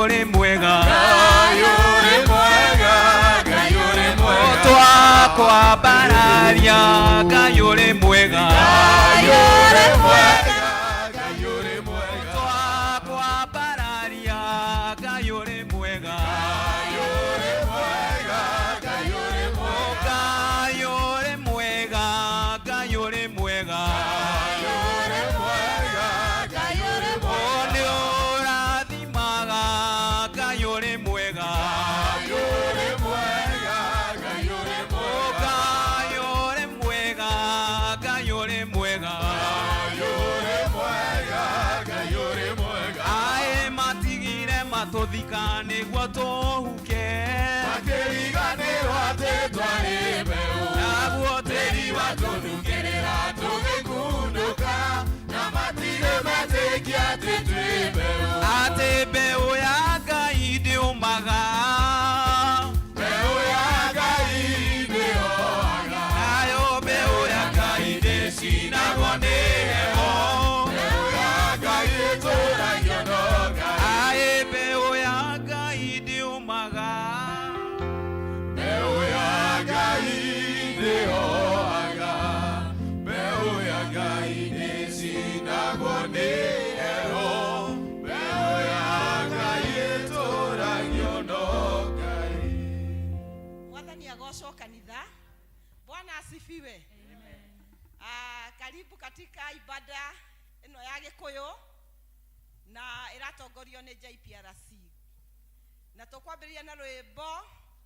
Ũrĩ mwega. Ngai ũrĩ mwega, Ngai ũrĩ mwega. Twakwambararia, Ngai ũrĩ mwega. Ngai ũrĩ mwega, Ngai ũrĩ mwega. Twakwambararia, Ngai ũrĩ mwega. Ngai ũrĩ mwega, Ngai ũrĩ mwega. Ngai ũrĩ mwega, Ngai ũrĩ mwega. Ngai ũrĩ mwega, Ngai ũrĩ O mwega. nĩ ũrathimaga, Ngai ũrĩ mwega. Ngai ũrĩ mwega, Ngai ũrĩ mwega. Ngai ũrĩ mwega, Ngai ũrĩ mwega. Ngai ũrĩ mwega, Ngai ũrĩ mwega. Aĩ matigire matũthika nĩguo tũhuke. Makĩriganĩrwo atĩ twarĩ mbeũ. Naguo tĩri Tĩri watũnungĩrĩra tũgĩkundũka, na matirĩ metĩkia atĩ twĩ mbeũ. Atĩ mbeũ ya Ngai ndĩũmaga. Mbeũ ya Ngai ndĩhoaga. Nayo mbeũ ya Ngai ndĩcinagwo nĩ heho. Mbeũ ya Ngai ĩtũragio no Ngai. Aĩ mbeũ ya Ngai ndĩũmaga. Mbeũ ya Ngai ndĩhoaga. Mbeũ ya Ngai ndĩcinagwo nĩ heho. Mbeũ ya Ngai ĩtũragio no Ngai. Mwathani agocwo kanitha. Bwana asifiwe. Ah, karibu katika ibada ĩno ya Gĩkũyũ na ĩratongorio nĩ JPRC, na tũkwambĩrĩria na rwĩmbo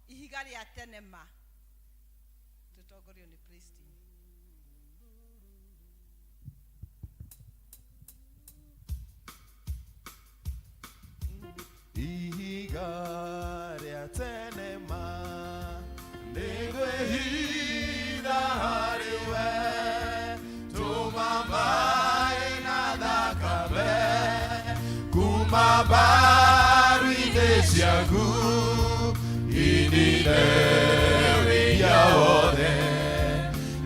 Ihiga rĩa Tene Ma, tũtongorio nĩ Christine. Ihiga rĩa tene ma, nĩngwĩhitha harĩ we, tũma maĩ na thakame kuma mbaru-inĩ ciaku, inine wĩhia wothe,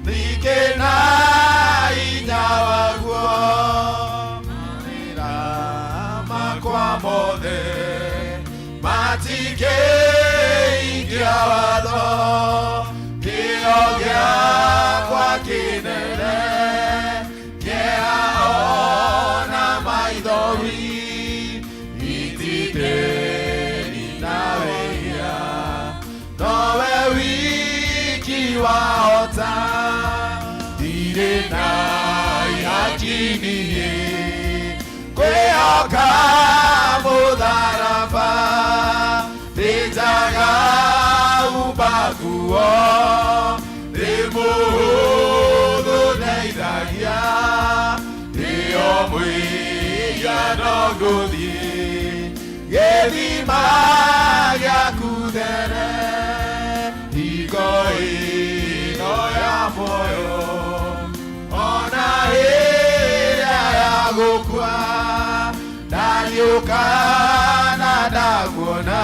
ningĩ na hinya waguo, mawĩra makwa mothe matikĩhingia watho, kĩo gĩakwa kĩnene kĩeha ona maithori itindĩri na wĩhia, nowe wiki wahota, ndirĩ na ihaki niĩ kwĩhoka mũtharaba, ndĩnjaga umbaguo, ndĩ mũhũthũ ndeithagia, ndĩo mwĩhia no ngũthiĩ gĩthima gĩaku there, hingo ĩno ya muoyo ona ĩrĩa ya gũkua, ndariũka na ndakuona,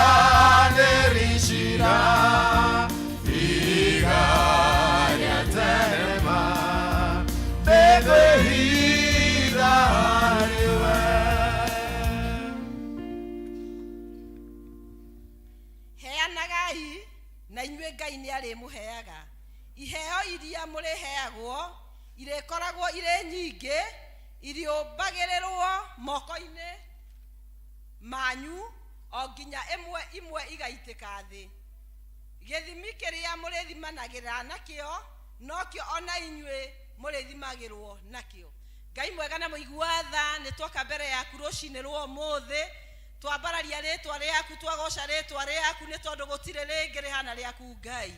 mũtuanĩri cira, ihiga rĩa tene ma, nĩngwĩhitha harĩ we. Heanagai na inyuĩ Ngai nĩ arĩmũheaga. Iheo iria mũrĩheagwo irĩkoragwo irĩ nyingĩ, iriũmbagĩrĩrwo moko-inĩ manyu o nginya ĩmwe imwe igaitĩka thĩ. Gĩthimi kĩrĩa mũrĩthimanagĩra nakĩo nokĩo ona inyuĩ mũrĩthimagĩrwo nakĩo. Ngai mwega na mũigua tha, nĩ twoka mbere yaku rũcinĩ rwa ũmũthĩ, twambararia rĩtwa rĩaku, twagoca rĩtwa rĩaku, nĩ tondũ gũtirĩ rĩngĩ rĩhana rĩaku Ngai.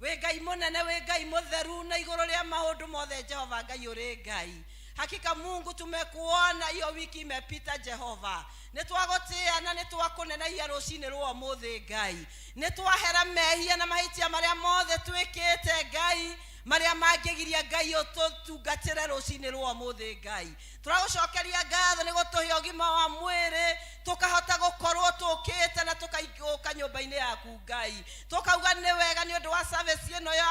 Wĩ Ngai mũnene, wĩ Ngai mũtheru, na igũrũ rĩa maũndũ mothe Jehova Ngai ũrĩ Ngai. Hakika Mungu tumekuona, hiyo wiki imepita Jehova. Nĩ twagũtĩa na nĩ twakũnenehia rũcinĩ rwa ũmũthĩ Ngai. Nĩ twahera mehia na mahĩtia marĩa mothe twĩkĩte Ngai, marĩa mangĩgiria Ngai ũtũtungatĩre rũcinĩ rwa ũmũthĩ Ngai. Tũragũcokeria ngatho nĩ gũtũhe ũgima wa mwĩrĩ. Tũkahota gũkorwo tũkĩte na tũkaigũka nyũmba-inĩ yaku, Ngai. Tũkauga nĩ wega nĩ ũndũ wa service ĩno ya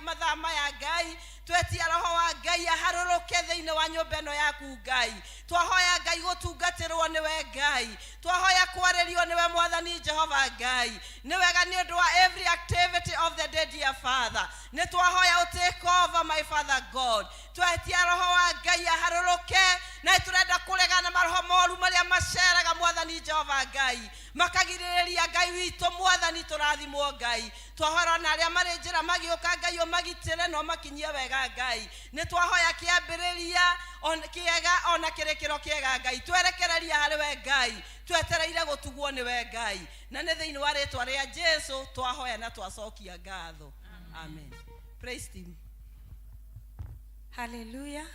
mathaa maya, Ngai. Twetia Roho wa Ngai aharũrũke thĩinĩ wa nyũmba ĩno yaku, Ngai. Twahoya, Ngai, gũtungatĩrwo nĩwe, Ngai. Twahoya kwarĩrio nĩwe, Mwathani Jehova Ngai. Nĩ wega nĩ ũndũ wa every activity of the day, dear Father. Nĩ twahoya ũ take over, my Father God. Twetia Roho wa Ngai aharũrũke, na nĩ tũrenda kũregana na maroho moru marĩa maceraga, Mwathani Jehova Ngai, makagirĩrĩria, Ngai witũ, Mwathani, tũrathimwo, Ngai. Twahora na arĩa marĩ njĩra magĩũka, Ngai, ũmagitĩre na ũmakinyie wega, Ngai. Nĩ twahoya kĩambĩrĩria kĩega ona kĩrĩkĩro kĩega, Ngai. Twerekereria harĩ we, Ngai. Twetereire gũtugwo nĩwe, Ngai, na nĩ thĩinĩ wa rĩtwa rĩa Jesu twahoya na twacokia ngatho. Amen. Praise team. Haleluya!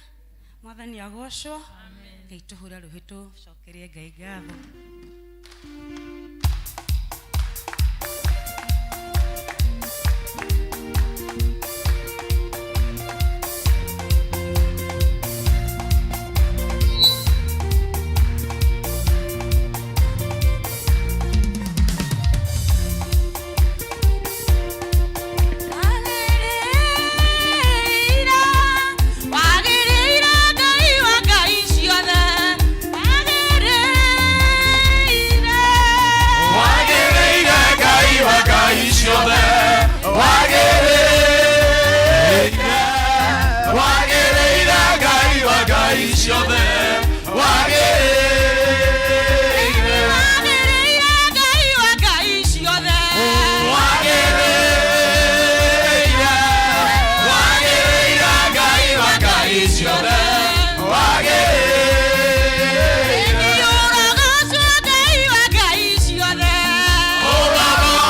Mwathani agocwo. Ngai, tũhũre rũhĩ tũcokerie Ngai ngatho. Wagĩrĩire, wagĩrĩire, Ngai wa ngai ciothe, wagĩrĩire. Wagĩrĩire, Ngai wa ngai ciothe, wagĩrĩire. Wagĩrĩire, Ngai wa ngai ciothe, wagĩrĩire. Wagĩrĩire, Ngai wa ngai ciothe. Wagĩrĩire, wagĩrĩire, Ngai wa ngai ciothe, wagĩrĩire. Ũrogocwo, Ngai wa ngai ciothe. Ũrogocwo,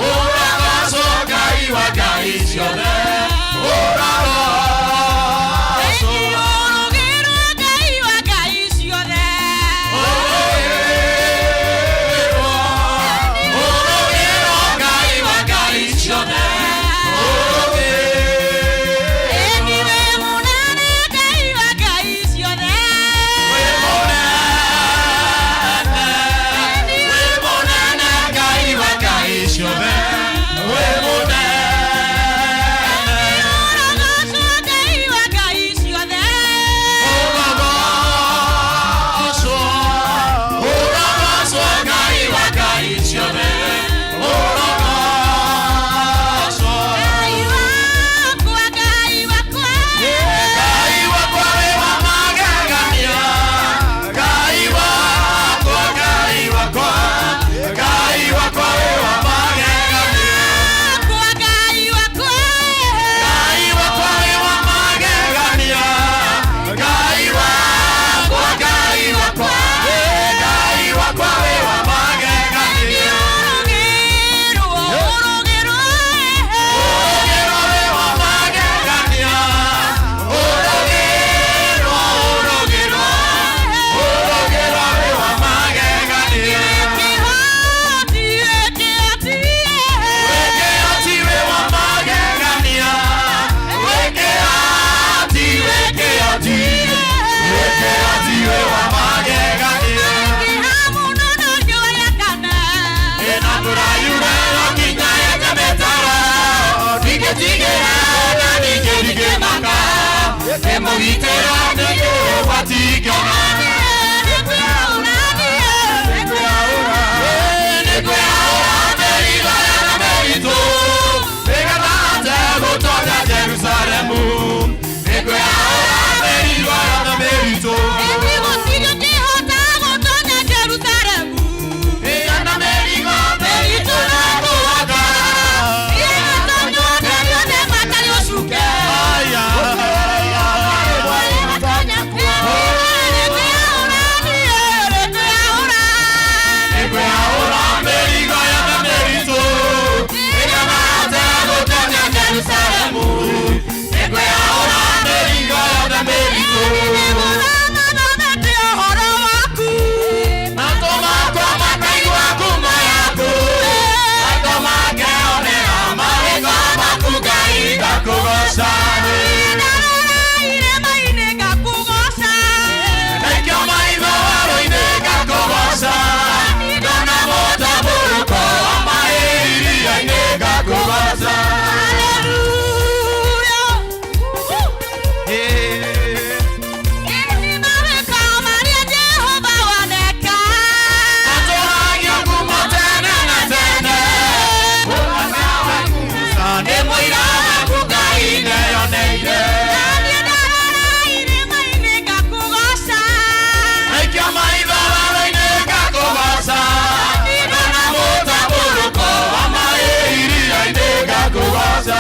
ũrogocwo, Ngai wa ngai ciothe, ũrogocwo. Ũrũgĩrwo, Ngai wa ngai ciothe. Ũrũgĩrwo, ũrũgĩrwo, Ngai wa ngai ciothe, ũrũgĩrwo. Wĩ mũnene, Ngai wa ngai ciothe. Wĩ mũnene, wĩ mũnene, Ngai wa ngai ciothe, wĩ mũnene. Ũrogocwo, Ngai wa ngai ciothe. Ũrogocwo, ũrogocwo, Ngai wa ngai ciothe, ũrogocwo. Ngai wakwa, Ngai wakwa. Ngai wakwa wĩ wa magegania, Ngai wakwa, Ngai wakwa, Ngai wakwa wĩ wa magegania. Wakwa, Ngai wakwa. Ngai wakwa wĩ wa magegania, Ngai wakwa, Ngai wakwa, Ngai wakwa wĩ wa magegania. Ũrũgĩrwo, ũrũgĩrwo. Ũrũgĩrwo wĩ wa magegania, ũrũgĩrwo, ũrũgĩrwo, ũrũgĩrwo wĩ wa magegania. Kĩhoti, kĩhoti. Wĩkĩhoti wĩ wa magegania, wĩkĩhoti, wĩkĩhoti, wĩkĩhoti wĩ wa magegania. Ĩna tũrayurĩrwo nginya yenje mĩtaro, ndingĩtigĩra na ningĩ ndingĩmaka, ĩmũgitĩra ningĩ ũgwati ingĩona. Nĩkwĩraũra mĩrigo na mĩritũ, nĩgetha hote gũtonya Jerusalemu. Nĩkwĩraũra mĩrigo na mĩritũ, ĩna mĩrigo mĩritũ na kũhota. Aya. Atũragia ngumo tene na tene. Ũrata waku Musa nĩ mũira waku Ngai nĩeyoneire. Naikia maitho werũ-inĩ ngakũgooca. Ndona mũtambũrũko wa maĩ iria-inĩ ngakũgooca.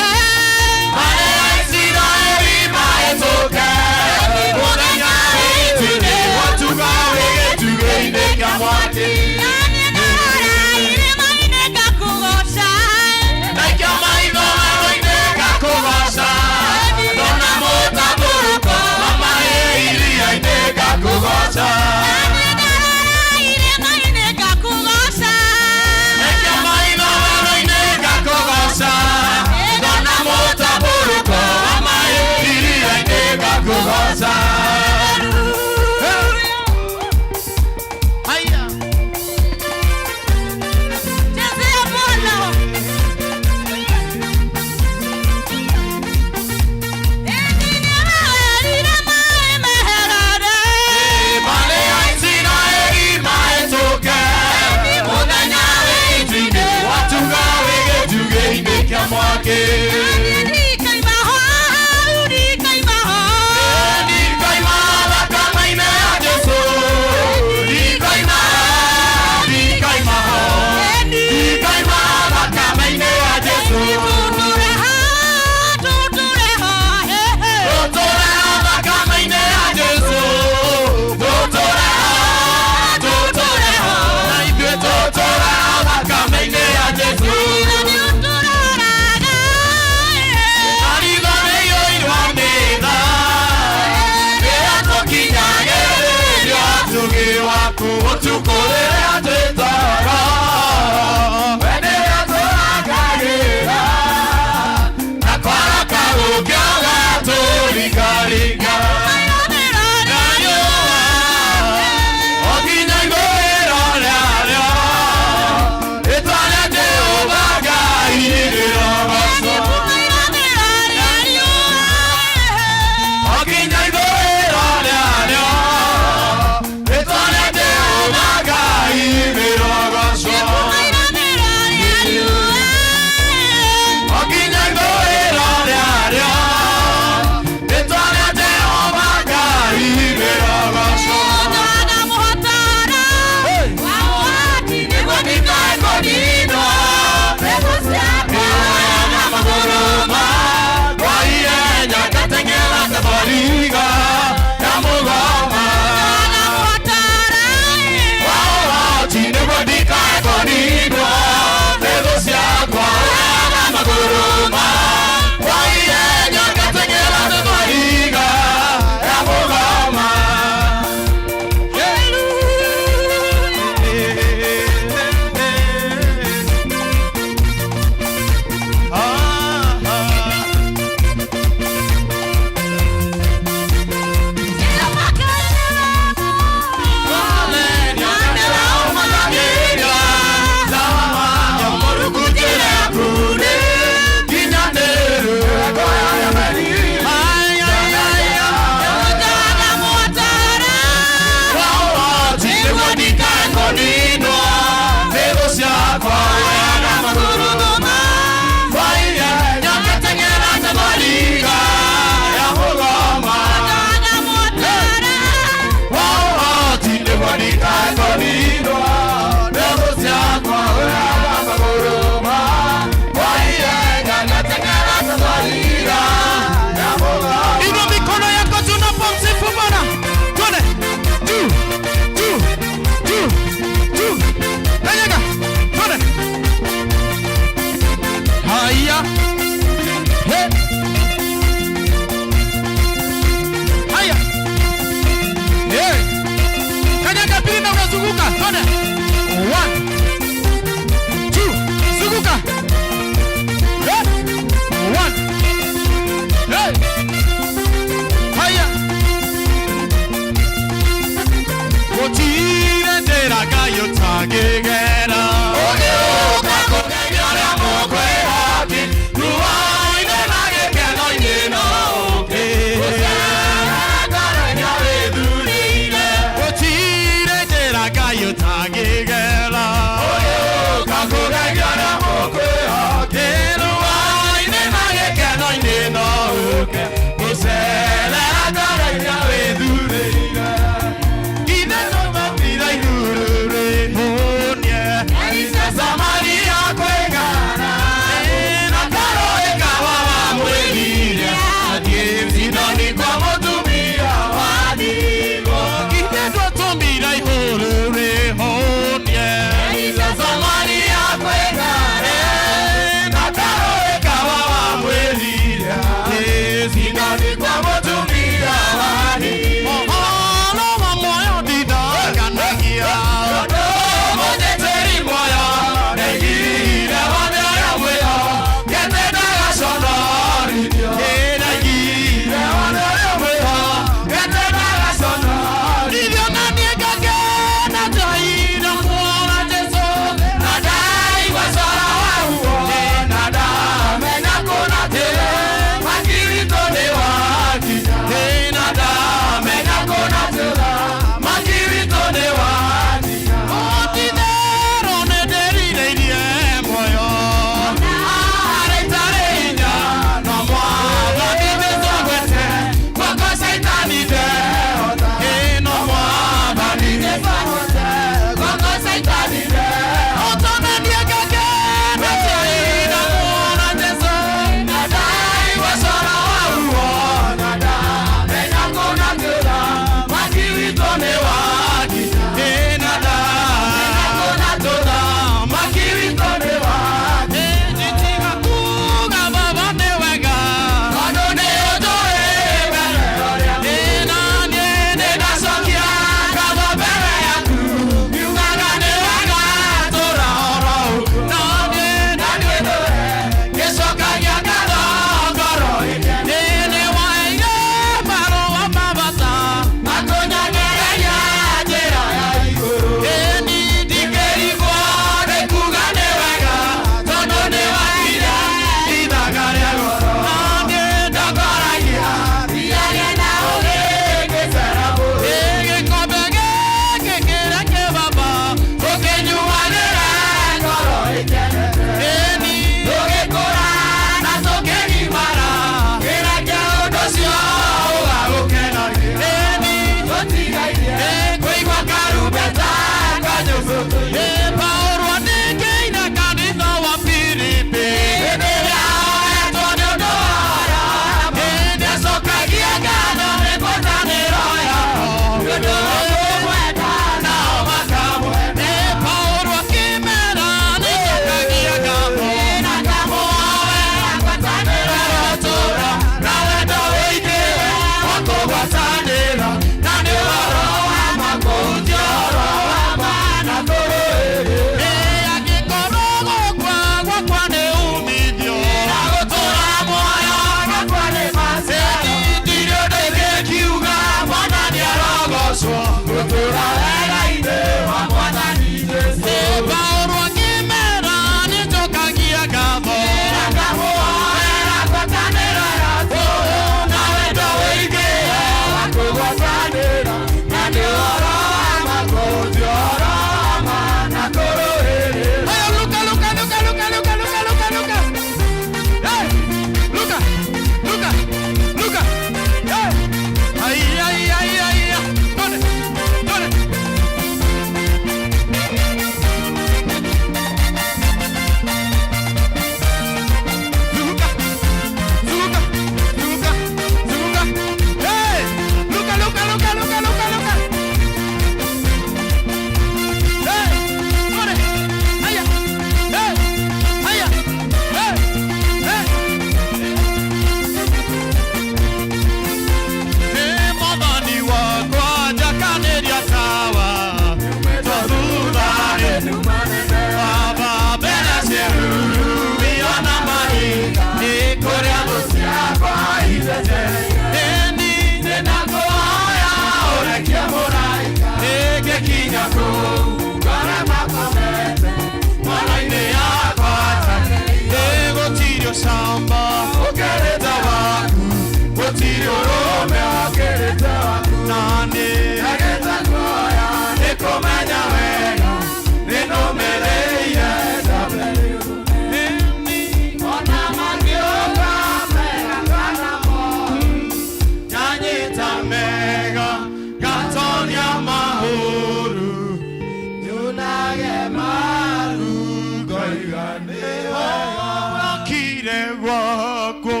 waku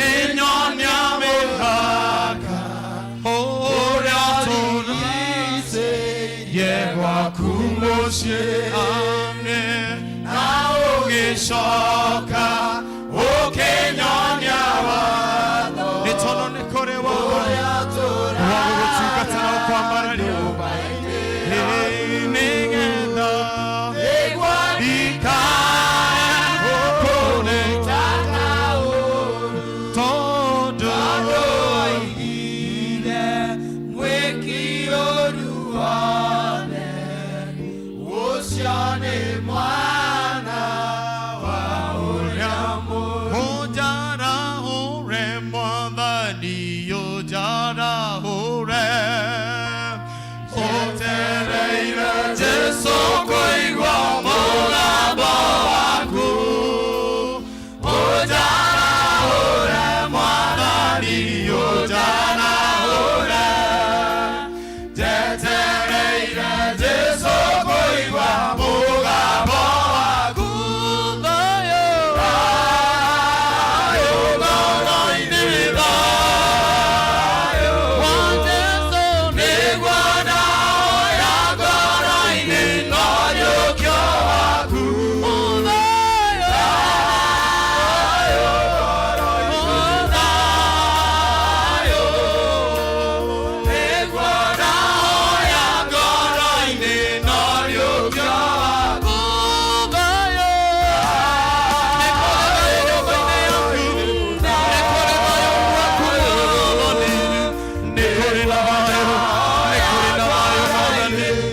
Inyonia mĩhaka Ũrĩa tũrigicĩirie gwaku mũciĩ Na ũgĩcoka ũkĩnyonia watho Nĩ tondũ nĩ kũrĩ watho wa gũgũtungata na ũkwambararia nĩgetha ndikae kũneka tondũ ũnjarahũre mwathani ũnjarahũre ũtereire Jesũ kũigua mũgambo waku ũnjarahũre mwathani ũnjarahũre njetereire Jesũ kũigua mũgambo waku thayũ thayũ ngoro-inĩ thayũ wa Jesũ nĩguo ndahoya ngoro-inĩ no ũriũkio waku thayũ thayũ nĩguo ndahoya ngoro-inĩ no ũriũkio waku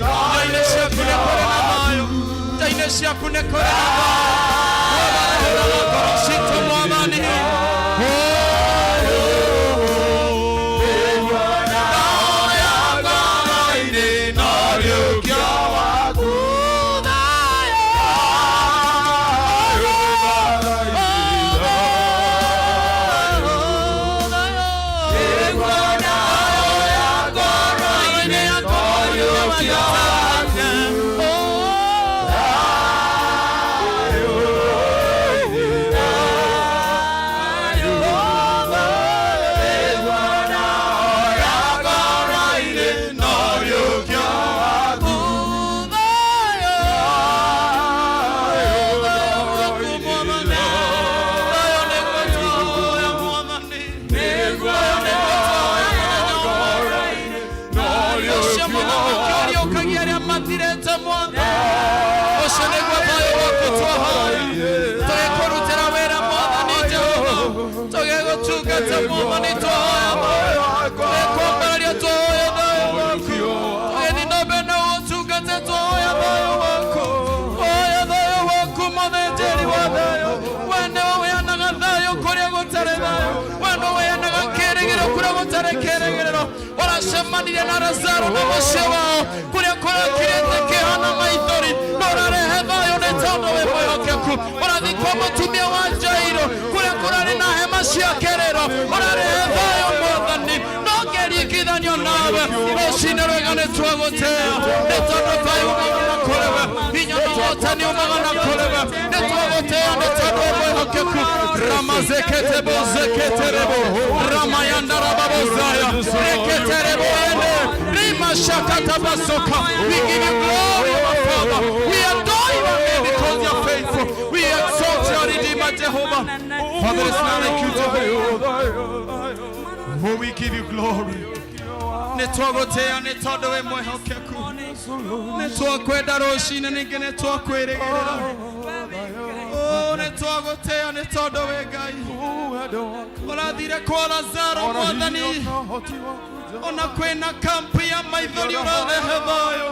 thayũ ciaku nĩ kũrĩ na thayũ ngoro citũ mwathani ndahoya ngoro-inĩ no ũriũkio waku Ũcio nĩguo thayũ waku twahoya tũgĩkũrutĩra wĩra mwathani Jehova tũgĩgũtungata mwathani twahoya thayũ tũgĩkwambararia twahoya thayũ waku tũgĩthiĩ na mbere na gũgũtungata twahoya thayũ waku twahoya thayũ waku mũthĩnjĩri wa thayũ we nĩwe ũheanaga thayũ kũrĩa gũtarĩ thayũ we nĩwe ũheanaga kĩĩrĩgĩrĩro kũrĩa gũtarĩ kĩĩrĩgĩrĩro ũracemanirie na Lazaro na mũciĩ wao kũrĩa kũrakirĩte kĩeha na maithori no ũrarehe thayũ nĩ tondũ wĩ mwĩhokeku ũrathiĩ kwa mũtumia wa Jairo kũrĩa kũrarĩ na hema cia kĩrĩro ũrarehe thayũ mwathani no ngĩringithanio nawe rũcinĩ rwega nĩ twagũtĩĩa nĩ tondũ thayũ umaga na kũrĩ we hinya na ũhotani umaga na kũrĩ we nĩ twagũtĩĩa nĩ tondũ wĩ mwĩhokeku ramazeketebo zeketerebo ramayandarababozaya reketerebo ene rimashakatabasoka. We give you glory, our Father. We adore your name because you are faithful. We exalt your Redeemer, Jehovah. Father, it's not like you, Jehovah. Oh, we give you glory. Nĩ twagũtĩĩa nĩ tondũ wĩ mwĩhokeku nĩ twakwenda rũcinĩ ningĩ nĩ twakwĩrĩgĩrĩra Oh, nĩ twagũtĩĩa nĩ tondũ wĩ Ngai ũrathire kwa Lazaro mwathani ona kwĩna kampu ya maithori ũrarehe thayũ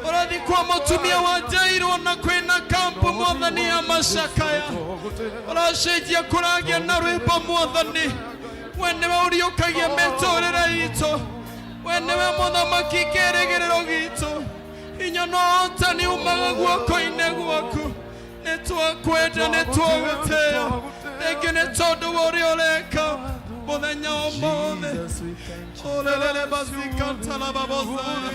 ũrathiĩ kwa mũtumia wa Jairo ona kwĩna kampu mwathani ya macakaya ũracenjia kũragĩa na rwĩmbo mwathani we nĩwe ũriũkagia mĩtũrĩre itũ we nĩwe mũthamaki kĩĩrĩgĩrĩro gitũ hinya na ũhotani umaga guoko-inĩ gwaku nĩ twakwenda nĩ twagũtĩĩa rĩngĩ nĩ tondũ wa ũrĩa ũreka mũthenya ũmũthĩ ũrerere bazikatala babozaya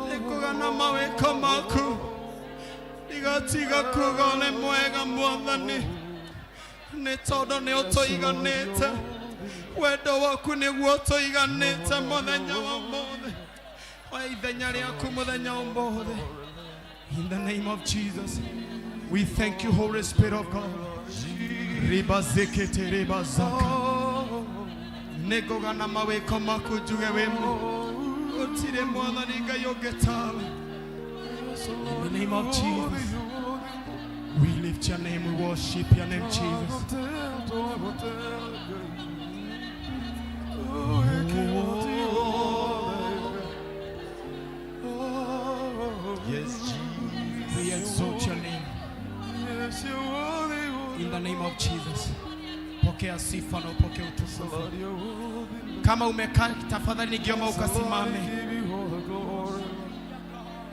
nĩ kũgana mawĩko maku. Ndigatiga kuga ũrĩ mwega Mwathani, nĩ tondũ nĩ ũtũiganĩte. Wendo waku nĩguo ũtũiganĩte mũthenya wa ũmũthĩ. Oya ithenya rĩaku mũthenya wa ũmũthĩ. In the name of Jesus, we thank you, Holy Spirit of God. Ribazekete ribazaka. Nĩngũgana mawĩko maku njuge wĩ gũtirĩ Mwathani Ngai ũngĩ tawe. In the name of Jesus, we lift your name, we worship your name, Jesus. Yes, Jesus. We exalt your name. In the name of Jesus. Pokea sifa na upokee utukufu. Kama umekaa, tafadhali ningeomba ukasimame.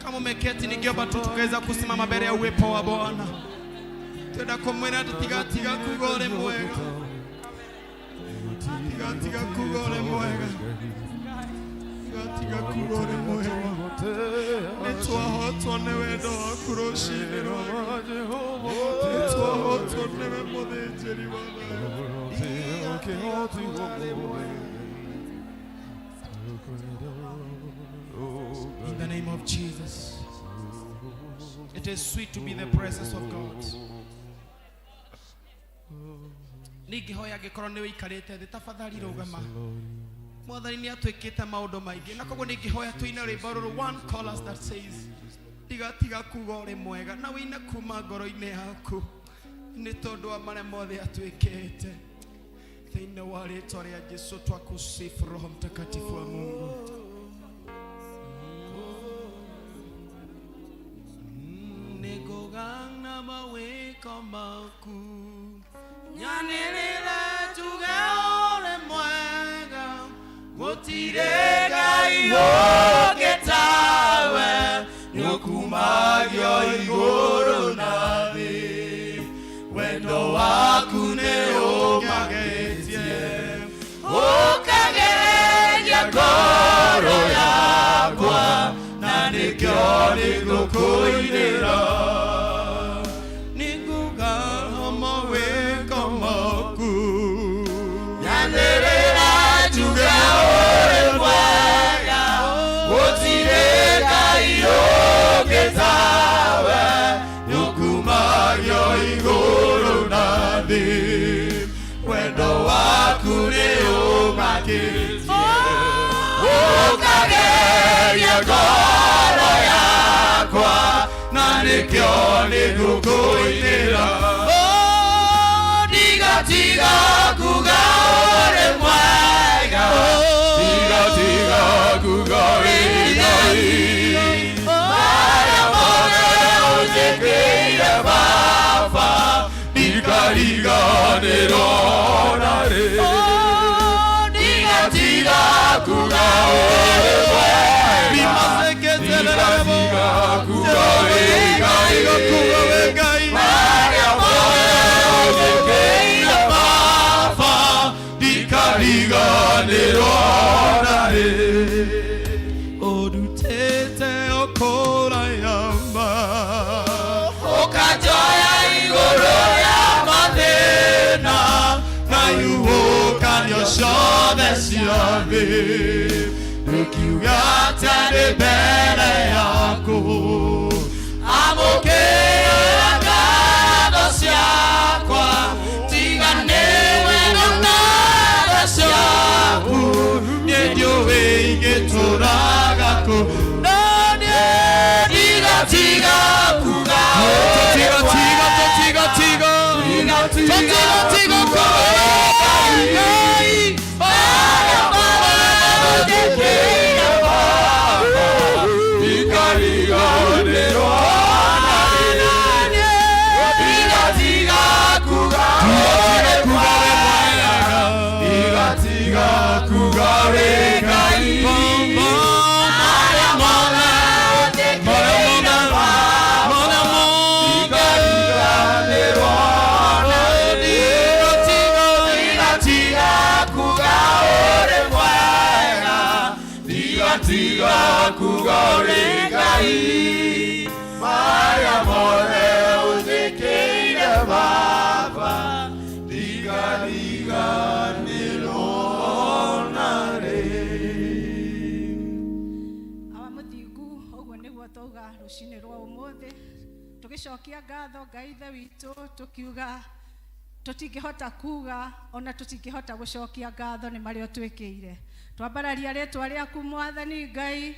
Kama umeketi, ningeomba tu tukaweza kusimama mbele ya uwepo wa Bwana. Twenda kumwĩra tũtigatiga kuga ũrĩ mwega. Tigatiga kuga ũrĩ mwega. Tigatiga kuga ũrĩ mwega. Nĩtwahotwo nĩ wendo waku rũcinĩ rwa. Nĩtwahotwo nĩwe mũthĩnjĩri wa thayũ. In the name of Jesus. It is sweet to be in the presence of God. Ningĩhoya angĩkorwo nĩ ũikarĩte thĩ, tafadhali rũgama. Mwathani nĩ atwĩkĩte maũndũ maingĩ, na koguo ningĩhoya tũine rwĩmbo rũrũ, one chorus that says, "Ndigatiga kuga ũrĩ mwega," na wĩine kuma ngoro-inĩ yaku nĩ tondũ wa marĩa mothe atwĩkĩte. Thĩinĩ wa rĩtwa rĩa Jesu twakusifu, Roho Mtakatifu wa Mungu. Nĩngũgana mawĩko maku, nyanĩrĩre njuge ũrĩ mwega. Gũtirĩ Ngai ũngĩ tawe, nĩũkumagio igũrũ na thĩ. Wendo waku nĩ ũmagetie, ũkageria ngoro yakwa, na nĩkĩo nĩngũkũinĩra. Nĩnguga mawĩko maku, Nyanĩrĩra njuge ũrĩ mwega. Gũtirĩ Ngai ũngĩ tawe, nĩũkumagio igũrũ na thĩ. Wendo waku nĩ ũmakĩtie, ũkageria ngoro yakwa, na nĩkĩo nĩngũkũinĩra. Ndigatiga kuga ũrĩ mwega. Tigatiga kuga wĩ Ngai. Marĩa mothe ũnjĩkĩire Baba, ndikariganĩrwo narĩ. Ndigatiga kuga ũrĩ mwega. Ndigatiga kuga wĩ Ngai. Marĩa mothe ũnjĩkĩire Baba, ndikariganĩrwo narĩ. Ũndutĩte ũkũrayamba, ũkanjoya igũrũ rĩa mathĩna, na ihuhũkanio ciothe cia thĩ. Rũkiuga atĩa ndĩ mbere yaku? Amũkĩra ngatho ciakwa, tiga nĩwe na tha ciaku, niĩ ndiũĩ ingĩtũraga kũ. No niĩ ndigatiga kuga Tiga, tiga, tiga, tiga. Tiga, tiga kuga Ngai. Marĩa mothe ũnjĩkĩire Baba, ndikariganĩrwo. Ndigatiga kuga ũrĩ mwega. Ndigatiga kuga wĩ Ngai. Marĩa mothe ũnjĩkĩire Baba, ndikariganĩrwo. Ndigatiga kuga ũrĩ mwega. Ndigatiga kuga ũrĩ Ngai. Marĩa mothe ũnjĩkĩire Baba, ndingariganĩrwo na rĩ. Awa mũthingu, ũguo nĩguo twauga rũcinĩ rwa ũmũthĩ, tũgĩcokia ngatho Ngai Ithe witũ, tũkiuga tũtingĩhota kuga ona tũtingĩhota gũcokia ngatho nĩ marĩa ũtwĩkĩire. Twambararia rĩtwa rĩaku, Mwathani Ngai,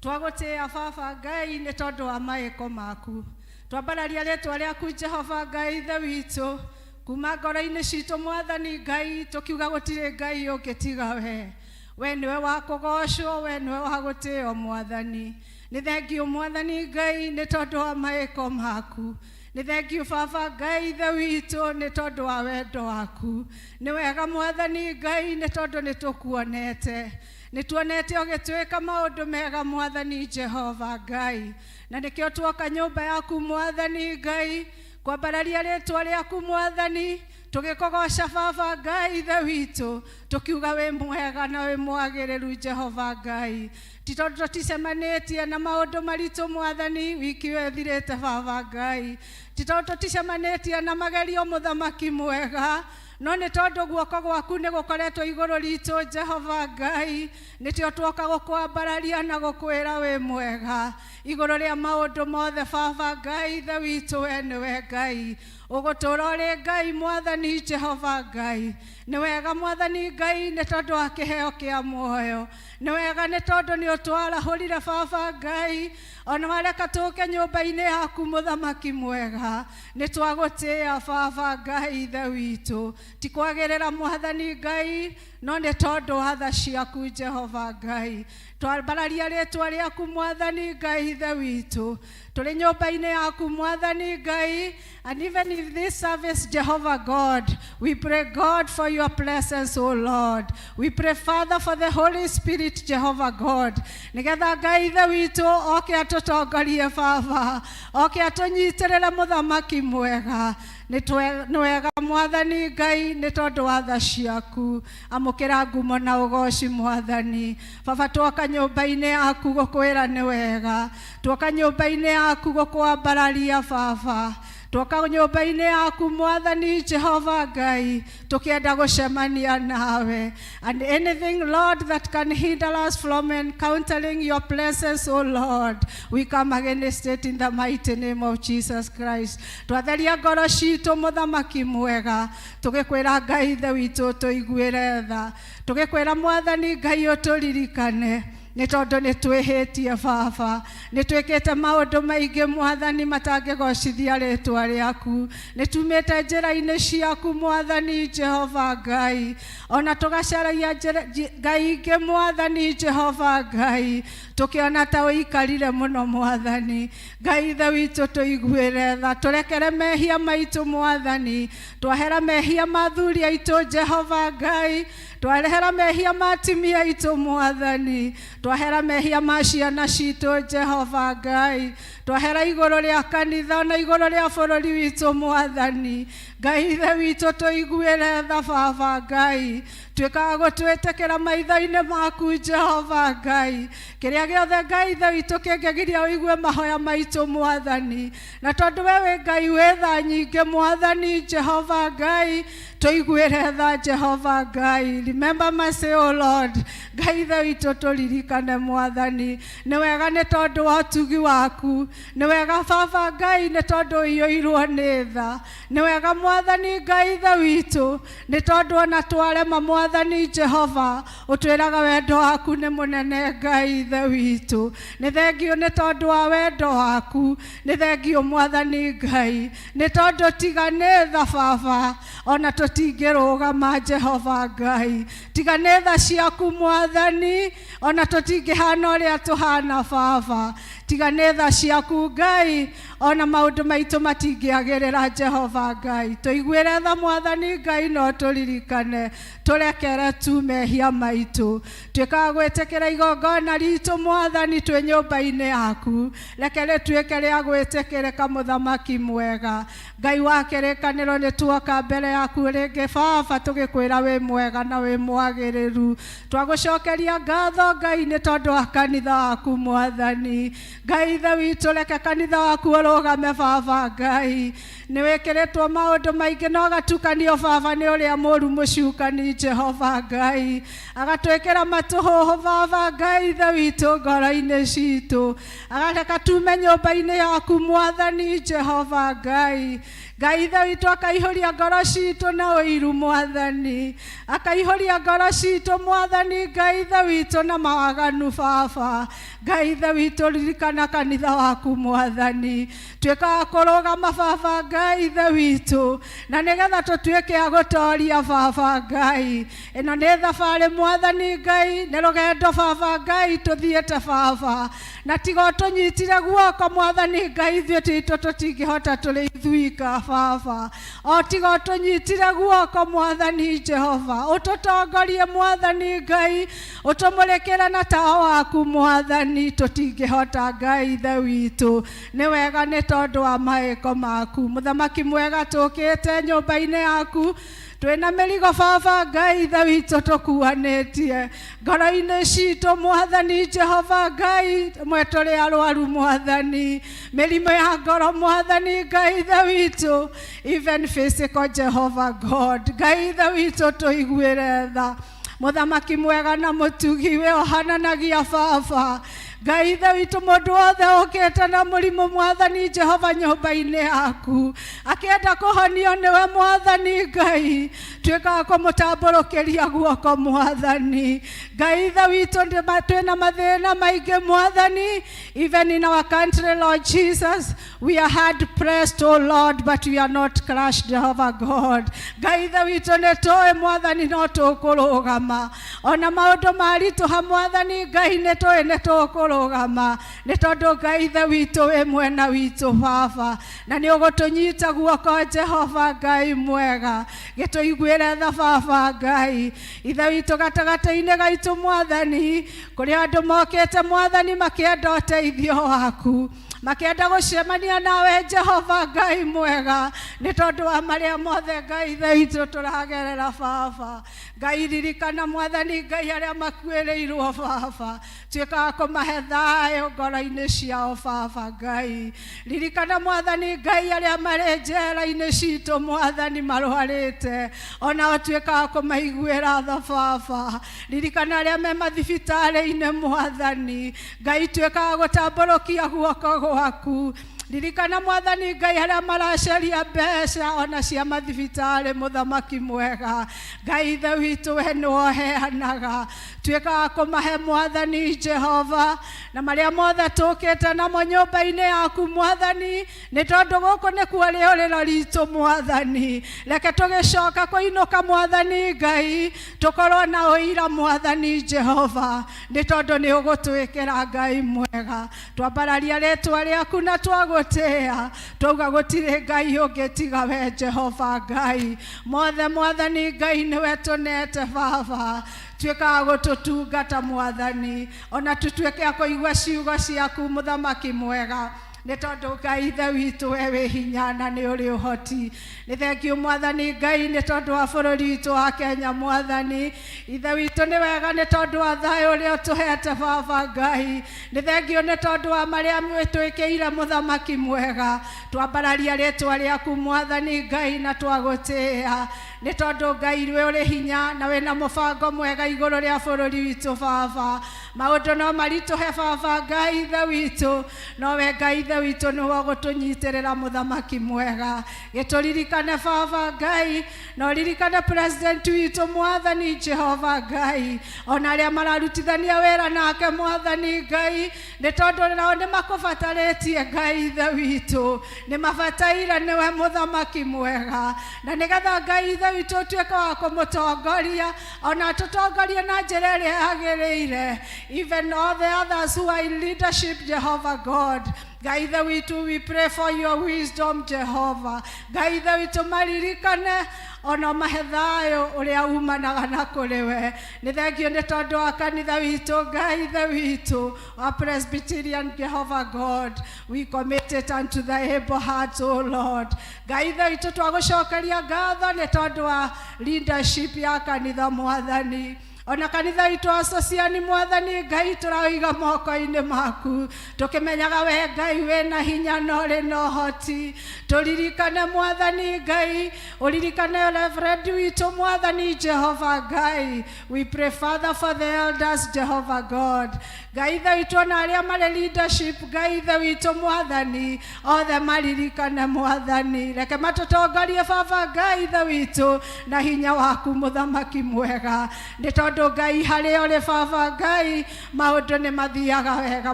twagũtĩĩa Baba Ngai nĩ tondũ wa maĩko maku. Twambararia rĩtwa rĩaku, Jehova Ngai Ithe witũ, kuma ngoro-inĩ citũ, Mwathani Ngai, tũkiuga gũtirĩ Ngai ũngĩ tiga we. We nĩwe wa kũgocwo, we nĩwe wa gũtĩo, Mwathani. Nĩ thengiũ, Mwathani Ngai, nĩ tondũ wa maĩko maku. Nĩ thengiũ, Baba Ngai Ithe witũ, nĩ tondũ wa wendo waku. Nĩ wega, Mwathani Ngai, nĩ tondũ nĩ tũkuonete, nĩ tuonete ũgĩtwĩka maũndũ mega, Mwathani Jehova Ngai, na nĩkĩo tuoka nyũmba yaku, Mwathani Ngai, kwambararia rĩtwa rĩaku, Mwathani, tũgĩkũgoca, Baba Ngai Ithe witũ, tũkiuga wĩ mwega na wĩ mwagĩrĩru, Jehova Ngai. Ti tondũ tũticemanĩtie na maũndũ maritũ, Mwathani, wiki ĩyo ĩthirĩte, Baba Ngai, ti tondũ tũticemanĩtie na magerio, Mũthamaki mwega, no nĩ tondũ guoko gwaku nĩ gũkoretwo igũrũ ritũ, Jehova Ngai. Nĩtio tuoka gũkwambararia na gũkwĩra wĩ mwega igũrũ rĩa maũndũ mothe. Baba Ngai Ithe witũ, we nĩwe Ngai, ũgũtũũra ũrĩ Ngai, Mwathani Jehova Ngai. Nĩ wega, Mwathani Ngai, nĩ tondũ wa kĩheo kĩa muoyo. Nĩ wega nĩ tondũ nĩ ũtwarahũrire, Baba Ngai, ona wareka tũke nyũmba-inĩ yaku, Mũthamaki mwega. Nĩ twagũtĩĩa, Baba Ngai Ithe witũ, ti kwagĩrĩra, Mwathani Ngai, no nĩ tondũ wa tha ciaku, Jehova Ngai. Twambararia rĩtwa rĩaku, Mwathani Ngai Ithe witũ, tũrĩ nyũmba-inĩ yaku, Mwathani Ngai. And even in this service, Jehovah God, we pray, God, for your presence, O Lord. We pray, Father, for the Holy Spirit, Jehovah God, nĩgetha Ngai Ithe witũ oke atũtongorie, Baba, oke atũnyitĩrĩre, Mũthamaki mwega. Nĩ wega, Mwathani Ngai, nĩ tondũ wa tha ciaku. Amũkĩra ngumo na ũgoci, Mwathani. Baba, twoka nyũmba-inĩ yaku gũkwĩra nĩ wega, twoka nyũmba-inĩ yaku gũkwambararia, Baba, twoka nyũmba-inĩ yaku, Mwathani Jehova Ngai, tũkĩenda gũcemania nawe. And anything, Lord, that can hinder us from encountering your presence, O Lord, we come against it in the mighty name of Jesus Christ. Twatheria ngoro citũ, Mũthamaki mwega, tũgĩkwĩra Ngai Ithe witũ tũiguĩre tha, tũgĩkwĩra, Mwathani Ngai, ũtũririkane nĩ tondũ nĩ twĩhĩtie. Baba, nĩ twĩkĩte maũndũ maingĩ, Mwathani, matangĩgocithia rĩtwa rĩaku. Nĩ tumĩte njĩra-inĩ ciaku, Mwathani Jehova Ngai, ona tũgacaragia njĩra Ngai ingĩ, Mwathani Jehova Ngai, tũkĩona ta ũikarire mũno. Mwathani Ngai Ithe witũ, tũiguĩre tha, tũrekere mehia maitũ, Mwathani. Twahera mehia ma athuri aitũ, Jehova Ngai, twarehera mehia ma atumia aitũ, Mwathani, twahera mehia ma ciana citũ, Jehova Ngai, twahera igũrũ rĩa kanitha na igũrũ rĩa bũrũri witũ. Mwathani Ngai Ithe witũ, tũiguĩre tha. Baba Ngai, tuĩkaga gũtwĩtĩkĩra maitho-inĩ maku, Jehova Ngai. Kĩrĩa gĩothe, Ngai Ithe witũ, kĩngĩgiria ũigue mahoya maitũ, Mwathani, na tondũ we wĩ Ngai wĩ tha nyingĩ, Mwathani Jehova Ngai, tũiguĩre tha, Jehova Ngai. Remember mercy, O Lord. Ngai Ithe witũ, tũririkane, Mwathani. Nĩ wega nĩ tondũ wa ũtugi waku. Nĩ wega, Baba Ngai, nĩ tondũ ũiyũirwo nĩ tha. Nĩ wega, Mwathani Ngai Ithe witũ, nĩ tondũ ona twarema, Mwathani Jehova, ũtwĩraga wendo waku nĩ mũnene. Ngai Ithe witũ, nĩ thengiũ nĩ tondũ wa wendo waku. Nĩ thengiũ, Mwathani Ngai, nĩ tondũ tiga nĩ tha, Baba, ona tũtingĩrũgama. Jehova Ngai, tiga nĩ tha ciaku, Mwathani, ona tũtingĩhana ũrĩa tũhana. Baba, tiga nĩ tha ciaku, Ngai, ona maũndũ maitũ matingĩagĩrĩra. Jehova Ngai, tũiguĩre tha, Mwathani Ngai, no tũririkane, tũrekere tu mehia maitũ. Tuĩkaga gwĩtĩkĩra igongona ritũ, Mwathani, twĩ nyũmba-inĩ yaku. Reke rĩtuĩke rĩa gwĩtĩkĩrĩka, Mũthamaki mwega, Ngai wa kĩrĩkanĩro. Nĩ tuoka mbere Yaku rĩngĩ Baba, tũgĩkwĩra wĩ mwega na wĩ mwagĩrĩru. Twagũcokeria ngatho Ngai nĩ tondũ wa kanitha waku Mwathani. Ngai Ithe witũ, reke kanitha waku ũrũgame Baba Ngai. Nĩ wĩkĩrĩtwo maũndũ maingĩ na ũgatukanio Baba nĩ ũrĩa mũru mũcukani Jehova Ngai. Agatwĩkĩra matũhũhũ Baba Ngai Ithe witũ ngoro-inĩ citũ. Agareka tume nyũmba-inĩ yaku Mwathani Jehova Ngai. Ngai Ithe witũ akaihũria ngoro citũ na ũiru Mwathani. Akaihũria ngoro citũ Mwathani Ngai Ithe witũ na mawaganu Baba. Ngai Ithe witũ ririkana kanitha waku Mwathani. Tuĩka wa kũrũgama Baba Ngai Ithe witũ, na nĩgetha tũtuĩke a gũtoria Baba Ngai. Ĩno nĩ thabarĩ Mwathani Ngai, nĩ rũgendo Baba Ngai tũthiĩte Baba, na tiga ũtũnyitire guoko Mwathani Ngai, ithuĩ titũ tũtingĩhota tũrĩ ithuika Baba. O tiga ũtũnyitire guoko Mwathani Jehova, ũtũtongorie Mwathani Ngai, ũtũmũrĩkĩre na tawa waku Mwathani, tũtingĩhota Ngai Ithe witũ. Nĩ wega nĩ tondũ wa maĩko maku. Mũthamaki mwega, tũkĩte nyũmba-inĩ yaku twĩna mĩrigo Baba Ngai Ithe witũ tũkuanĩtie ngoro-inĩ citũ Mwathani Jehova Ngai, mwe tũrĩ arwaru Mwathani, mĩrimũ ya ngoro Mwathani Ngai Ithe witũ, even physical Jehova God. Ngai Ithe witũ tũiguĩre tha. Mũthamaki mwega na mũtugi, we ũhananagia Baba Ngai Ithe witũ, mũndũ wothe ũkĩte na mũrimũ Mwathani Jehova nyũmba-inĩ yaku akĩenda kũhonio nĩwe Mwathani Ngai, tuĩka wa kũmũtambũrũkĩria guoko Mwathani Ngai Ithe witũ. Twĩna mathĩna maingĩ Mwathani, even in our country, Lord Jesus, we are hard pressed, oh Lord, but we are not crushed, Jehovah God. Ngai Ithe witũ, nĩ tũĩ Mwathani no tũkũrũgama ona maũndũ maritũha Mwathani Ngai, nĩ tũĩ nĩ tũkũrũgama nĩ tondũ Ngai Ithe witũ wĩ mwena witũ Baba, na nĩ ũgũtũnyita guoko Jehova Ngai mwega. Gĩtũiguĩre tha Baba Ngai Ithe witũ. Gatagatĩ-inĩ gaitũ Mwathani, kũrĩ andũ mokĩte Mwathani makĩenda ũteithio waku, makĩenda gũcemania nawe Jehova Ngai mwega, nĩ tondũ wa marĩa mothe Ngai Ithe witũ tũragerera Baba Ngai. Ririkana Mwathani Ngai arĩa makuĩrĩirwo Baba, tuĩka wa kũmahe thayũ ngoro-inĩ ciao Baba Ngai. Ririkana Mwathani Ngai arĩa marĩ njera-inĩ citũ Mwathani, marwarĩte, onao tuĩka wa kũmaiguĩra tha Baba. Ririkana arĩa me mathibitarĩ-inĩ Mwathani Ngai, tuĩka wa gũtambũrũkia guoko gwaku. Ririkana Mwathani Ngai arĩa maracaria mbeca ona cia mathibitarĩ. Mũthamaki mwega Ngai Ithe witũ, we nĩwe ũheanaga, tuĩka wa kũmahe Mwathani Jehova. Na marĩa mothe tũkĩte namo nyũmba-inĩ yaku Mwathani, nĩ tondũ gũkũ nĩkuo rĩũrĩro ritũ Mwathani, reke tũgĩcoka kũinũka Mwathani Ngai tũkorwo na ũira Mwathani Jehova, nĩ tondũ nĩ ũgũtwĩkĩra Ngai mwega. Twambararia rĩtwa rĩaku na twagũtĩĩa, twauga gũtirĩ Ngai ũngĩ tiga we Jehova Ngai. Mothe Mwathani Ngai nĩwe tũnete Baba, tuĩka wa gũtũtungata Mwathani, ona tũtuĩke a kũigua ciugo ciaku Mũthamaki mwega, nĩ tondũ Ngai Ithe witũ we wĩ hinya na nĩ ũrĩ ũhoti. Nĩ thengiũ Mwathani Ngai nĩ tondũ wa bũrũri witũ wa Kenya. Mwathani Ithe witũ, nĩ wega nĩ tondũ wa thayũ ũrĩa ũtũhete Baba Ngai. Nĩ thengiũ nĩ tondũ wa marĩa twĩkĩire Mũthamaki mwega. Twambararia rĩtwa rĩaku Mwathani Ngai na twagũtĩĩa, nĩ tondũ Ngai wĩ ũrĩ hinya na wĩna mũbango mwega igũrũ rĩa bũrũri witũ Baba. Maũndũ no maritũhe Baba Ngai Ithe witũ, no we Ngai Ithe witũ nĩwe ũgũtũnyitĩrĩra. Mũthamaki mwega, gĩtũririkane Baba Ngai, na ũririkane president witũ Mwathani Jehova Ngai, ona arĩa mararutithania wĩra nake Mwathani Ngai, nĩ tondũ nao nĩ makũbatarĩtie Ngai Ithe witũ, nĩ mabataire nĩwe Mũthamaki mwega, na nĩgetha Ngai Ithe witũ ũtuĩke wa kũmũtongoria, ona tũtongorie na njĩra ĩrĩa yagĩrĩire, even all the others who are in leadership, Jehovah God. Ngai Ithe witũ, we pray for your wisdom, Jehovah Ngai Ithe witũ. Maririkane. Ona ũmahe thayũ ũrĩa umanaga na kũrĩ we. Nĩ thengio nĩ tondũ wa kanitha witũ, Ngai Ithe witũ wa Presbyterian. Jehovah God, we commit it unto thy able hearts, O Lord. Ngai Ithe witũ, twagũcokeria ngatho nĩ tondũ wa leadership ya kanitha, Mwathani. Ona kanitha witũ wa Sociani, Mwathani Ngai, tũraũiga moko-inĩ maku, tũkĩmenyaga we Ngai wĩna hinya na ũrĩ na ũhoti. Tũririkane, Mwathani Ngai, ũririkane Reverend witũ, Mwathani Jehova Ngai. We pray, Father, for the elders, Jehovah God. Ngai Ithe witũ, ona arĩa marĩ leadership, Ngai Ithe witũ, Mwathani, othe maririkane, Mwathani. Reke matũtongorie, Baba Ngai Ithe witũ, na hinya waku, Mũthamaki mwega, nĩ tondũ Ngai harĩa ũrĩ, Baba Ngai, maũndũ nĩ mathiaga wega.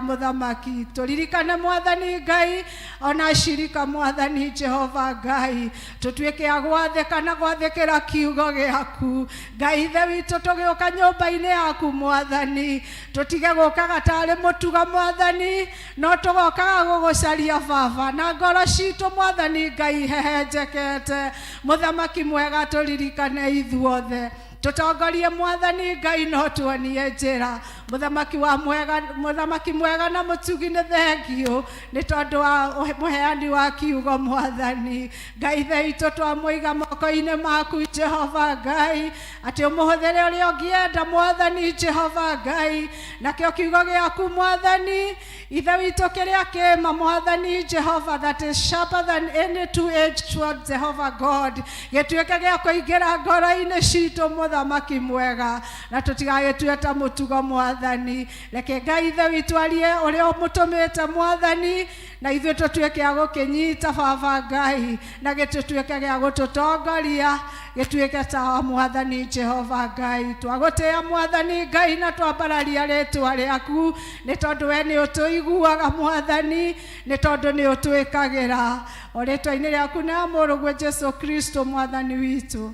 Mũthamaki, tũririkane, Mwathani Ngai, ona acirika, Mwathani Jehova Ngai, tũtuĩke a gwathĩka na gwathĩkĩra kiugo gĩaku. Ngai Ithe witũ, tũgĩũka nyũmba-inĩ yaku, Mwathani, tũtige gũkaga tarĩ mũtugo, Mwathani, no tũgokaga gũgũcaria, Baba, na ngoro citũ, Mwathani Ngai, hehenjekete. Mũthamaki mwega, tũririkane ithuothe, tũtongorie, Mwathani Ngai, no tuonie njĩra. Mũthamaki wa mwega, Mũthamaki mwega na mũtugi, nĩ thengio nĩ tondũ wa mũheani wa kiugo. Mwathani Ngai Ithe witũ, twamũiga moko-inĩ maku, Jehova Ngai, atĩ ũmũhũthĩre ũrĩa ũngĩenda, Mwathani Jehova Ngai. Nakĩo kiugo gĩaku, Mwathani Ithe witũ, kĩrĩa kĩma, Mwathani Jehova, that is sharper than any two-edged sword, Jehovah God, gĩtuĩke gĩa kũingĩra ngoro-inĩ citũ, Mũthamaki mwega, na tũtigagĩtue ta mũtugo. Mwathani, reke Ngai Ithe witũ arie ũrĩa ũmũtũmĩte, Mwathani, na ithuĩ tũtuĩke a gũkĩnyita, Baba Ngai, na gĩtũtuĩke gĩa gũtũtongoria, gĩtuĩke tawa. Mwathani Jehova Ngai, twagũtĩĩa, Mwathani Ngai, na twambararia rĩtwa rĩaku, nĩ tondũ we nĩ ũtũiguaga, Mwathani, nĩ tondũ nĩ ũtwĩkagĩra. O rĩtwa-inĩ rĩaku na Mũrũguo Jesu Kristo Mwathani witũ.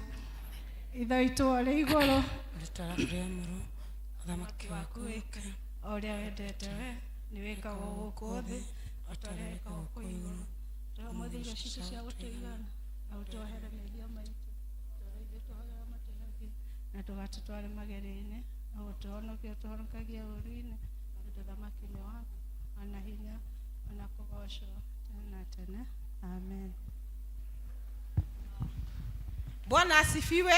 Ithe witũ ũrĩ igũrũ, rĩtwa rĩaku rĩamũrwo, ũthamaki waku wĩke, o ũrĩa wendete we nĩ wĩkagwo gũkũ thĩ o ta ũrĩa wĩkagwo kũu igũrũ. Tũhe ũmũthĩ irio citũ cia gũtũigana, na ũtuohere mehia maitũ ta ũrĩa ithuĩ tuohagĩra matũhĩtie, na ndũgatũtware magerio-inĩ, no ũtũhonokie ũtũhonokagie ũũru-inĩ, tondũ ũthamaki nĩ waku, ona hinya, ona kũgocwo tene na tene. Amen. Bwana asifiwe.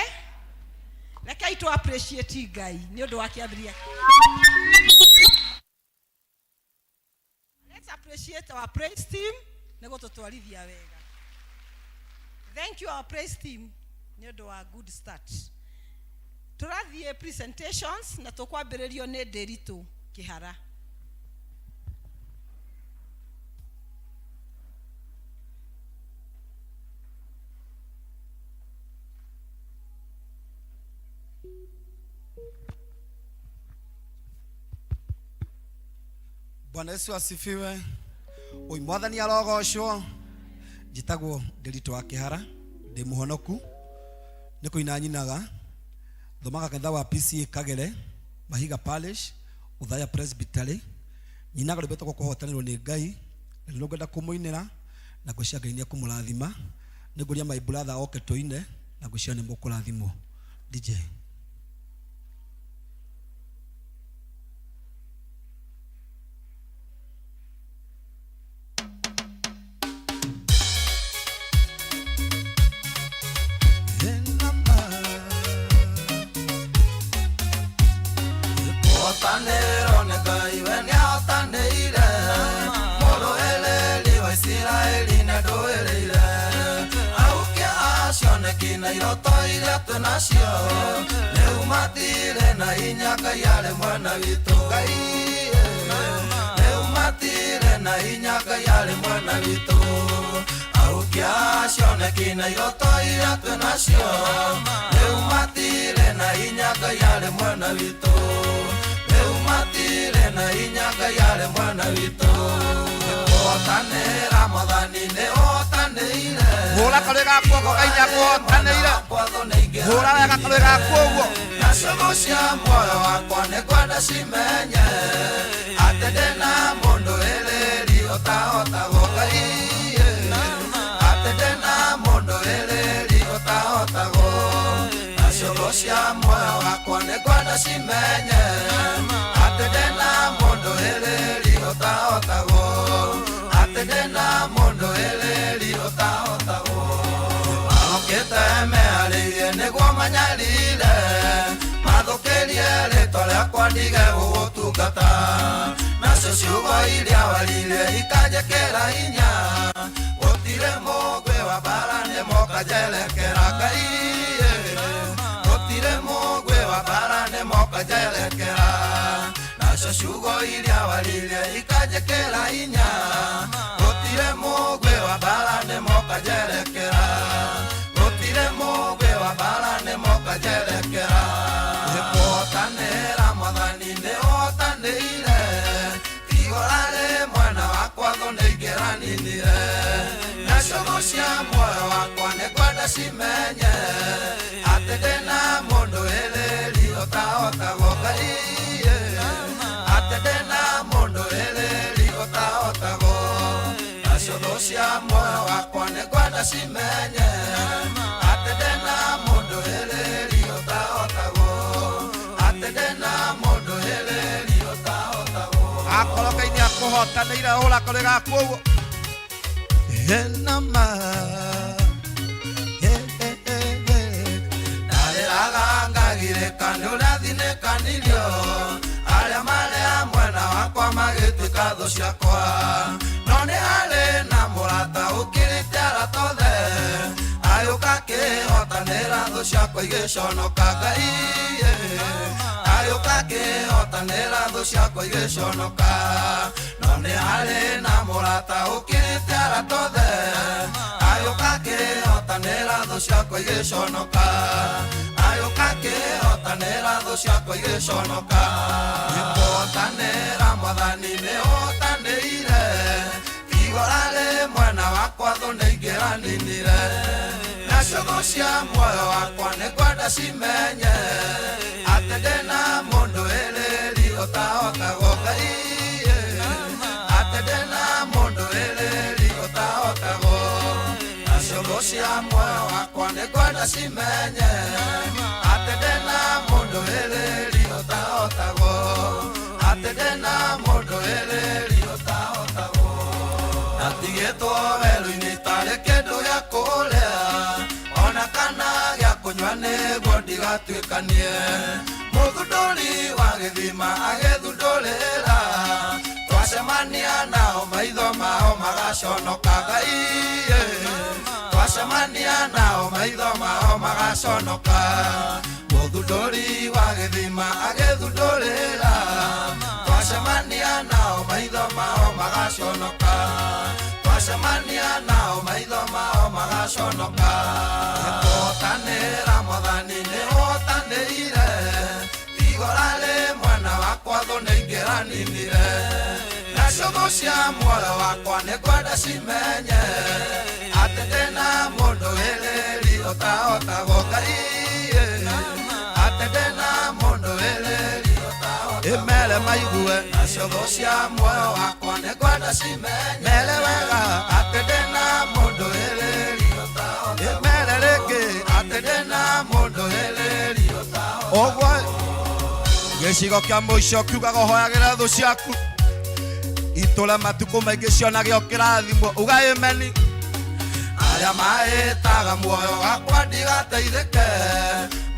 Rekei tu appreciate Ngai nĩ ũndũ wa kĩambĩrĩria. Let's appreciate our praise team nĩ gũtũtwarithia wega. Thank you, our praise team, nĩ ũndũ wa good start. Tũrathiĩ presentations na tũkwambĩrĩrio nĩ Ndĩritũ Kĩhara. Bwana Yesu asifiwe. Oi, Mwathani arogocwo. Njĩtagwo Ndĩritũ wa Kĩhara, ndĩ mũhonoku, nĩ kũina nyinaga, thomaga kanitha wa PCA Kagere, Mahiga Parish, Uthaya Presbytery. Nyinaga rwĩmbo rwĩtagwo Kũhotanĩrwo nĩ Ngai, na nĩ ngwenda kũmũinĩra, na ngwĩciria Ngai nĩ ekũmũrathima. Nĩ ngũria my brother oke tũine, na ngwĩciria nĩ mũkũrathimwo. DJ. Kũhotanĩrwo nĩ Ngai, we nĩahotanĩire mũrũĩrĩri wa Isiraeli nĩndũĩrĩire ahukia acioneki na iroto iria twĩnacio rĩu matirĩ na hinya. Ngai arĩ mwena witũ. Ngai rĩu matirĩ na hinya. Ngai arĩ mwena witũ. Ahukia acioneki na iroto iria twĩnacio rĩu matirĩ na hinya. Ngai arĩ mwena witũ. Rĩu matirĩ na hinya. Ngai arĩ mwena witũ. Kũhotanĩra Mwathani nĩ ũhotanĩire. Hũra karũĩ gaku oko Ngai nĩakũhotanĩire. Hũra wega karũĩ gaku ũguo. Na ciugo cia muoyo wakwa nĩ kwenda cimenye atĩ ndĩna mũndũ ĩrĩri ũtahotagwo. Ngai, atĩ ndĩna mũndũ ĩrĩri ũtahotagwo. thũ cia muoyo wakwa nĩ ngwenda cimenye atĩ ndĩna mũndũ ĩrĩri ũtahotagwo, atĩ ndĩna mũndũ ĩrĩri ũtahotagwo. Marokĩte meharĩirie nĩguo manyarire, mathũkĩrie rĩtwa rĩakwa ndige gũgũtungata. Nacio ciugo iria waririe ikanjĩkĩra hinya, gũtirĩ mũgwĩ wa mbara nĩmoka njerekera Ngai, gũtirĩ mũgwĩ wa mbara nĩmoka njerekera. Nacio ciugo iria waririe ikanjĩkĩra hinya, gũtirĩ mũgwĩ wa mbara nĩmoka njerekera, gũtirĩ mũgwĩ wa mbara nĩmoka njerekera. Nĩkũhotanĩra Mwathani nĩũhotanĩire, igora rĩ mwena wakwa thũ nĩingĩraninire. Nacio thũ cia muoyo wakwa nĩngwenda cimenye atĩ ndĩna mũndũ ĩrĩri ũtahotagwo Ngai, atĩ ndĩna mũndũ ĩrĩri ũtahotagwo. Nacio thũ cia muoyo wakwa nĩngwenda cimenye atĩ ndĩna mũndũ ĩrĩri ũtahotagwo, atĩ ndĩna mũndũ ĩrĩri ũtahotagwo. Akorwo Ngai nĩakũhotanĩire hũra karĩ gaku ũguo. Hena ma ndarĩraga ngagirĩka nĩ ũrĩa thinĩkanirio, arĩa marĩ a mwena wakwa magĩtuĩka thũ ciakwa. No nĩ harĩ na mũrata ũkĩrĩte arata othe, agĩũka akĩhotanĩra thũ ciakwa igĩconoka Ngai, agĩũka akĩhotanĩra thũ ciakwa igĩconoka. No nĩ harĩ na mũrata ũkĩrĩte arata othe, agĩũka akĩhotanĩra thũ ciakwa igĩconoka, agĩũka akĩhotanĩra thũ ciakwa igĩconoka. Nĩkũhotanĩra Mwathani nĩũhotanĩire, igora rĩ mwena wakwa thũ nĩingĩraninire. Nacio thũ cia muoyo wakwa nĩngwenda cimenye atĩ ndĩna mũndũ ĩrĩri ũtahotagwo Ngai, atĩ ndĩna mũndũ ĩrĩri ũtahotagwo. Nacio thũ cia muoyo wakwa nĩngwenda cimenye atĩ ndĩna mũndũ ĩrĩri ũtahotagwo, atĩ ndĩna mũndũ ĩrĩri ũtahotagwo. Natigĩtwo werũ-inĩ itarĩ kĩndũ gĩa kũrĩa, ona kana gĩa kũnyua nĩguo ndigatuĩkanie. Mũthundũri wa gĩthima agĩthundũrĩra, twacemania nao maitho mao magaconoka Ngai, twacemania nao maitho mao magaconoka. Mũthundũri wa gĩthima agĩthundũrĩra, twacemania nao maitho mao magaconoka, twacemania nao maitho mao magaconoka. Nĩkũhotanĩra Mwathani nĩũhotanĩire, igora rĩ mwena wakwa thũ nĩingĩraninire. Nacio thũ cia muoyo wakwa nĩngwenda cimenye atĩ ndĩna mũndũ ĩrĩri ũtahotagwo Ngai, atĩ ndĩna mũndũ ĩrĩri ũtahotagwo. Ĩmere maigue. Nacio thũ cia muoyo wakwa nĩngwenda cimenye mere wega atĩ ndĩna mũndũ ĩrĩri ũtahotagwo. Ĩmere rĩngĩ atĩ ndĩna mũndũ ĩrĩri ũtahotagwo. Ũguo gĩcigo kĩa mũico kiugaga ũhoyagĩra thũ ciaku itũre matukũ maingĩ cionage ũkĩrathimwo uga ĩmeni. Arĩa mahĩtaga muoyo wakwa ndigateithĩke,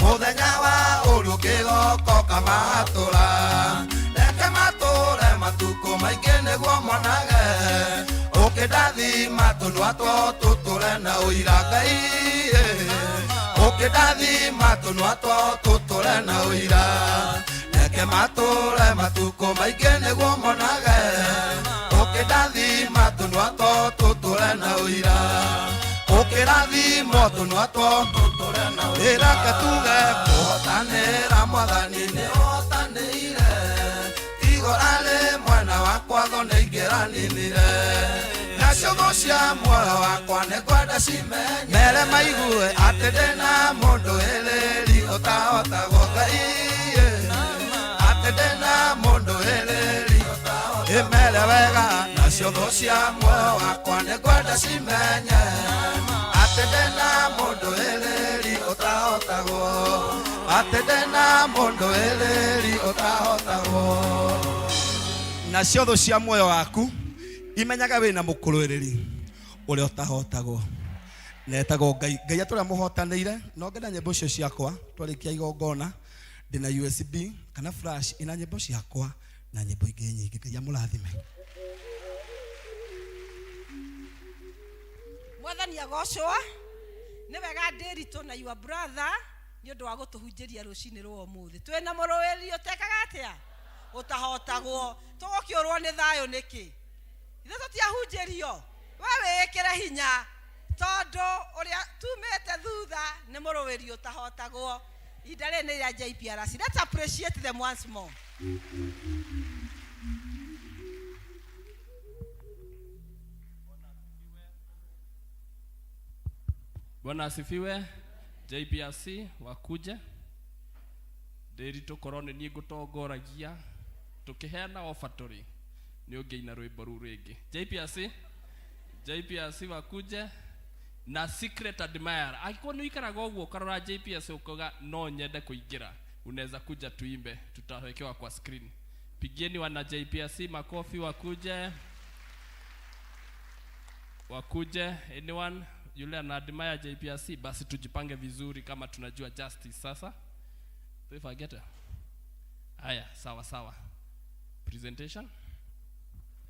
mũthenya wa ũru kĩgoko mahatũra. Reke matũre matukũ maingĩ nĩguo monage, ũkĩndathima tũnua twao tũtũre na ũira Ngai, ũkĩndathima tũnua twao tũtũre na ũira. Reke matũre matukũ maingĩ nĩguo monage, ũkĩndathima tũnua twao tũtũre na ũira, ũkĩrathimwo tũnua twao tũtũre na ũira. Reke tuge kũhotanĩra Mwathani nĩũhotanĩire, igora rĩ mwena wakwa thũ nĩingĩraninire. Nacio thũ cia muoyo wakwa nĩngwenda cimenye mere maigue atĩ ndĩna mũndũ ĩrĩri ũtahotagwo Ngai, atĩ ndĩna mũndũ ĩrĩri ũtahotagwo. Ĩmere wega. Nacio thũ cia muoyo wakwa nĩngwenda cimenye atĩ ndĩna mũndũ Mũndũĩrĩri ũtahotagwo, atĩ ndĩna mũndũĩrĩri ũtahotagwo. Nacio thũ cia muoyo waku imenyaga wĩna mũkũrũĩrĩri ũrĩa ũtahotagwo, na etagwo Ngai. Ngai atũrĩa mũhotanĩire. No ngenda nyĩmbo icio ciakwa twarĩkia igongona, ndĩna USB kana flash ina nyĩmbo ciakwa na nyĩmbo ingĩ nyingĩ. Ngai amũrathime. Mwathani agocwo. Nĩ wega Ndĩritũ na your brother nĩ ũndũ wa gũtũhunjĩria rũcinĩ rwa ũmũthĩ. Twĩna mũrũĩri ũtekaga atĩa? Ũtahotagwo. Tũgũkĩũrwo nĩ thayũ nĩkĩ? Ithuĩ tũtiahunjĩrio. We wĩĩkĩre hinya tondũ ũrĩa tumĩte thutha nĩ mũrũĩri ũtahotagwo. Ihinda rĩrĩ nĩ rĩa JPRC. Let's appreciate them once more. Bwana asifiwe. JPRC wakuje ndĩri tũkorwo nĩ niĩ ngũtongoragia tũkĩheana offertory nĩ ũngĩina rwĩmbo rũu rĩngĩ. JPRC, JPRC wakuje na secret admirer. Angĩkorwo nĩ ũikaraga ũguo ũkarora JPRC ũkauga no nyende kũingĩra, unaweza kuja tuimbe, tutawekewa kwa screen. Pigieni wana JPRC makofi, wakuje wakuje. Anyone yule ana admire JPRC, basi tujipange vizuri kama tunajua justice sasa. Tuifagete. Haya, sawa sawa. Presentation.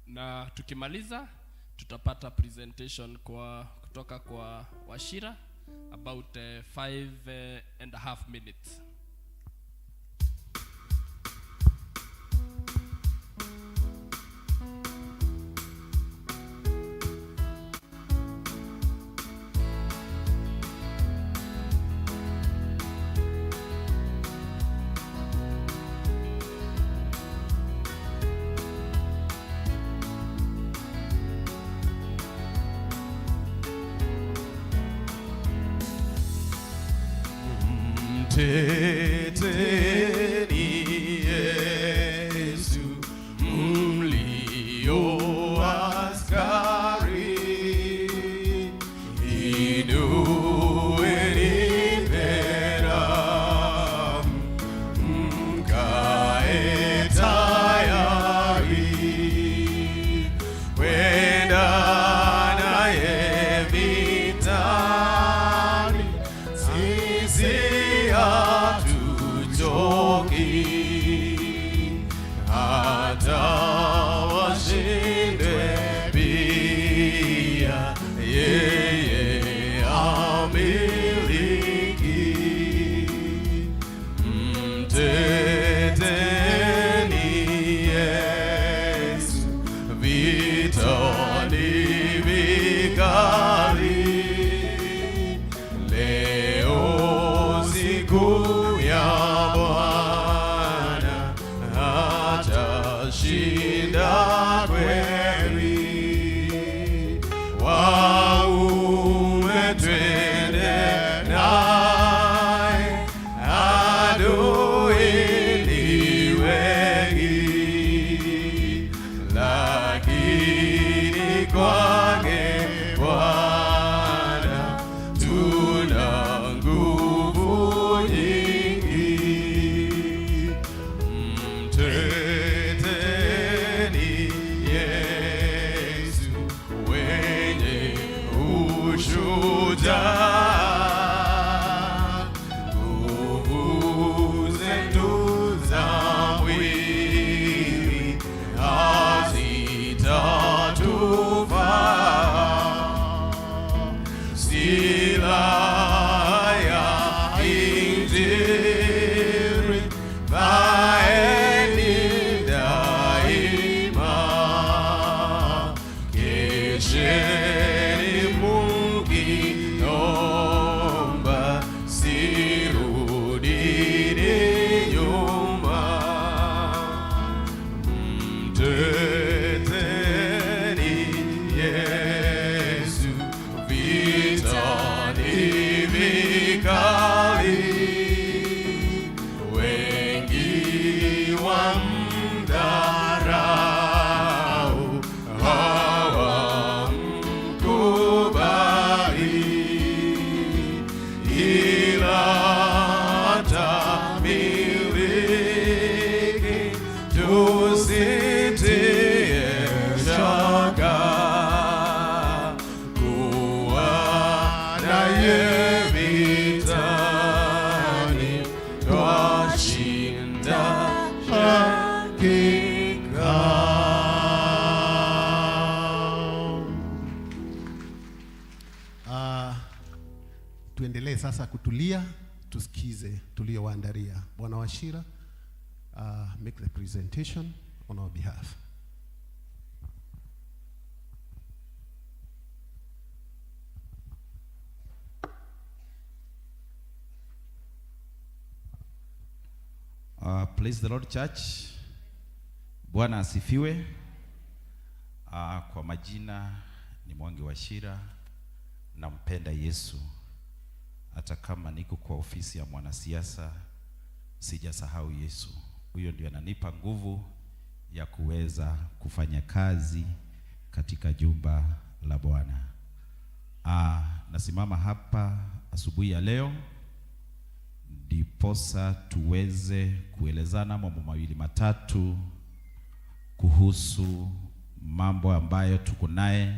Na tukimaliza tutapata presentation kwa kutoka kwa Wachira about 5.5 minutes. Mteteni Yesu mlio askari, inueni bendera, mkae tayari kwenda naye vitani, sisi hatuchoki hata washindwe pia, yeye amiliki. Mteteni Yesu, vita ni vikali, leo siku ya Bwana atashinda kweli. Waume twende naye, adui ni wengi, lakini kwake Bwana tuna nguvu nyingi. sasa kutulia tusikize tuliowaandalia. Bwana Wachira, make the presentation on our behalf. Praise the Lord Church. Bwana asifiwe. Kwa majina ni Mwangi Wachira, nampenda Yesu. Hata kama niko kwa ofisi ya mwanasiasa, sijasahau Yesu. Huyo ndio ananipa nguvu ya kuweza kufanya kazi katika jumba la Bwana. Nasimama hapa asubuhi ya leo ndiposa tuweze kuelezana mambo mawili matatu kuhusu mambo ambayo tuko naye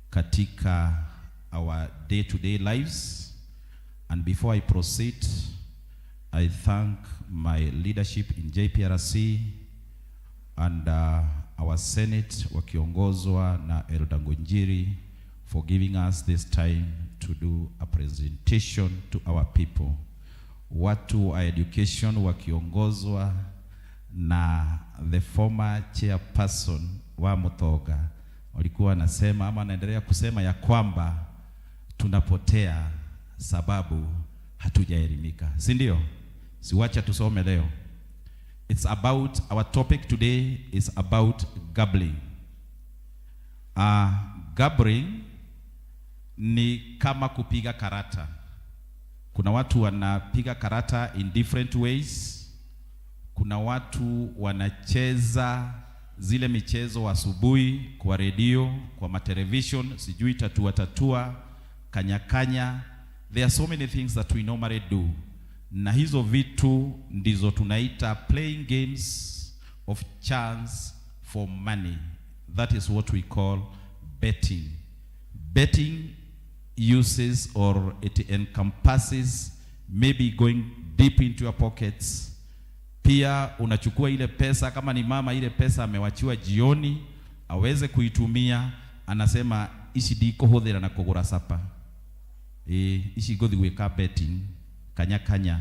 katika our day-to-day lives. And before I proceed, I thank my leadership in JPRC and our Senate wakiongozwa na Elder Ngunjiri for giving us this time to do a presentation to our people. Watu wa education wakiongozwa na the former chairperson wa Mutoga walikuwa wanasema ama wanaendelea kusema ya kwamba tunapotea sababu hatujaelimika, si ndio? Siwacha tusome leo. It's about, our topic today is about gambling. Gambling ni kama kupiga karata. Kuna watu wanapiga karata in different ways. Kuna watu wanacheza zile michezo asubuhi kwa redio, kwa matelevision, sijui tatua tatua, kanya kanya. There are so many things that we normally do. Na hizo vitu ndizo tunaita playing games of chance for money. That is what we call betting. Betting uses or it encompasses maybe going deep into your pockets. Pia unachukua ile pesa, kama ni mama, ile pesa amewachiwa jioni aweze kuitumia, anasema ici ndikũhũthĩra na kũgũra sapa, ici ngũthi gwĩka betting kanya kanya.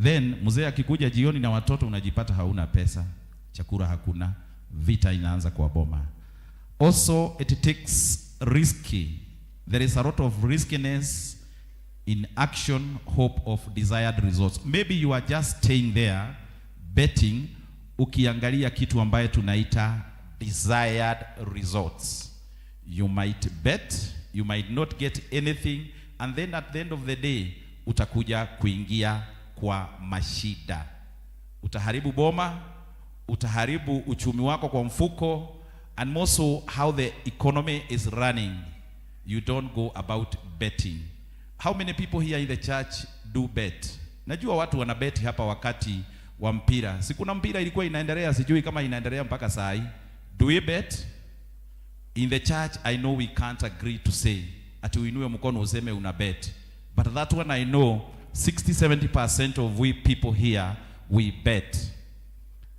Then mzee akikuja jioni na watoto, unajipata hauna pesa, chakula hakuna, vita inaanza kwa boma. Also it takes risky. There is a lot of riskiness in action, hope of desired results. Maybe you are just staying there betting, ukiangalia kitu ambaye tunaita desired results. You might bet, you might not get anything, and then at the end of the day utakuja kuingia kwa mashida. Utaharibu boma, utaharibu uchumi wako kwa mfuko, and more so how the economy is running. You don't go about betting. How many people here in the church do bet? Najua watu wana bet hapa wakati wa mpira. Si kuna mpira ilikuwa inaendelea, sijui kama inaendelea mpaka saa hii. Do we bet? In the church, I know we can't agree to say ati uinue mkono useme una bet. But that one I know 60-70% of we people here, we bet.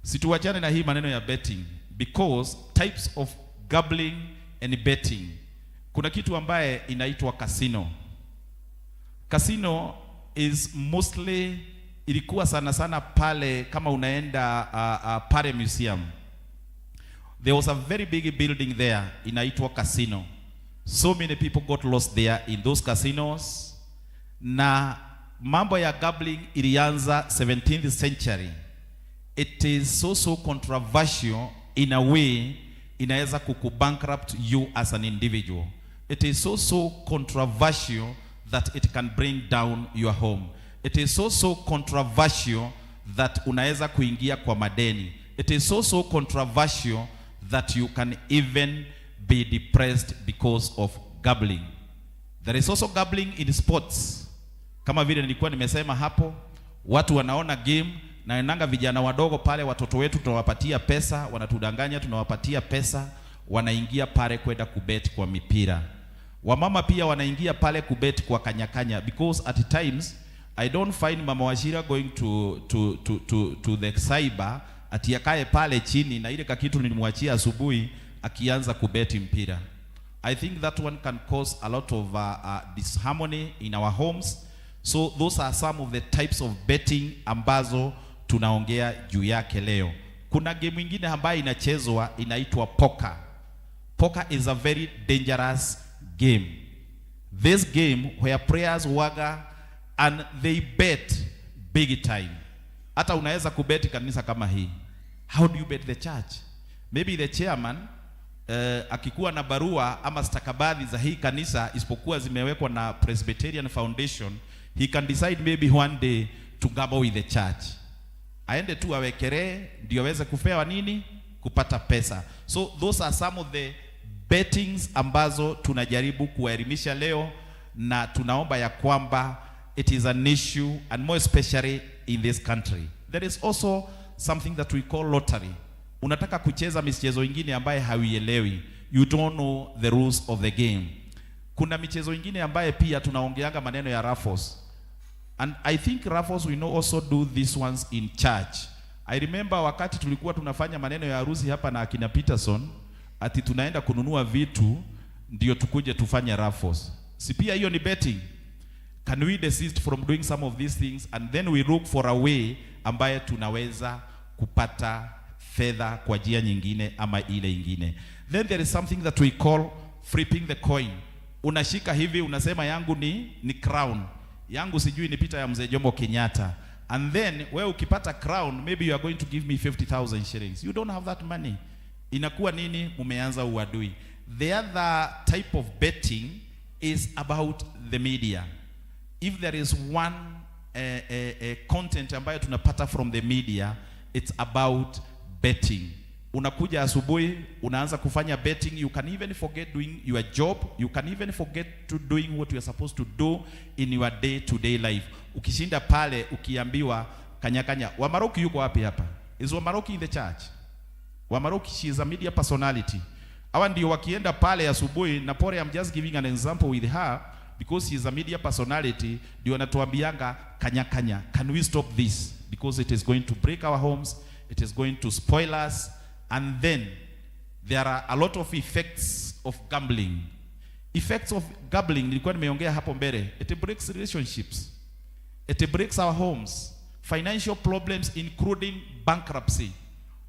Situachane na hii maneno ya betting, because types of gambling and betting. Kuna kitu ambaye inaitwa casino. Casino is mostly, ilikuwa sana sana pale kama unaenda pale museum. There was a very big building there inaitwa casino. So many people got lost there in those casinos. Na mambo ya gambling ilianza 17th century. It is so so controversial in a way, inaweza kukubankrupt you as an individual. It is so so controversial that it can bring down your home. It is so so controversial that unaweza kuingia kwa madeni. It is so so controversial that you can even be depressed because of gambling. There is also gambling in sports. Kama vile nilikuwa nimesema hapo, watu wanaona game na enanga vijana wadogo pale, watoto wetu tunawapatia pesa, wanatudanganya, tunawapatia pesa, wanaingia pale kwenda kubet kwa mipira. Wamama pia wanaingia pale kubet kwa kanyakanya, because at times I don't find Mama Wachira going to the cyber ati akae pale chini na ile kakitu nilimwachia asubuhi akianza kubeti mpira. I think that one can cause a lot of disharmony in our homes. So those are some of the types of betting ambazo tunaongea juu yake leo. Kuna game ingine ambayo inachezwa inaitwa poker. Poker is a very dangerous game. This game where players wager and they bet big time. Hata unaweza kubeti kanisa kama hii. How do you bet the church? Maybe the chairman akikuwa na barua ama stakabadhi za hii kanisa isipokuwa zimewekwa na Presbyterian Foundation, he can decide maybe one day to gamble with the church. Aende tu awekelee ndio aweze kupewa nini? Kupata pesa. So those are some of the bettings ambazo tunajaribu kuwaelimisha leo, na tunaomba ya kwamba it is an issue, and more especially in this country. There is also something that we call lottery. Unataka kucheza michezo ingine ambaye hauielewi, you don't know the rules of the game. Kuna michezo ingine ambaye pia tunaongeanga maneno ya raffles. And I think raffles, we know, also do these ones in church. I remember wakati tulikuwa tunafanya maneno ya harusi hapa na akina Peterson, ati tunaenda kununua vitu ndio tukuje tufanye raffles. Si pia hiyo ni betting? Can we desist from doing some of these things and then we look for a way ambaye tunaweza kupata fedha kwa njia nyingine ama ile ingine? Then there is something that we call flipping the coin. Unashika hivi, unasema yangu ni crown, yangu sijui ni picha ya mzee Jomo Kenyatta. And then wewe ukipata crown, maybe you are going to give me 50,000 shillings. You don't have that money. Inakuwa nini? Mumeanza uadui. The other type of betting is about the media. If there is one content ambayo tunapata from the media, it's about betting. Unakuja asubuhi, unaanza kufanya betting. You can even forget doing your job. You can even forget to doing what you are supposed to do in your day to day life. Ukishinda pale ukiambiwa kanyakanya. Wamaroki yuko wapi hapa? Is Wamaroki in the church? Wamaroki, she is a media personality. Hawa ndio wakienda pale asubuhi, na pore, I'm just giving an example with her because she is a media personality, ndio anatuambianga kanya kanya. Can we stop this? Because it is going to break our homes, it is going to spoil us, and then there are a lot of effects of gambling. Effects of gambling, nilikuwa nimeongea hapo mbele, it breaks relationships. It breaks our homes. Financial problems, including bankruptcy.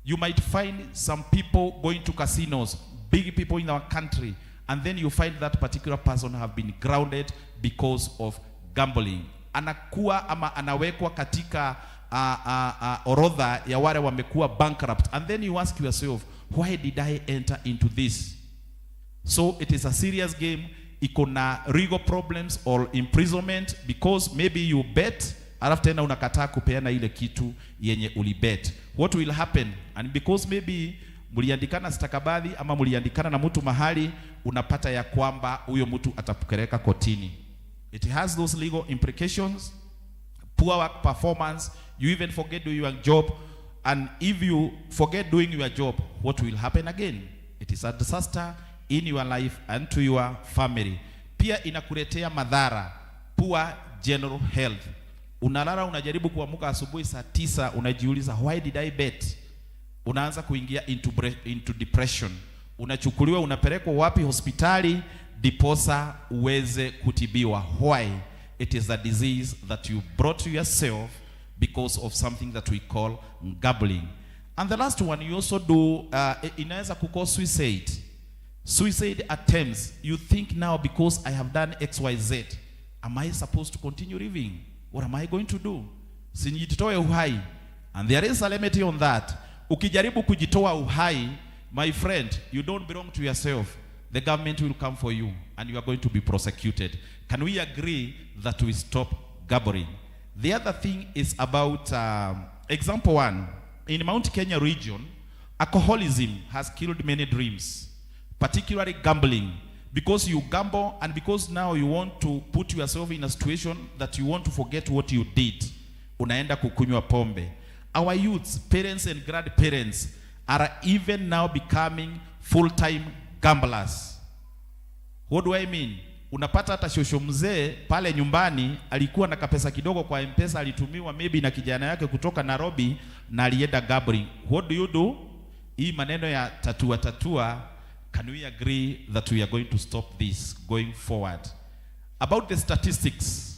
You might find some people going to casinos, big people in our country, and then you find that particular person have been grounded because of gambling. Anakuwa ama anawekwa katika orodha ya wale wamekuwa bankrupt, and then you ask yourself, why did I enter into this? So it is a serious game. Iko na legal problems or imprisonment because maybe you bet, alafu tena unakataa kupeana ile kitu yenye ulibet. What will happen? And because maybe mliandikana stakabadhi ama mliandikana na mtu mahali, unapata ya kwamba huyo mtu atakupeleka kotini. It has those legal implications. Poor work performance, you even forget doing your job, and if you forget doing your job, what will happen again? It is a disaster in your life and to your family. Pia inakuletea madhara, poor general health. Unalala, unajaribu kuamka asubuhi saa 9, unajiuliza, "Why did I bet?" Unaanza kuingia into depression. Unachukuliwa, unapelekwa wapi? Hospitali, diposa uweze kutibiwa. Why? It is a disease that you brought to yourself because of something that we call gambling. And the last one you also do, inaweza kucause suicide. Suicide attempts. You think now, because I have done XYZ, am I supposed to continue living? What am I going to do? Si nijitoe uhai. And there is a remedy on that. Ukijaribu kujitoa uhai, my friend, you don't belong to yourself. The government will come for you and you are going to be prosecuted. Can we agree that we stop gambling? The other thing is about example one. In Mount Kenya region, alcoholism has killed many dreams, particularly gambling. Because you gamble and because now you want to put yourself in a situation that you want to forget what you did, unaenda kukunywa pombe. Our youths, parents and grandparents are even now becoming full-time gamblers. What do I mean? Unapata hata shosho mzee pale nyumbani alikuwa na kapesa kidogo kwa M-Pesa, alitumiwa maybe na kijana yake kutoka Nairobi na alienda gambling. What do you do? Hii maneno ya tatua tatua, can we agree that we are going to stop this going forward? About the statistics,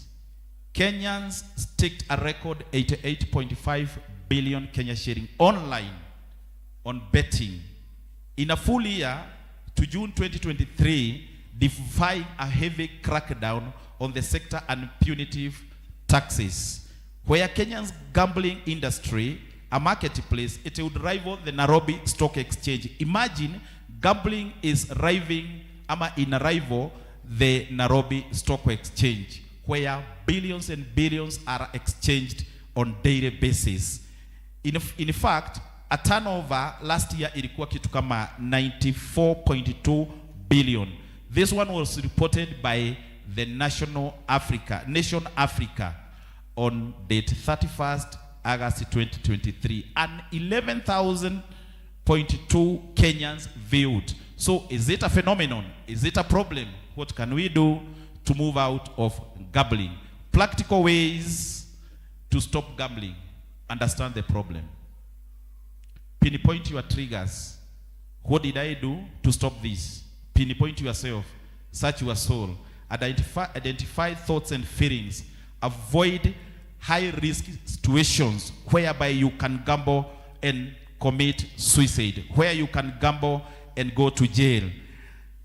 Kenyans staked a record 88.5 billion Kenya shilling online on betting. In a full year to June 2023, defying a heavy crackdown on the sector and punitive taxes. Where Kenya's gambling industry, a marketplace, it would rival the Nairobi Stock Exchange. Imagine gambling is rivaling, ama in a rival, the Nairobi Stock Exchange, where billions and billions are exchanged on daily basis. In fact, a turnover last year ilikuwa kitu kama 94.2 billion. This one was reported by the Nation Africa on date 31st August 2023, and 11,000.2 Kenyans viewed. So is it a phenomenon? Is it a problem? What can we do to move out of gambling? Practical ways to stop gambling. Understand the problem. Pinpoint your triggers. What did I do to stop this? Pinpoint yourself. Search your soul. Identify thoughts and feelings. Avoid high-risk situations whereby you can gamble and commit suicide, where you can gamble and go to jail.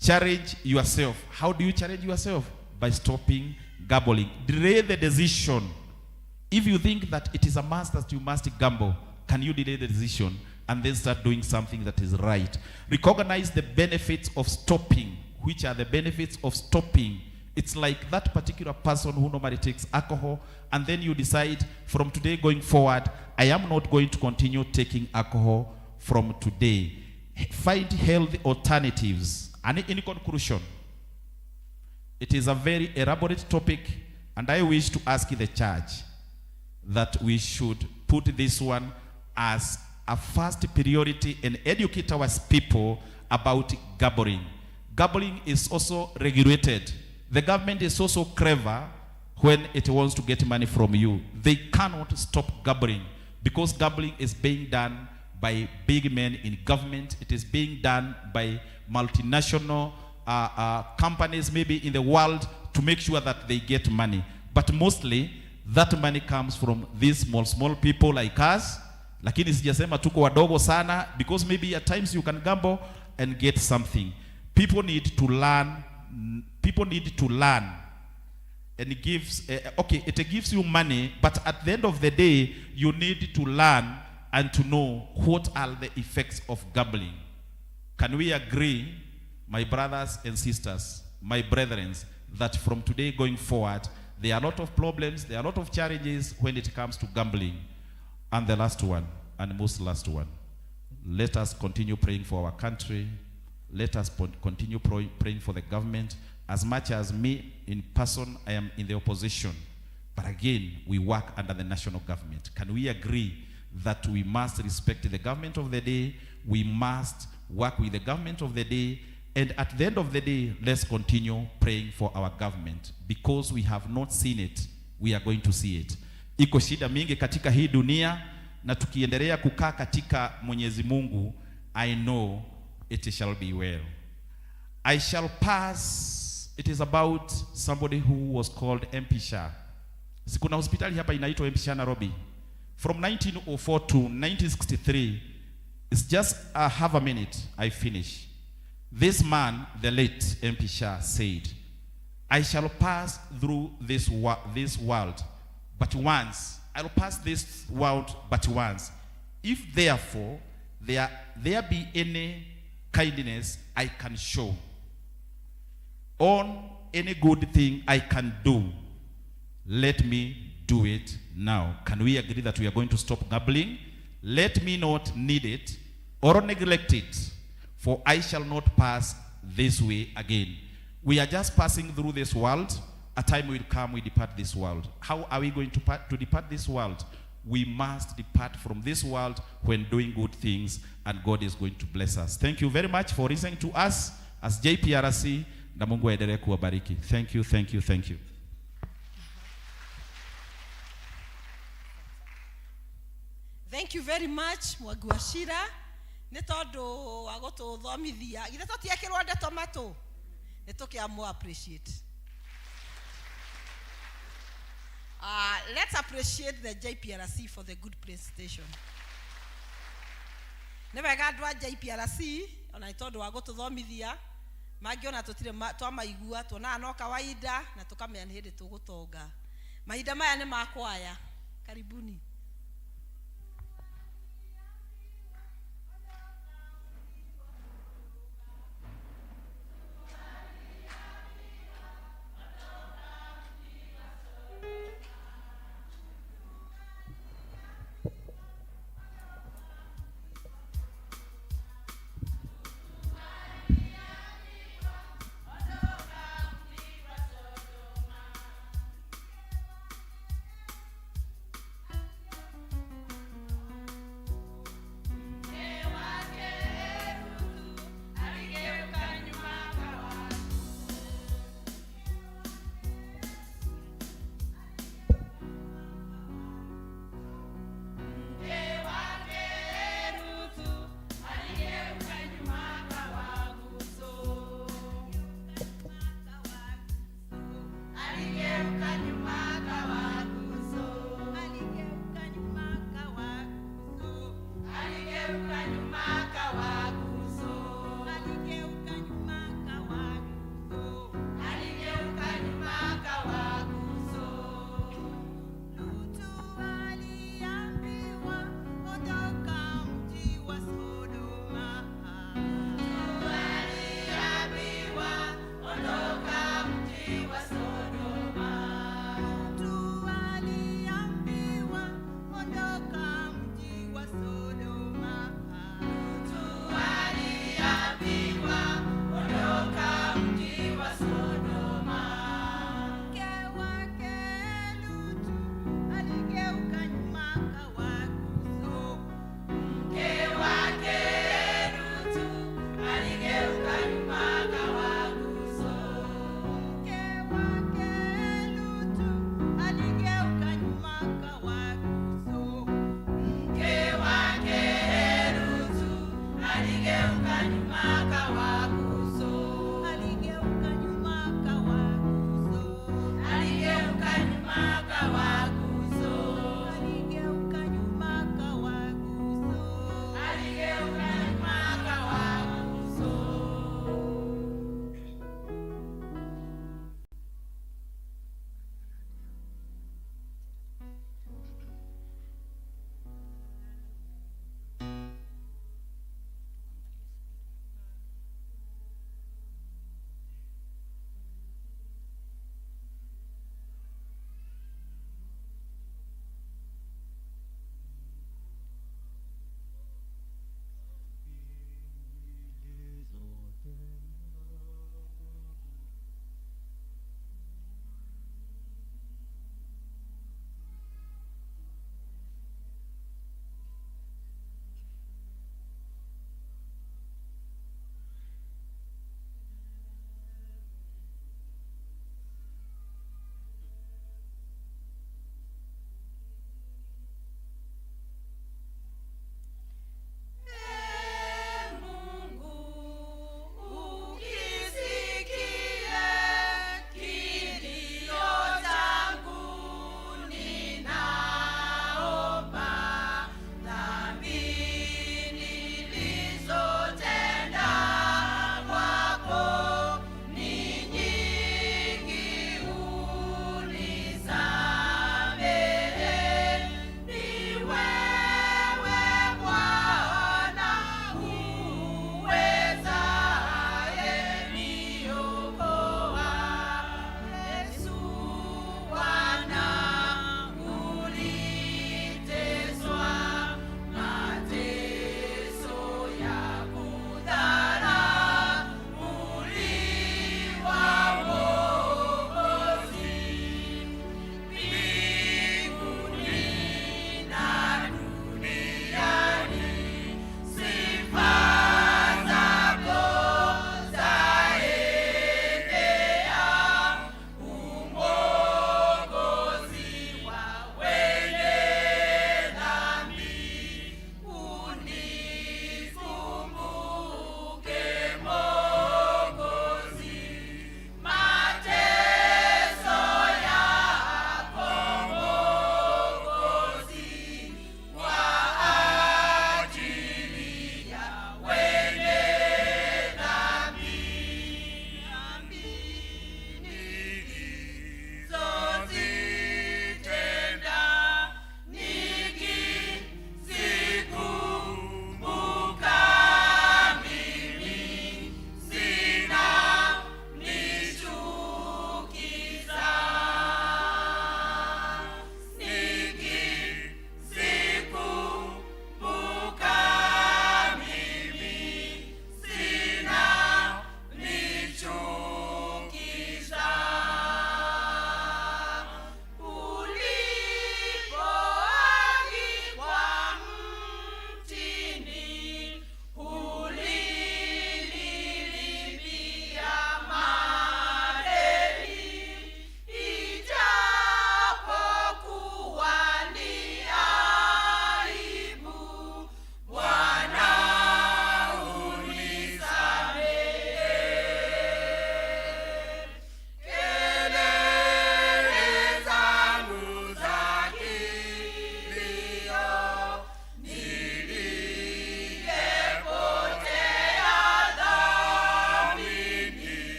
Challenge yourself. How do you challenge yourself? By stopping gambling. Delay the decision. If you think that it is a must that you must gamble, can you delay the decision and then start doing something that is right? Recognize the benefits of stopping. Which are the benefits of stopping? It's like that particular person who normally takes alcohol, and then you decide from today going forward, I am not going to continue taking alcohol from today. Find healthy alternatives. And in conclusion, it is a very elaborate topic, and I wish to ask the church that we should put this one as a first priority and educate our people about gambling. Gambling is also regulated. The government is also clever when it wants to get money from you. They cannot stop gambling because gambling is being done by big men in government. It is being done by multinational companies maybe in the world to make sure that they get money. But mostly, that money comes from these small, small people like us. Lakini sijasema tuko wadogo sana, because maybe at times you can gamble and get something. People need to learn. People need to learn. And it gives, okay, it gives you money, but at the end of the day, you need to learn and to know what are the effects of gambling. Can we agree, my brothers and sisters, my brethren, that from today going forward, there are a lot of problems, there are a lot of challenges when it comes to gambling. And the last one, and most last one, let us continue praying for our country. Let us continue praying for the government. As much as me, in person, I am in the opposition. But again, we work under the national government. Can we agree that we must respect the government of the day? We must work with the government of the day. And at the end of the day, let's continue praying for our government. Because we have not seen it, we are going to see it. Iko shida mingi katika hii dunia, na tukiendelea kukaa katika Mwenyezi Mungu, I know it shall be well. I shall pass. It is about somebody who was called MP Shah. Si kuna hospitali hapa inaitwa MP Shah Nairobi. From 1904 to 1963, it's just a half a minute, I finish. This man, the late MP Shah, said, I shall pass through this world but once. I'll pass this world but once. If therefore there be any kindness I can show, on any good thing I can do, let me do it now. Can we agree that we are going to stop gambling? Let me not need it or neglect it, for I shall not pass this way again. We are just passing through this world. A time will come we depart this world. How are we going to depart this world? We must depart from this world when doing good things, and God is going to bless us. Thank you very much for listening to us as JPRC, na Mungu aendelee kuwabariki. Thank you, thank you, thank you. Thank you very much, Mwangi wa Shira, nĩ tondũ wa gũtũthomithia. Githĩ tũtiekĩrwo ndeto matũ? Nĩ tũkĩamũ appreciate. Let's appreciate the JPRC for the good presentation. Nĩ wega andũ a JPRC ona nĩ tondũ wa gũtũthomithia mangĩ ona tũtirĩ twamaigua, tuonaga no kawaida na tũkamenya nĩ hĩndĩ tũgũtonga. Mahinda maya nĩ ma kwaya. Karibuni.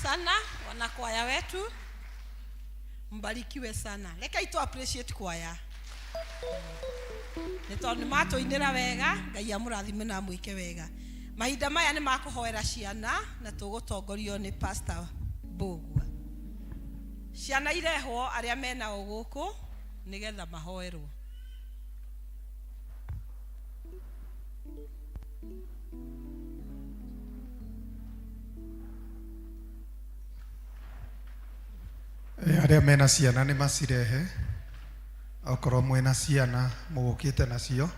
sana wanakwaya wetu, mbarikiwe sana. Reke itu appreciate kwaya nĩ tondũ nĩ matũinĩra wega. Ngai amũrathime na amwĩke wega. Mahinda maya nĩ makũhoera ciana na tũgũtongorio nĩ Pastor Mbũgua. Ciana irehwo arĩa menao gũkũ nĩgetha mahoerwo. Arĩa mena ciana nĩ macirehe, okorwo mwĩna ciana mũgũkĩte nacio,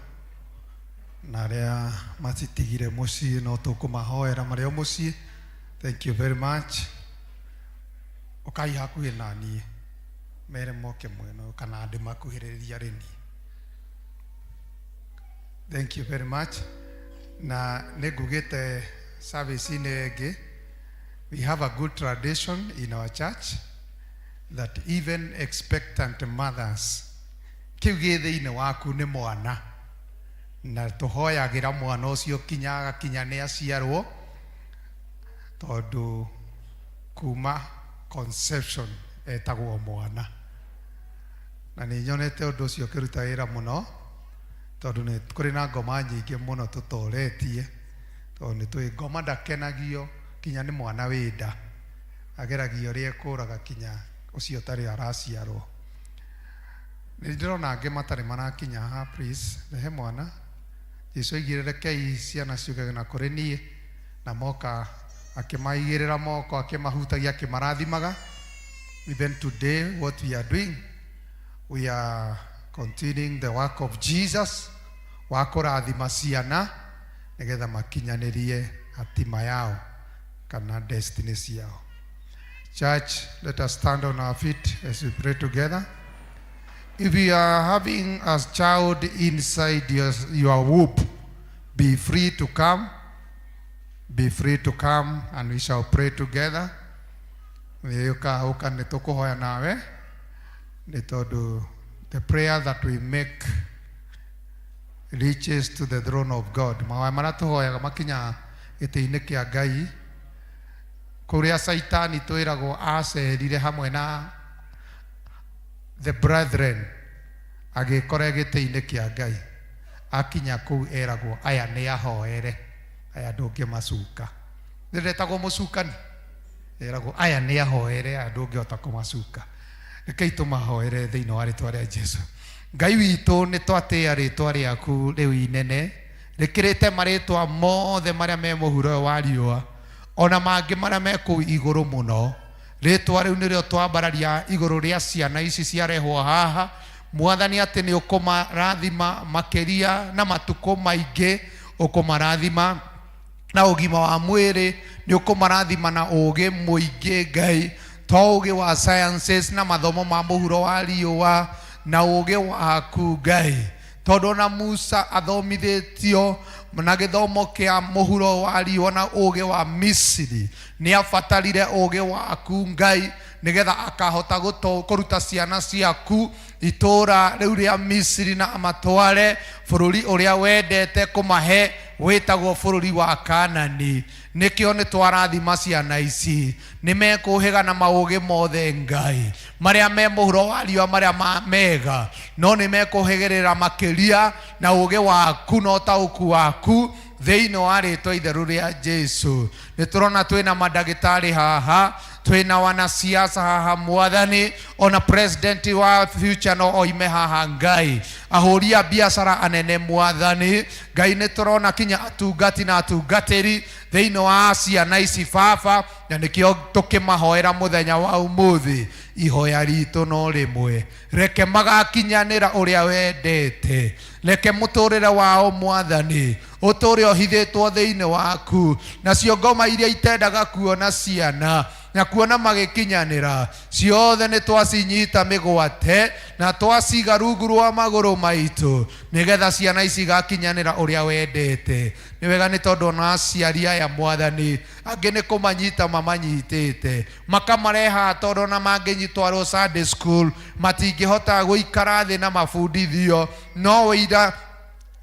na arĩa macitigire mũciĩ no tũkũmahoera marĩ o mũciĩ. Thank you very much. Ũkai hakuhĩ na niĩ, mere moke mwena ũyũ kana ndĩmakuhĩrĩria arĩ niĩ. Thank you very much. Na nĩ ngugĩte service-inĩ ĩngĩ, we have a good tradition in our church that even expectant mothers, kĩu gĩ thĩinĩ waku nĩ mwana, na tũhoyagĩra mwana ũcio kinya agakinya nĩ aciarwo, tondũ kuma conception etagwo mwana. Na nĩ nyonete ũndũ ũcio ũkĩruta wĩra mũno, tondũ nĩ kũrĩ na ngoma nyingĩ mũno tũtoretie, tondũ nĩ tũĩ ngoma ndakenagio kinya nĩ mwana wĩ nda, ageragia ũrĩa ekũraga kinya ũcio ũtarĩ araciarwo. Nĩ ndĩrona angĩ matarĩ marakinya haha, please rehe mwana. Jesu oigire rekei ciana ciũke na kũrĩ niĩ, na moka akĩmaigĩrĩra moko, akĩmahutagia, akĩmarathimaga. Even today what we are doing, we are continuing the work of Jesus wa kũrathima ciana nĩgetha makinyanĩrie hatima yao kana destiny ciao. Church, let us stand on our feet as we pray together. If you are having a child inside your womb, be free to come. Be free to come and we shall pray together. Ũka ũka nĩ tũkũhoya nawe, nĩ tondũ the prayer that we make reaches to the throne of God. Mahoya marĩa tũhoyaga makinya gĩtĩ-inĩ kĩa Ngai, kũrĩa Caitani twĩragwo acerire hamwe na the brethren, agĩkora gĩtĩ-inĩ kĩa Ngai. Akinya kũu eragwo aya nĩ ahoere, aya ndũngĩmacuka. Nĩndetagwo mũcukani, eragwo aya nĩ ahoere, aya ndũngĩhota kũmacuka. Rekei tũmahoere thĩinĩ wa rĩtwa rĩa Jesu. Ngai witũ, nĩ twatĩĩa rĩtwa rĩaku rĩu inene rĩkĩrĩte marĩtwa mothe marĩa me mũhuro ũyũ wa riũa, ona mangĩ marĩa me kũu igũrũ mũno. Rĩtwa rĩu nĩrĩo twambararia igũrũ rĩa ciana ici ciarehwo haha, Mwathani, atĩ nĩ ũkũmarathima makĩria na matukũ maingĩ, ũkũmarathima na ũgima wa mwĩrĩ, nĩ ũkũmarathima na ũgĩ mũingĩ Ngai, to ũgĩ wa sciences na mathomo ma mũhuro wa riũa, na ũgĩ waku Ngai, tondũ ona Musa athomithĩtio na gĩthomo kĩa mũhuro wa riũa na ũgĩ wa Misiri, nĩ abatarire ũgĩ waku Ngai, nĩgetha akahota kũruta ciana ciaku itũũra rĩu rĩa Misiri na amatware bũrũri ũrĩa wendete kũmahe wĩtagwo bũrũri wa Kanani. Nĩkĩo nĩ twarathima ciana ici, nĩ mekũhĩga na maũgĩ mothe Ngai marĩa me mũhuro wa riũa, marĩa mega, no nĩ mekũhĩgĩrĩra makĩria na ũgĩ waku na ũtaũku waku thĩinĩ wa rĩtwa itheru rĩa Jesu. Nĩ tũrona twĩna mandagĩtarĩ haha, twĩna wanasiasa haha Mwathani, ona president wa future no oime haha Ngai, ahũri a biacara anene Mwathani Ngai, nĩ tũrona kinya atungati na atungatĩri thĩinĩ wa ciana ici Baba, na nĩkĩo tũkĩmahoera mũthenya wa ũmũthĩ. Ihoya ritũ no rĩmwe, reke magakinyanĩra ũrĩa wendete, reke mũtũrĩre wao Mwathani ũtũre ũhithĩtwo thĩinĩ waku, nacio ngoma iria itendaga kuona ciana na kuona magĩkinyanĩra ciothe nĩ twacinyita mĩgwate na twaciga rungu rwa magũrũ maitũ, nĩgetha ciana ici igakinyanĩra ũrĩa wendete. Nĩ wega nĩ tondũ ona aciari aya Mwathani angĩ nĩ kũmanyita mamanyitĩte makamareha, tondũ ona mangĩnyitwarwo Sunday school matingĩhota gũikara thĩ na mabundithio, no wĩira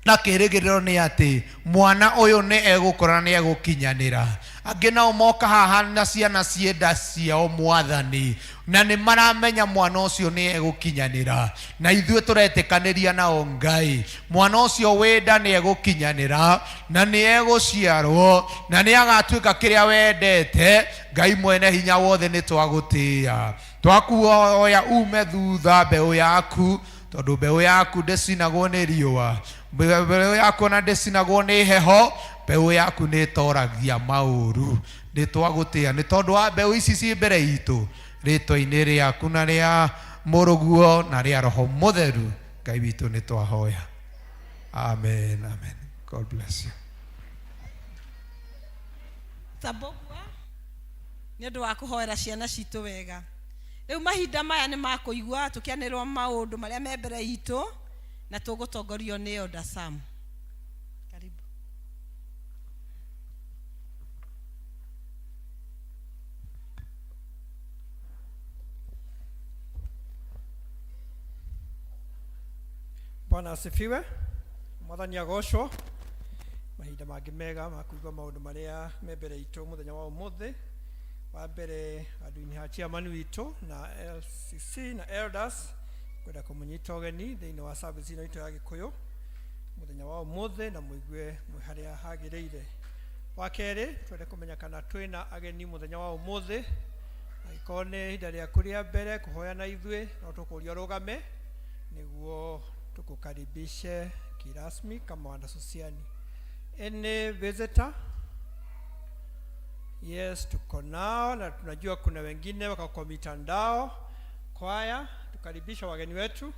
Na kĩrĩgĩrĩro nĩ atĩ mwana ũyũ nĩ egũkũra na nĩ egũkinyanĩra. Angĩ nao moka haha na ciana cienda ciao Mwathani, na nĩ maramenya mwana ũcio nĩ egũkinyanĩra, na ithuĩ tũretĩkanĩria nao Ngai, mwana ũcio wĩ nda nĩ egũkinyanĩra na nĩ egũciarwo na nĩ agatuĩka kĩrĩa wendete. Ngai mwene hinya wothe, nĩ twagũtĩĩa, twakuoya ume thutha mbeũ yaku, tondũ mbeũ yaku ndĩcinagwo nĩ riũa, mbeũ yaku ona ndĩcinagwo nĩ heho, mbeũ yaku nĩ ĩtoragia maũru. Nĩ twagũtĩĩa nĩ tondũ wa mbeũ ici ciĩ mbere itũ, rĩtwa-inĩ rĩaku na rĩa mũrũguo na rĩa Roho Mũtheru, Ngai witũ, nĩ twahoya. Amen, amen. God bless you. Tambũgua nĩ ũndũ wa kũhoera ciana citũ wega. Rĩu mahinda maya nĩ makũigua tũkĩanĩrwo maũndũ marĩa me mbere itũ, na tũgũtongorio nĩ Elder Sam. Karibu. Bwana asifiwe. Mwathani agocwo. Mahinda mangĩ mega ma kũigua maũndũ marĩa me mbere itũ mũthenya wa ũmũthĩ. Wa mbere, andũ-inĩ ha chairman witũ na LCC na elders, kwenda kũmũnyita ũgeni thĩinĩ wa service ĩno itũ ya Gĩkũyũ mũthenya wa ũmũthĩ, na mũigue mwĩ harĩa hagĩrĩire. Wa kerĩ, twende kũmenya kana twĩna ageni mũthenya wa ũmũthĩ. Angĩkorwo nĩ ihinda rĩaku rĩa mbere kũhoya na ithuĩ, no tũkũria ũrũgame nĩguo tukukaribishe kirasmi kama wanasosiani. Any visitor? Yes, tuko nao na tunajua kuna wengine wako kwa mitandao. Kwaya, tukaribisha wageni wetu.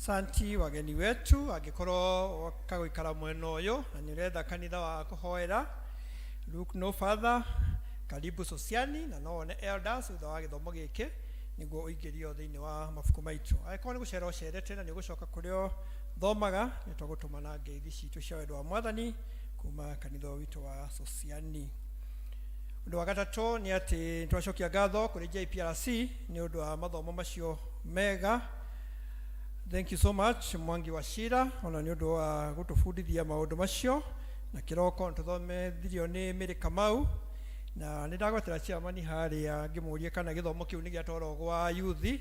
Santi wageni wetu. Angĩkorwo woka gũikara mwena ũyũ na nĩ ũretha kanitha wa kũhoera, look no further, karibu Sosiani, na no wone elders thutha wa gĩthomo gĩkĩ nĩguo ũingĩrio thĩinĩ wa mabuku maitũ. Angĩkorwo nĩ gũcera ũcerete na nĩ ũgũcoka kũrĩa ũthomaga, nĩ tũgũtũmana ngeithi citũ cia wendo wa Mwathani kuma kanitha ũyũ witũ wa Sosiani. Ũndũ wa gatatũ nĩ atĩ twacokia ngatho kũrĩ JPRC nĩ ũndũ wa mathomo macio mega. Thank you so much, Mwangi wa Shira, ona nĩ ũndũ wa gũtũbundithia maũndũ macio. Na kĩroko nĩtũthomithirio nĩ Mary Kamau, na nĩ ndagwetera chairman harĩa ngĩmũrie kana gĩthomo kĩu nĩ gĩatwarwo gwa youth,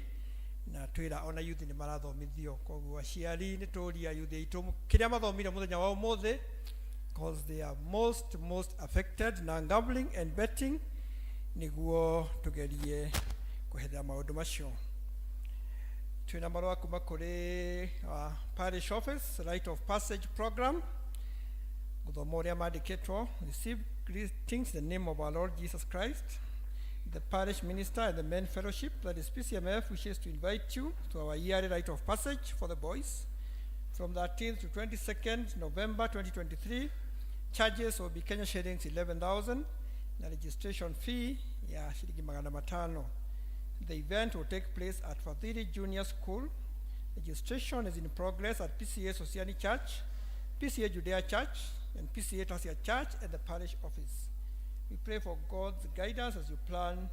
na twĩra ona youth nĩ marathomithio. Koguo aciari, nĩ tũria youth aitũ kĩrĩa mathomire mũthenya wa ũmũthĩ, cause they are most affected na gambling and betting, nĩguo tũgerie kweherera maũndũ macio. Twĩna marũa kuma kũrĩ parish office, rite of passage program. Gũthoma ũrĩa mandĩkĩtwo: "Receive greetings in the name of our Lord Jesus Christ. The parish minister and the men fellowship, that is PCMF, wishes to invite you to our yearly rite of passage for the boys from 13th to 22nd November 2023. Charges will be Kenya shillings 11,000 na registration fee ya shilingi 500. The event will take place at Fadhili Junior School. Registration is in progress at PCA Sosiani Church, PCA Judea Church, and PCA Tasia Church at the parish office. We pray for God's guidance as you plan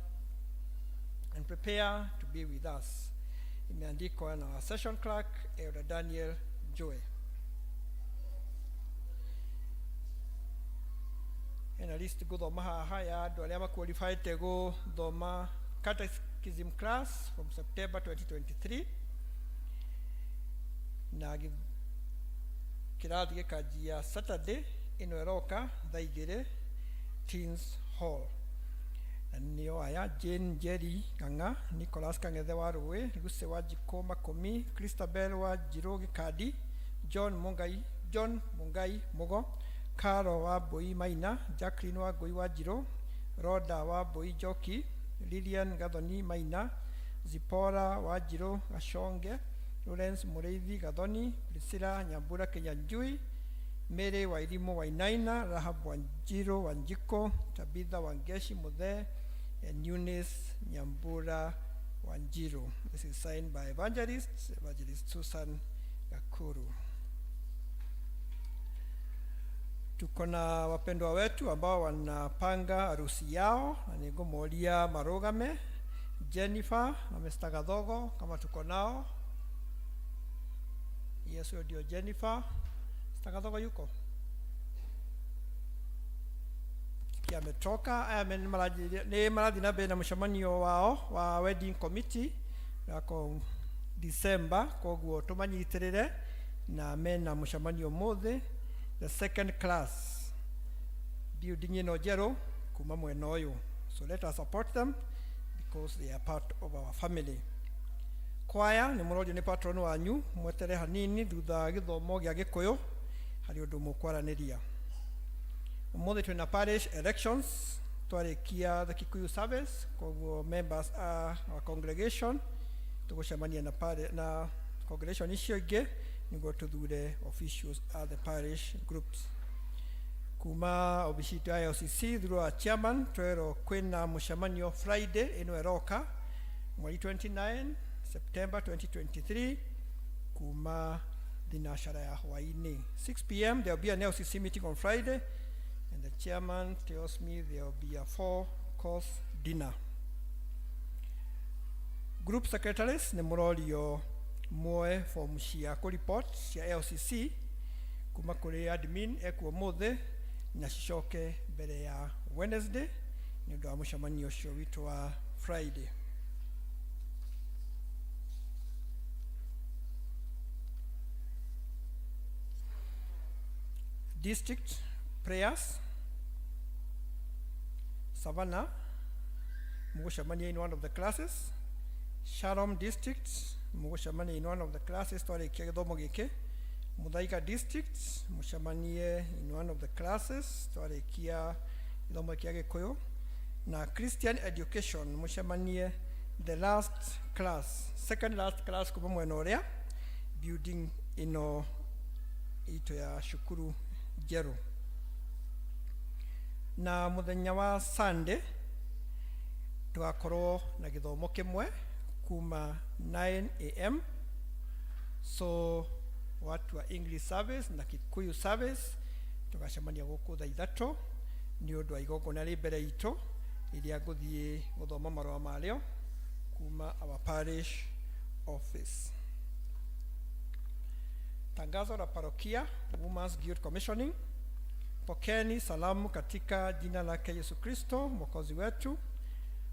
and prepare to be with us." Imeandikwa na session clerk, Elder Daniel Joy. Ena list gũthoma haha ya andũ arĩa maqualified gũthoma catechism class from September 2023, na kĩrathi gĩkanjia Saturday ĩno ĩroka thaa 2 Teens Hall. Na nĩo aya: Jane Njeri Ng'ang'a, Nicholas Kang'ethe wa Rũĩ, Lucy Wanjikũ Makũmi, Christabel wa Njirũ Gĩkandi, John Mungai, John Mungai Mugo, Caro wa Mbui Maina, Jacqueline wa Ngui wa Njirũ, Roda wa Mbui Njoki, Lilian Gathoni Maina, Zipora wa Njirũ Gachonge, Lawrence Mũrĩithi Gathoni, Priscilla Nyambura Kinyanjui, Mary Wairimu Wainaina, Rahab Wanjiru Wanjiko, Tabitha Wangeshi Muthee, and Eunice Nyambura Wanjiru. This is signed by Evangelist Susan Gakuru. Tuko na wapendwa wetu ambao wanapanga harusi yao na nĩngũmoria marũgame, Jennifer na Mr. Gathogo kama tuko nao. Yes, huyo ndio Jennifer. Mr. Gathogo yuko? Sikia ametoka. Aya nĩ marathiĩ na mbere na mũcemanio wao wa wedding committee wako December, koguo tũmanyitĩrĩre na mena mũcemanio ũmũthĩ, the second class building ĩno njerũ kuma mwena ũyũ. So let us support them because they are part of our family. Kwaya nĩ mũrorio nĩ patron wanyu mwetere hanini thutha wa gĩthomo gĩa Gĩkũyũ, harĩ ũndũ mũkwaranĩria. Ũmũthĩ twĩna parish elections twarĩkia the Kikuyu service, koguo members a our congregation tũgũcemania na, na congregation icio ingĩ nĩguo tũthure officials at the parish groups. Kuma obici itũ ya LCC through our chairman twerwo kwĩna mũcemanio Friday ĩno ĩroka, mweri 29 September 2023, kuma thinacara ya hwaĩ-inĩ, 6 p.m. There will be an LCC meeting on Friday, and the chairman tells me there will be a four course dinner. Group secretaries nĩ mũrorio muoe form cia kũ-report cia LCC kuma kũrĩ admin ekuo ũmũthĩ na cicoke mbere ya Wednesday nĩ ũndũ wa mũcemanio ũcio witũ wa Friday. District prayers: Savannah mũgũcemania in one of the classes, Shalom District mũgũcemania in one of the classes twarĩkia gĩthomo gĩkĩ, Muthaiga District mũcemanie in one of the classes twarĩkia gĩthomo kĩa Gĩkũyũ, na Christian Education mũcemanie the last class, second last class kuma mwena ũrĩa building ĩno itũ ya cukuru njerũ. Na mũthenya wa Sunday tũgakorwo na gĩthomo kĩmwe kuma 9 a.m., so watu wa English service na Kikuyu service tũgacemania gũkũ thaa 3 nĩ ũndũ wa igongona rĩ mbere itũ rĩrĩa ngũthiĩ gũthoma marũa marĩo kuma our parish office. Tangazo la parokia, Women's Guild Commissioning. Pokeeni salamu katika jina lake Yesu Kristo Mwokozi wetu.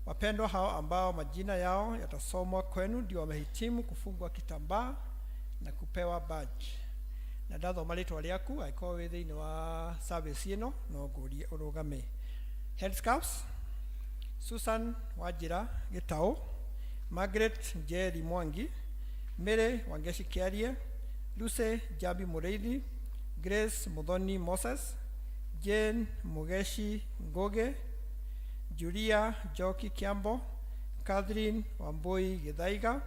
Wapendwa, hao ambao majina yao yatasomwa kwenu ndio wamehitimu kufungwa kitambaa na kupewa badge. Na ndathoma rĩtwa rĩaku, angĩkorwo wĩ thĩinĩ wa service ĩno, no ngũrie ũrũgame. Headscarves: Susan Wanjira Gĩtaũ, Margaret Njeri Mwangi, Mary Wangeshi Kiarie, Lucy Jambi Mũrĩithi, Grace Muthoni Moses, Jane Mugeshi Ngugi, Julia Njoki Kiambo, Catherine Wambui Githaiga,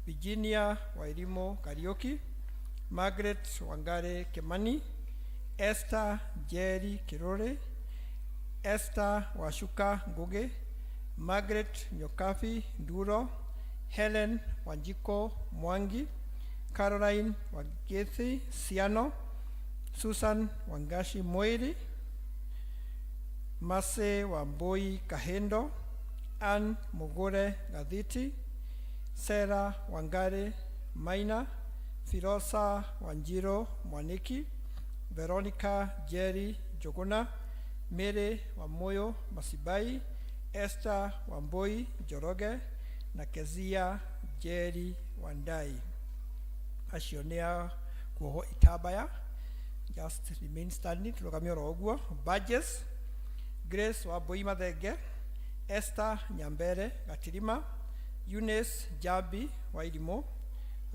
Virginia Wairimu Kariuki, Margaret Wangari Kimani, Esther Njeri Kiruri, Esther Washuka Ngugi, Margaret Nyokabi Nduro, Helen Wanjiko Mwangi, Caroline Wangethi Siano, Susan Wangashi Moiri, Mase Wambui Kahendo, Ann Mugure Gathiti, Sarah Wangari Maina, Firosa Wanjiro Mwaniki, Veronica Jerry Joguna, Mary Wamoyo Masibai, Esther Wambui Njoroge na Kezia Jerry Wandai. Acio nĩ a kuohwo itambaya. Just remain standing, tũrũgamie oro ũguo. Badges: Grace Wambui Mathenge, Esther Nyambere Gatirima, Eunice Jabi Wairimu,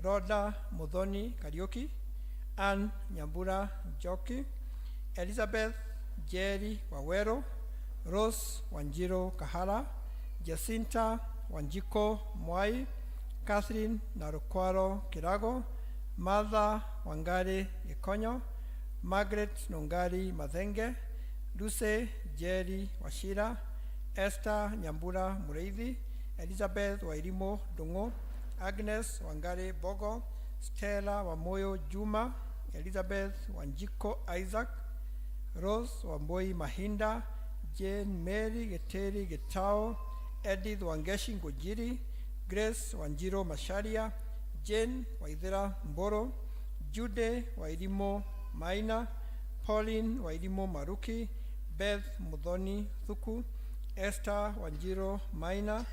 Rhoda Muthoni Kariuki, Ann Nyambura Njoki, Elizabeth Jerry Wawero, Rose Wanjiru Kahara, Jacinta Wanjiko Mwai, Catherine Narukwaro Kirago, Martha Wangari Gikonyo, Margaret Nungari Mathenge, Lucy Jerry Wachira, Esther Nyambura Mureithi, Elizabeth Wairimu Ndung'u, Agnes Wangari Bogo, Stella Wamoyo Juma, Elizabeth Wanjiko Isaac, Rose Wambui Mahinda, Jane Mary Geteri Getao, Edith Wangeshi Ngujiri, Grace Wanjiru Macharia, Jane Waithera Mboro, Jude Wairimu Maina, Pauline Wairimu Maruki, Beth Muthoni Thuku, Esther Wanjiru Maina,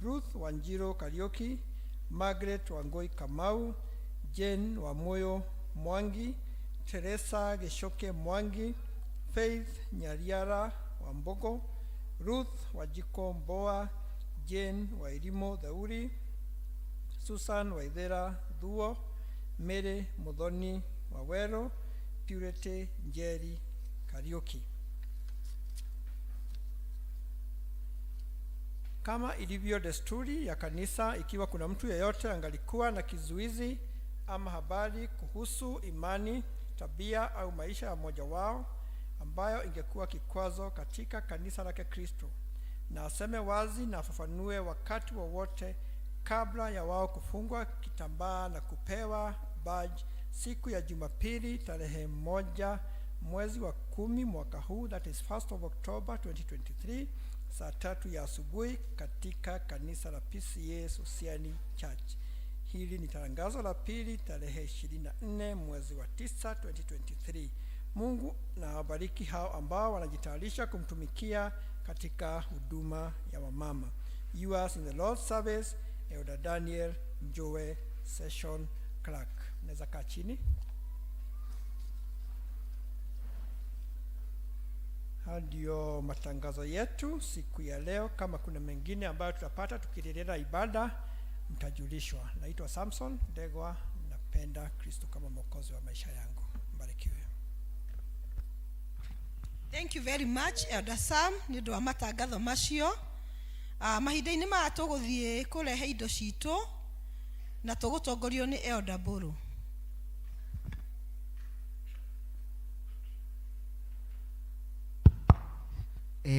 Ruth Wanjiru Kariuki, Margaret Wangui Kamau, Jane Wamuyu Mwangi, Teresa Gichuki Mwangi, Faith Nyariara Wambugu, Ruth Wanjiku Mboa, Jane Wairimu Theuri, Susan Waithera Thuo, Mary Muthoni Waweru, Purity Njeri Kariuki. Kama ilivyo desturi ya kanisa, ikiwa kuna mtu yeyote angalikuwa na kizuizi ama habari kuhusu imani, tabia au maisha ya mmoja wao ambayo ingekuwa kikwazo katika kanisa lake Kristo, na aseme wazi na afafanue wakati wowote kabla ya wao kufungwa kitambaa na kupewa badge siku ya Jumapili tarehe 1 mwezi wa 10 mwaka huu, that is 1st of October 2023, saa 3 ya asubuhi katika kanisa la PCEA Sosiani Church. Hili ni tangazo la pili tarehe 24 mwezi wa 9 2023. Mungu na awabariki hao ambao wanajitayarisha kumtumikia katika huduma ya wamama. Yours in the Lord's service, Elder Daniel Njoe, Session Clerk. Unaweza kaa chini. Hayo ndio matangazo yetu siku ya leo. Kama kuna mengine ambayo tutapata tukiendelea ibada, mtajulishwa. Naitwa Samson Ndegwa, napenda Kristo kama mwokozi wa maisha yangu. Mbarikiwe. Thank you very much Elder Sam nĩ ũndũ wa matangatho macio. Mahinda-inĩ maya tũgũthiĩ kũrehe indo citũ na tũgũtongorio nĩ Elder Mbũrũ.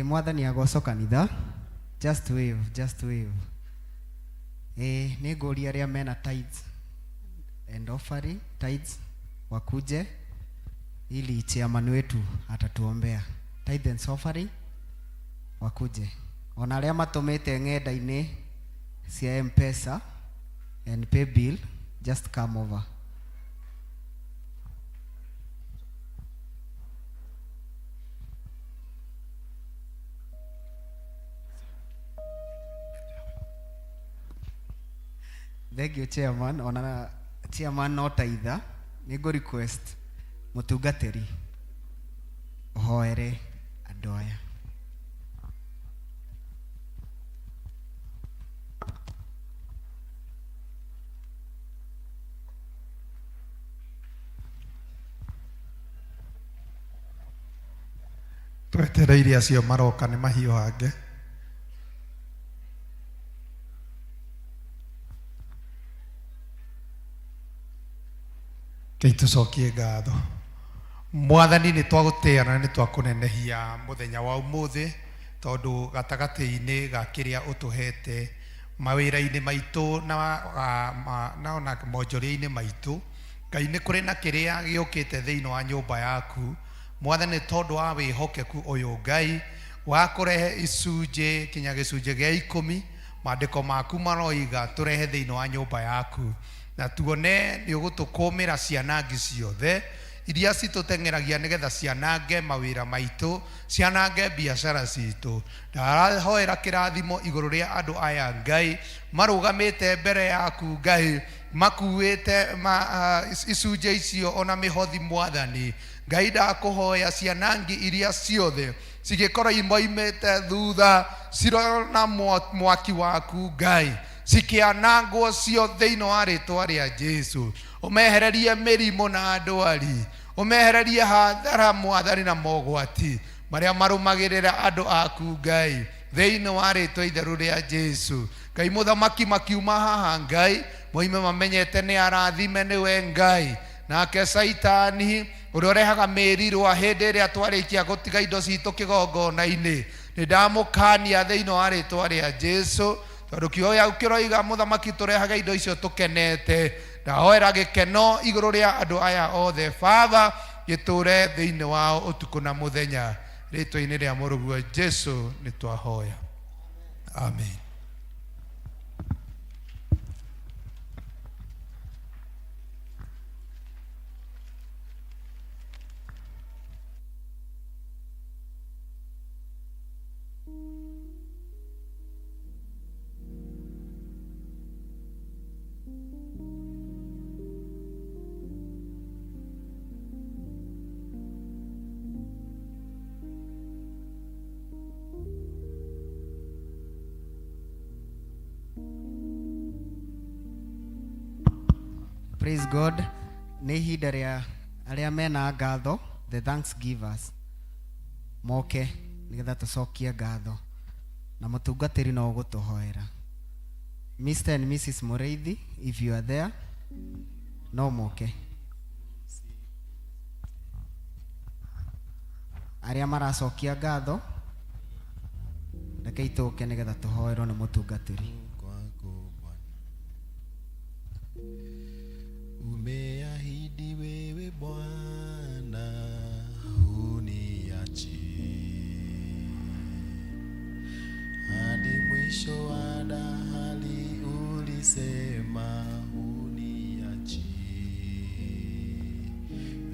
Mwathani agocwo kanitha. Just wave, just wave. Nĩ ngũria arĩa mena tithes and offering tithes wakuje ili chairman wetu atatuombea. Tithe and offering wakuje. Ona arĩa matũmĩte ng'enda-inĩ cia M-Pesa and pay bill, just come over. Thank you chairman. Ona chairman no taitha nĩ ngũ request mũtungatĩri ũhoere andũ aya. Twetereire acio maroka nĩ mahiũhange. Kei tũcokie ngatho. Mwathani nĩ twagũtĩa na nĩ twakũnenehia mũthenya wa ũmũthĩ tondũ gatagatĩ-inĩ ga kĩrĩa ũtũhete mawĩra-inĩ maitũ na ona monjoria-inĩ maitũ, Ngai nĩ kũrĩ na kĩrĩa gĩũkĩte thĩinĩ wa nyũmba yaku. Mwathani tondũ wa wĩhokeku ũyũ Ngai wa kũrehe icunjĩ kinya gĩcunjĩ gĩa 10, maandĩko maku maroiga tũrehe thĩinĩ wa nyũmba yaku na tuone nĩ ũgũtũkũmĩra cianangi ciothe iria citũteng'eragia nĩgetha cianange mawĩra maitũ, cianange biacara citũ. Ndarahoera kĩrathimo igũrũ rĩa andũ aya Ngai marũgamĩte mbere yaku Ngai makuĩte icunjĩ icio ona mĩhothi Mwathani Ngai ndakũhoya cianangi iria ciothe Cigĩkorwo imoimĩte thutha cirona mwaki waku Ngai, cikĩanangwo cio thĩinĩ wa rĩtwa rĩa Jesu. Ũmehererie mĩrimũ na ndwari, ũmehererie hathara Mwathani na mogwati marĩa marũmagĩrĩra andũ aku Ngai, thĩinĩ wa rĩtwa itheru rĩa Jesu. Ngai mũthamaki, makiuma haha Ngai moime mamenyete nĩ arathime nĩwe Ngai. Nake Saitani ũrĩa ũrehaga mĩrirwa hĩndĩ ĩrĩa twarĩkia gũtiga indo citũ kĩgongona-inĩ, nĩ ndamũkania thĩinĩ wa rĩtwa rĩa Jesu, tondũ kiugo gĩaku kĩroiga mũthamaki tũrehaga indo icio tũkenete. Ndahoera gĩkeno igũrũ rĩa andũ aya othe Baba, gĩtũre thĩinĩ wao ũtukũ na mũthenya, rĩtwa-inĩ rĩa mũrũguo Jesu nĩ twahoya, amen. Praise God. Nĩ ihinda rĩa arĩa mena ngatho, the thanksgivers, moke nĩgetha tũcokie ngatho, na mũtungatĩri no ũgũtũhoera. Mr and Mrs Mũrĩithi, if you are there, no moke. Arĩa maracokia ngatho, rekei tũke nĩgetha tũhoerwo nĩ mũtungatĩri. Umeahidi wewe Bwana huniachi hadi mwisho wa dahali, ulisema huniachi.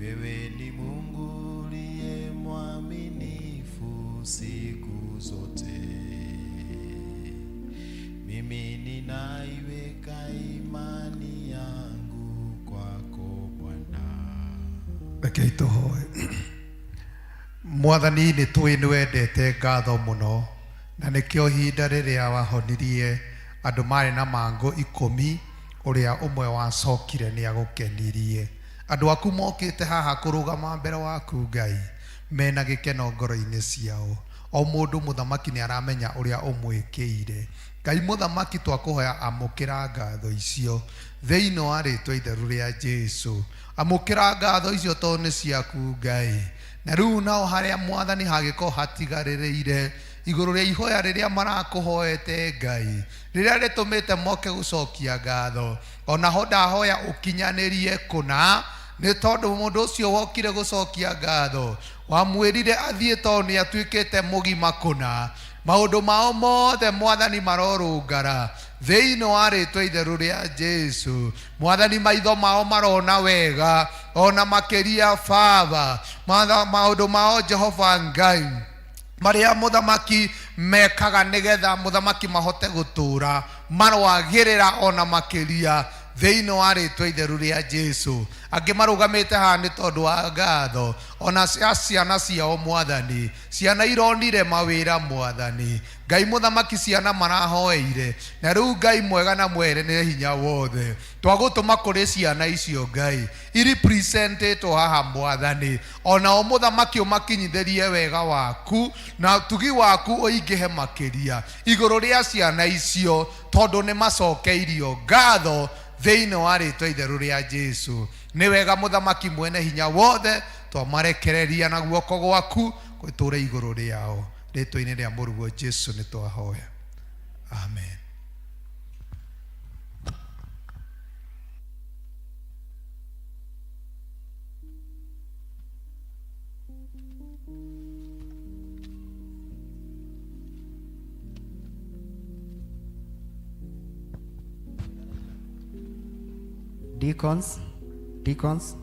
Wewe ni Mungu uliye mwaminifu siku zote. Mimi ninaiweka imani yangu kwako Bwana. Rekei tũhoe. Mwathani, nĩ tũĩ nĩ wendete ngatho mũno, na nĩkĩo ihinda rĩrĩa wahonirie andũ marĩ na mangũ 10, ũrĩa ũmwe wacokire nĩ agũkenirie. Andũ aku mokĩte haha kũrũgama mbere waku Ngai mena gĩkeno ngoro-inĩ ciao. O mũndũ mũthamaki nĩ aramenya ũrĩa ũmwĩkĩire. Ngai mũthamaki, twakũhoya amũkĩra ngatho icio thĩinĩ wa rĩtwa itheru rĩa Jesu. Amũkĩra ngatho icio tondũ nĩ ciaku Ngai. Na rĩu nao harĩa Mwathani hagĩkorwo hatigarĩrĩire igũrũ rĩa ihoya rĩrĩa marakũhoete Ngai, rĩrĩa rĩtũmĩte moke gũcokia ngatho, onaho ndahoya ũkinyanĩrie kũna, nĩ tondũ mũndũ ũcio wokire gũcokia ngatho wamwĩrire athiĩ tondũ nĩ atuĩkĩte mũgima kũna. Maũndũ mao mothe Mwathani marorũngara thĩinĩ wa rĩtwa itheru rĩa Jesu. Mwathani, maitho mao marona wega ona makĩria Baba. Maũndũ mao Jehova Ngai marĩa mũthamaki mekaga nĩgetha mũthamaki mahote gũtũra marwagĩrĩra ona makĩria thĩinĩ wa rĩtwa itheru rĩa Jesu. Angĩ marũgamĩte haha nĩ tondũ wa ngatho ona cia ciana ciao Mwathani, ciana ironire mawĩra Mwathani Ngai mũthamaki, ciana marahoeire, na rĩu Ngai mwega na mwere nĩ hinya wothe twagũtũma kũrĩ ciana icio Ngai irepresentĩtwo haha Mwathani, onao mũthamaki ũmakinyithĩrie wega waku na tugi waku ũingĩhe makĩria igũrũ rĩa ciana icio, tondũ nĩ macokeirio ngatho thĩinĩ wa rĩtwa itheru rĩa Jesu. Nĩ wega mũthamaki mwene hinya wothe twamarekereria na guoko gwaku gwĩtũre igũrũ rĩao, rĩtwa-inĩ rĩa mũrũguo Jesu nĩ twahoya, amen. Deacons, deacons.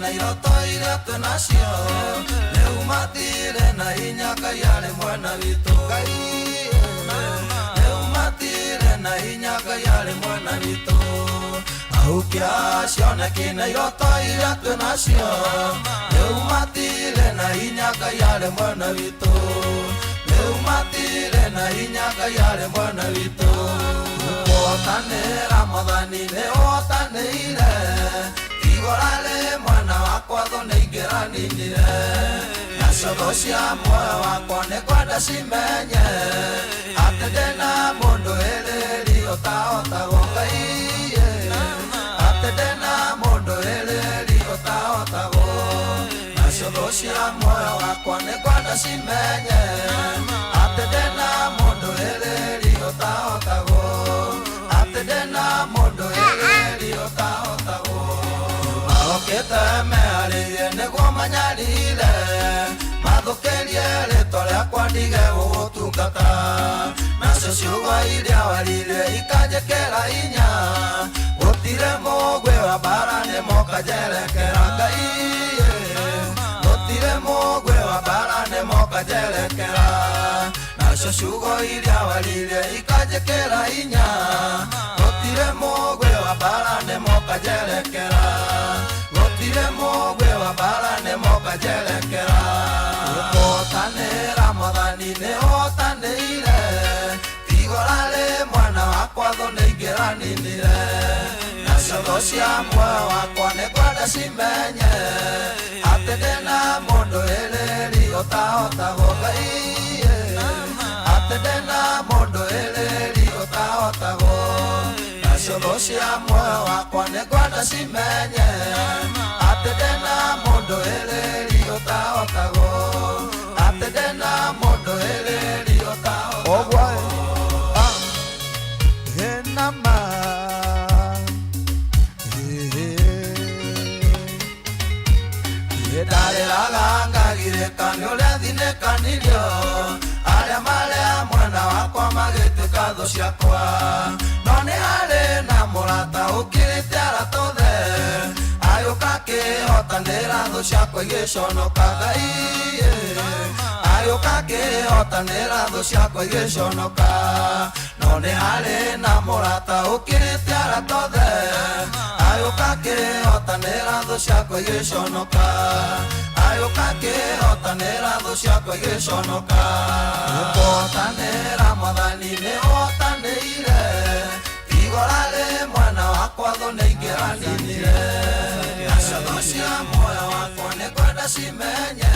na iroto iria twĩ nacio rĩu matirĩ na hinya Ngai arĩ mwena witũ Ngai rĩu matirĩ na hinya Ngai arĩ mwena witũ ahukia cioneki na iroto iria twĩ nacio rĩu matirĩ na hinya Ngai arĩ mwena witũ rĩu matirĩ na hinya Ngai arĩ mwena witũ kũhotanĩra Mwathani nĩ ũhotanĩire igora rĩ mwena wakwa thũ nĩ ingĩraninire nacio thũ cia muoyo wakwa nĩ kwenda cimenye atĩ ndĩna mũndũ ĩrĩri ũtahotagwo Ngai atĩ ndĩna mũndũ ĩrĩri ũtahotagwo nacio thũ cia muoyo wakwa nĩ kwenda cimenye atĩ ndĩna mũndũ ĩrĩri ũtahotagwo atĩ ndĩna mũndũ ĩrĩri ũtahotagwo marokĩte meharĩirie nĩguo manyarire mathũkĩrie rĩtwa rĩakwa ndige gũgũtungata nacio ciugo iria waririe ikanjĩkĩra hinya gũtirĩ mũgwĩ wa mbara nĩmoka njerekera Ngai gũtirĩ mũgwĩ wa mbara nĩmoka njerekera nacio ciugo iria waririe ikanjĩkĩra hinya gũtirĩ mũgwĩ wa mbara nĩmoka njerekera gũtirĩ mũgwĩ wa mbara nĩmoka njerekera kũhotanĩra Mwathani nĩ ũhotanĩire igora rĩ mwena wakwa thũ nĩ ingĩraninire nacio thũ cia muoyo wakwa nĩ kwenda cimenye atĩ ndĩna mũndũ ĩrĩri ũtahotagwo Ngai atĩ ndĩna mũndũ ĩrĩri ũtahotagwo nacio thũ cia muoyo wakwa nĩ kwenda cimenye atĩ ndĩna mũndũ ĩrĩri ũtahotagwo atĩ ndĩna mũndũ ĩrĩri ũtahotagwo ndarĩraga ngagirĩka nĩ ũrĩa thinĩkanirio arĩa marĩ mwena wakwa magĩtuĩka thũ ciakwa no nĩ harĩ na mũrata ũkĩrĩte arata othe agĩũka akĩhotanĩra thũ ciakwa igĩconoka Ngai agĩũka akĩhotanĩra thũ ciakwa igĩconoka no nĩ harĩ na mũrata ũkĩrĩte arata othe agĩũka akĩhotanĩra thũ ciakwa igĩconoka agĩũka akĩhotanĩra thũ ciakwa igĩconoka kũhotanĩra Mwathani nĩ ũhotanĩire igora rĩ mwena wakwa thũ nĩ ingĩraninire nacio thũ cia muoyo wakwa nĩ kwenda cimenye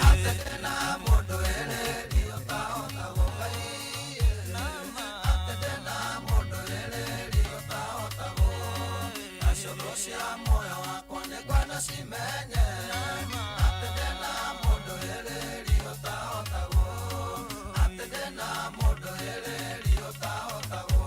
atĩ ndĩna mũndũ ĩrĩri ũtahotagwo Ngai atĩ ndĩna mũndũ ĩrĩri ũtahotagwo nacio thũ cia muoyo wakwa nĩ kwenda cimenye atĩ ndĩna mũndũ ĩrĩri ũtahotagwo atĩ ndĩna mũndũ ĩrĩri ũtahotagwo.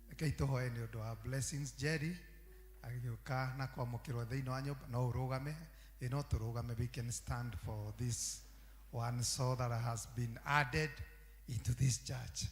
Rekei tũhoe nĩ ũndũ wa Blessings Jerry agĩũka na kwamũkĩrwo thĩinĩ wa nyũmba. No ũrũgame, ĩ no tũrũgame, we can stand for this one soul that has been added into this church.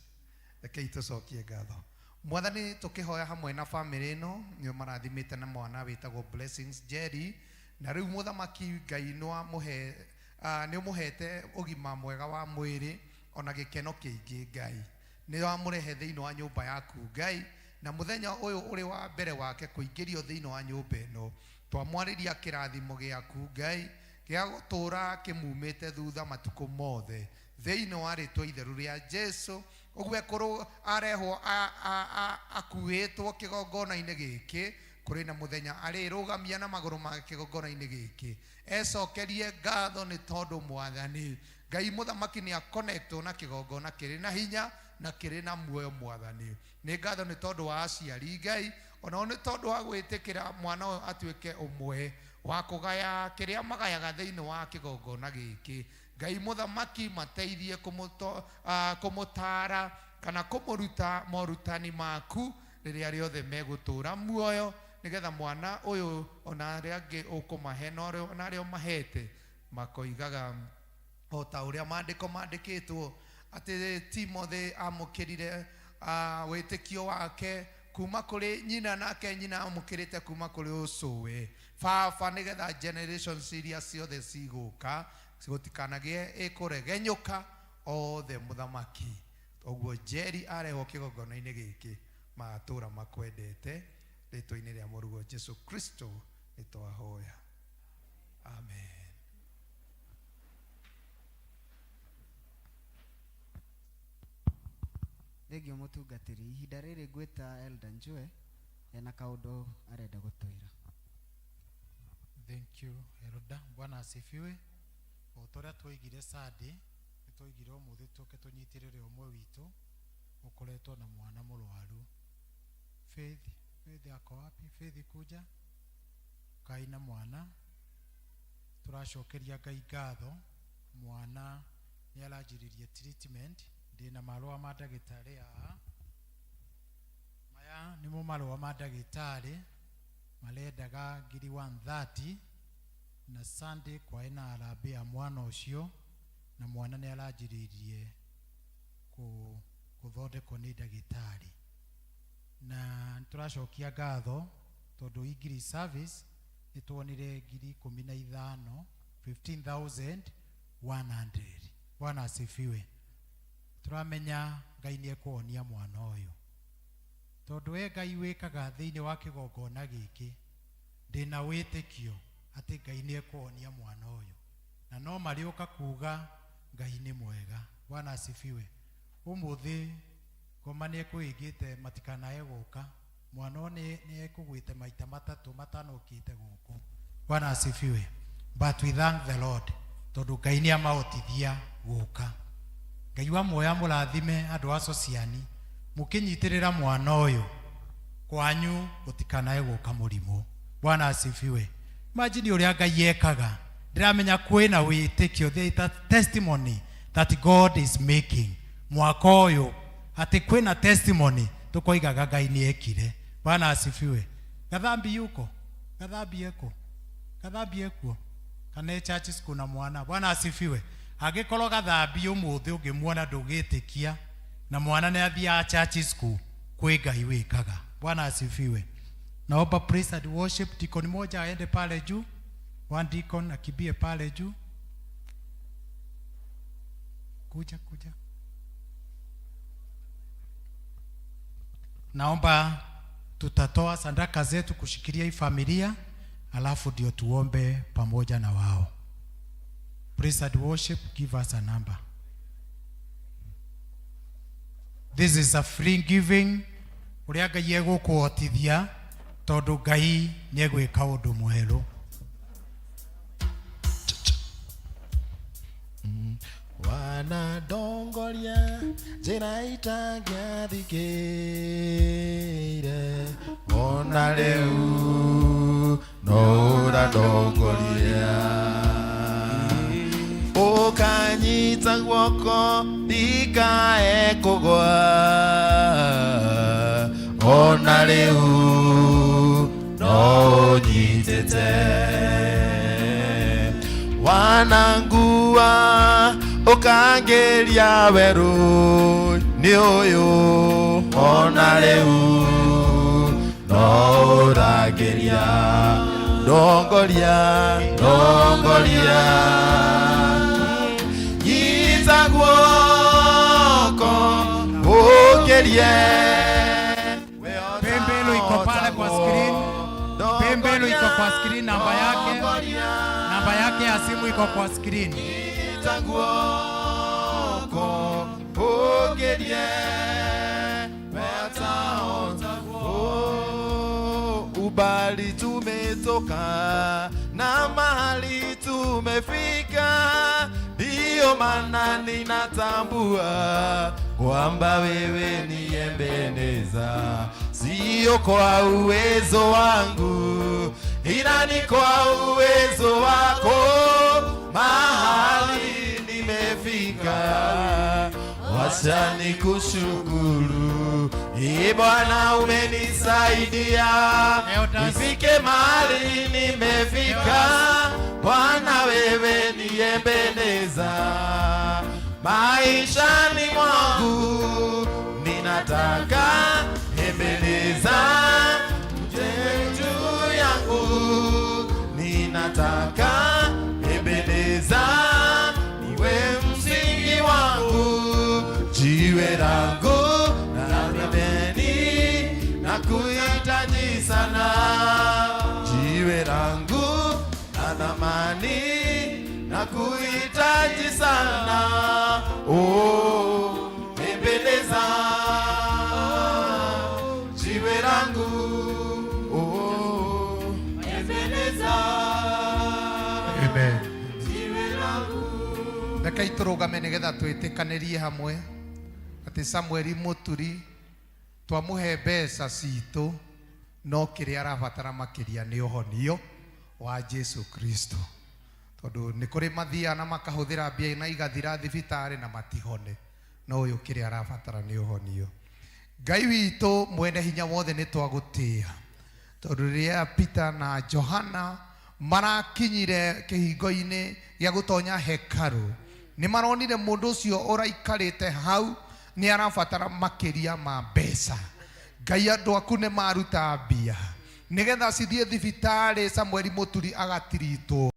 Rekei tũcokie ngatho Mwathani, tũkĩhoya hamwe na famĩlĩ ĩno nĩ ũmarathimĩte na mwana wĩtagwo Blessings Jerry, na rĩu mũthamaki Ngai nĩ ũmũhete ũgima mwega wa mwĩrĩ ona gĩkeno kĩingĩ. Ngai nĩ wamũrehe thĩinĩ wa nyũmba yaku Ngai, na mũthenya ũyũ ũrĩ wa mbere wake kũingĩrio thĩinĩ wa nyũmba ĩno, twamwarĩria kĩrathimo gĩaku Ngai gĩa gũtũũra kĩmumĩte thutha matukũ mothe thĩinĩ wa rĩtwa itheru rĩa Jesu. Ũguo ekũrũ arehwo akuĩtwo kĩgongona-inĩ gĩkĩ, kũrĩ na mũthenya arĩrũgamia na magũrũ make kĩgongona-inĩ gĩkĩ, ecokerie ngatho nĩ tondũ Mwathani Ngai mũthamaki nĩ akonektwo na kĩgongona kĩrĩ na hinya na kĩrĩ na muoyo. Mwathani nĩ ngatho nĩ tondũ wa aciari Ngai, onao nĩ tondũ wa gwĩtĩkĩra mwana ũyũ atuĩke ũmwe wa kũgaya kĩrĩa magayaga thĩinĩ wa kĩgongona gĩkĩ. Ngai mũthamaki mateithie kũmũtara Kana kũmũruta morutani maku rĩrĩa rĩothe megũtũũra muoyo, nĩgetha mwana ũyũ ona arĩa angĩ ũkũmahe na arĩa ũmahete makoigaga o ta ũrĩa maandĩko mandĩkĩtwo atĩ Timothy amũkĩrire wĩtĩkio wake kuma kũrĩ nyina, nake nyina amũkĩrĩte kuma kũrĩ ũcũwe baba, nĩgetha generations iria ciothe cigũka gũtikanagĩe ĩkũregenyũka othe mũthamaki. Ũguo Jerry arehwo kĩgongona-inĩ gĩkĩ magatũra makwendete, rĩtwa-inĩ rĩa mũrũguo Jesu Kristo nĩ twahoya, amen. Thengio mũtungatĩri. Ihinda rĩrĩ ngwĩta Elder Njue, ena kaũndũ arenda gũtwĩra. Thank you, Elder. Bwana asifiwe. O ta ũrĩa twoigire Sunday, nĩ twoigire ũmũthĩ tũke tũnyitĩrĩre ũmwe witũ ũkoretwo na mwana mũrwaru. Faith, Faith ako wapi? Faith kuja. Kai na mwana. Tũracokeria Ngai ngatho. Mwana nĩ aranjĩrĩria treatment. Ndĩna marũa ma ndagĩtarĩ haha. Maya nĩmo marũa ma ndagĩtarĩ marendaga ngiri 130, na Sunday kwaĩ na harambee ya mwana ũcio, na mwana nĩ aranjĩrĩirie gũthondekwo nĩ ndagĩtarĩ, na nĩtũracokia ngatho tondũ English service nĩtuonire ngiri 15, 15,100. Bwana asifiwe. Tũramenya Ngai nĩ ekũhonia mwana ũyũ, tondũ we Ngai wĩkaga thĩinĩ wa kĩgongona gĩkĩ, ndĩna wĩtĩkio atĩ Ngai nĩ ekũhonia mwana ũyũ, na no marĩũka kuga Ngai nĩ mwega. Bwana asifiwe. Ũmũthĩ ngoma nĩ ekũhĩngĩte matikanae gũka, mwana ũyũ nĩ ekũgwĩte maita matatũ matanokĩte gũkũ. Bwana asifiwe. But we thank the Lord tondũ Ngai nĩ amahotithia gũka. Ngai wa muoya mũrathime andũ a Sociani mũkĩnyitĩrĩra mwana ũyũ, kwanyu gũtikanae gũka mũrimũ. Bwana asifiwe. Imagine ũrĩa Ngai ekaga. Ndĩramenya kwĩna wĩtĩkio, there is a testimony that God is making mwaka ũyũ, atĩ kwĩna testimony tũkoigaga Ngai nĩ ekire. Bwana asifiwe. Gathambi yuko, Gathambi eko, Gathambi ekuo kana e church school na mwana. Bwana asifiwe. Angĩkorwo Gathambi ũmũthĩ ũngĩmuona ndũgĩtĩkia na mwana nĩ athiaga church school, kwĩ Ngai wĩkaga. Bwana asifiwe. Naomba praise and worship deacon moja aende pale juu, one deacon akimbie pale juu. Kuja, kuja. Naomba tutatoa sadaka zetu kushikilia hii familia, alafu ndio tuombe pamoja na wao. Praise and worship, give us a number. This is a free giving. Ũrĩa Ngai egũkũhotithia, tondũ Ngai nĩ egwĩka ũndũ mwerũ. Wanadongoria njĩra itangĩathikĩire, ona rĩu no ũrandongoria, ũkanyita guoko ndikae kũgwa, ona rĩu no ũnyitĩte, wanangua ũkangĩria werũ nĩ ũyũ, ona rĩu no ũrangĩria, ndongoria, ndongoria, nyita guoko ũkĩrie. Paybill iko pale kwa screen. Paybill iko kwa screen, namba yake ya simu iko kwa screen. Nyita guoko ũkĩrie oh, ubali tumetoka na mahali tumefika, ndiyo maana ninatambua kwamba wewe ni Ebeneza, sio kwa uwezo wangu, ila ni kwa uwezo wako mahali nimefika. Wacha nikushukuru, Ee Bwana, umenisaidia nifike mahali nimefika. Bwana, wewe niyembeleza maishani mwangu, ninataka embeleza mje juu yangu, ninataka embeleza niwe msingi wangu, jiwe langu na pembeni, na kuhitaji sana, jiwe langu na thamani, na kuhitaji sana, oh, embeleza jiwe langu, oh, embeleza Amen. jiwe langu. Rekei tũrũgame nĩgetha twĩtĩkanĩrie hamwe atĩ Samueli Mũturi twamũhe mbeca citũ, no kĩrĩa arabatara makĩria nĩ ũhonio wa Jesu Kristo, tondũ nĩ kũrĩ mathiaga na makahũthĩra mbia na igathira thibitarĩ na matihone, no ũyũ kĩrĩa arabatara nĩ ũhonio. Ngai witũ mwene hinya wothe, nĩ twagũtĩĩa tondũ rĩrĩa Peter na Johana marakinyire kĩhingo-inĩ gĩa gũtonya hekarũ, nĩ maronire mũndũ ũcio ũraikarĩte hau nĩ arabatara makĩria ma mbeca. Ngai, andũ aku nĩ maruta mbia nĩgetha cithiĩ thibitarĩ, Samueli Mũturi agatiritwo,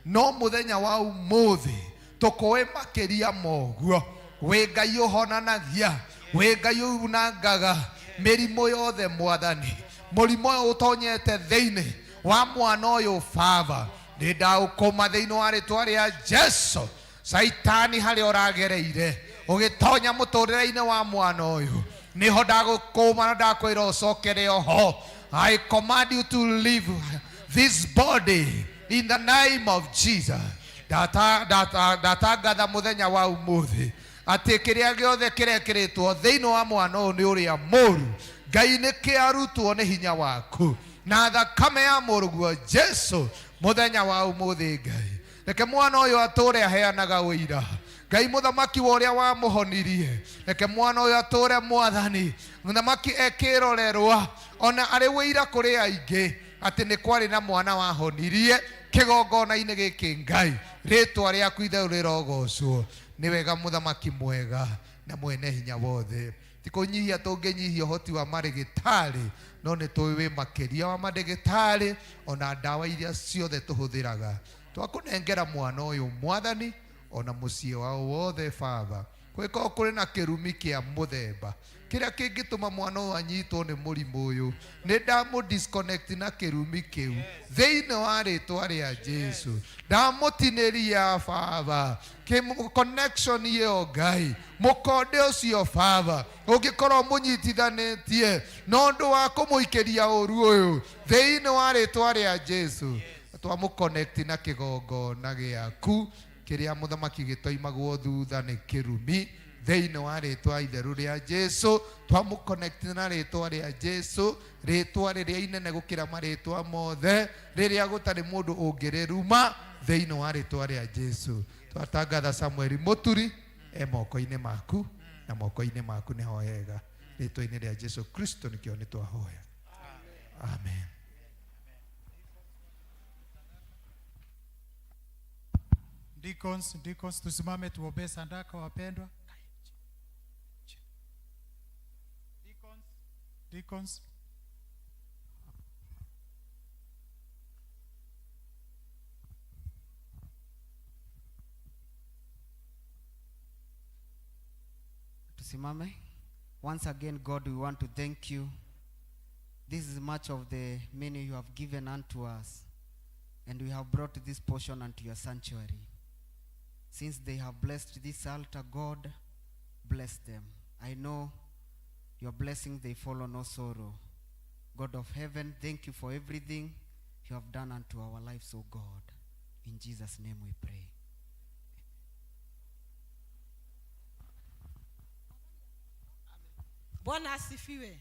no mũthenya wa ũmũthĩ tũkũĩ makĩria moguo. Wĩ Ngai ũhonanagia, wĩ Ngai unangaga mĩrimũ yothe. Mwathani, mũrimũ ũyũ ũtonyete thĩinĩ wa mwana ũyũ, Baba, nĩ ndaũkũma thĩinĩ wa rĩtwa rĩa Jesu. Caitani, harĩa ũragereire ũgĩtonya mũtũrĩre-inĩ wa mwana ũyũ, nĩho ndagũkũma na ndakwĩra ũcokere oho. I command you to leave this body in the name of Jesus. Ndatangatha mũthenya wa ũmũthĩ atĩ kĩrĩa gĩothe kĩrekĩrĩtwo thĩinĩ wa mwana ũyũ nĩ ũrĩa mũru, Ngai, nĩ kĩarutwo nĩ hinya waku na thakame ya mũrũguo Jesu. Mũthenya wa ũmũthĩ, Ngai, reke mwana ũyũ atũre aheanaga ũira, Ngai mũthamaki, wa ũrĩa wamũhonirie. Reke mwana ũyũ atũre, Mwathani mũthamaki, ekĩrorerwa ona arĩ wĩira kũrĩ aingĩ atĩ nĩ kwarĩ na mwana wahonirie kĩgongona-inĩ gĩkĩ. Ngai, rĩtwa rĩaku itheru rĩrogocwo. Nĩ wega, mũthamaki mwega na mwene hinya wothe, ti kũnyihia tũngĩnyihia ũhoti wa marĩgĩtarĩ, no nĩ tũĩ wĩ makĩria wa mandĩgĩtarĩ ona ndawa iria ciothe tũhũthĩraga. Twakũnengera mwana ũyũ, Mwathani, ona mũciĩ wao wothe. Baba, kwĩkorwo kũrĩ na kĩrumi kĩa mũthemba kĩrĩa kĩngĩtũma mwana ũyũ anyitwo nĩ mũrimũ ũyũ, nĩ ndamũ disconnect na kĩrumi kĩu thĩinĩ wa rĩtwa rĩa Jesu. Ndamũtinĩria, Baba, connection ĩyo. Ngai, mũkonde ũcio, Baba, ũngĩkorwo mũnyitithanĩtie na ũndũ wa kũmũikĩria ũru ũyũ, thĩinĩ wa rĩtwa rĩa Jesu twamũconnect na kĩgongona gĩaku kĩrĩa, mũthamaki, gĩtoimagwo thutha nĩ kĩrumi. Thĩinĩ wa rĩtwa itheru rĩa Jesu twamũconnect na rĩtwa rĩa Jesu, rĩtwa rĩrĩa inene gũkĩra marĩtwa mothe, rĩrĩa gũtarĩ mũndũ ũngĩrĩruma. Thĩinĩ wa rĩtwa rĩa Jesu twatangatha Samueli Mũturi e moko-inĩ maku, na moko-inĩ maku nĩho hega. Rĩtwa-inĩ rĩa Jesu Kristo nĩkĩo nĩ twahoya, amen. Deacons, deacons, tusimame tuombee sadaka wapendwa. Deacons, deacons. Tusimame. Once again, God, we want to thank you. This is much of the many you have given unto us, and we have brought this portion unto your sanctuary. Since they have blessed this altar, God, bless them. I know your blessings, they follow no sorrow. God of heaven, thank you for everything you have done unto our lives, O God. In Jesus' name we pray. Bwana asifiwe.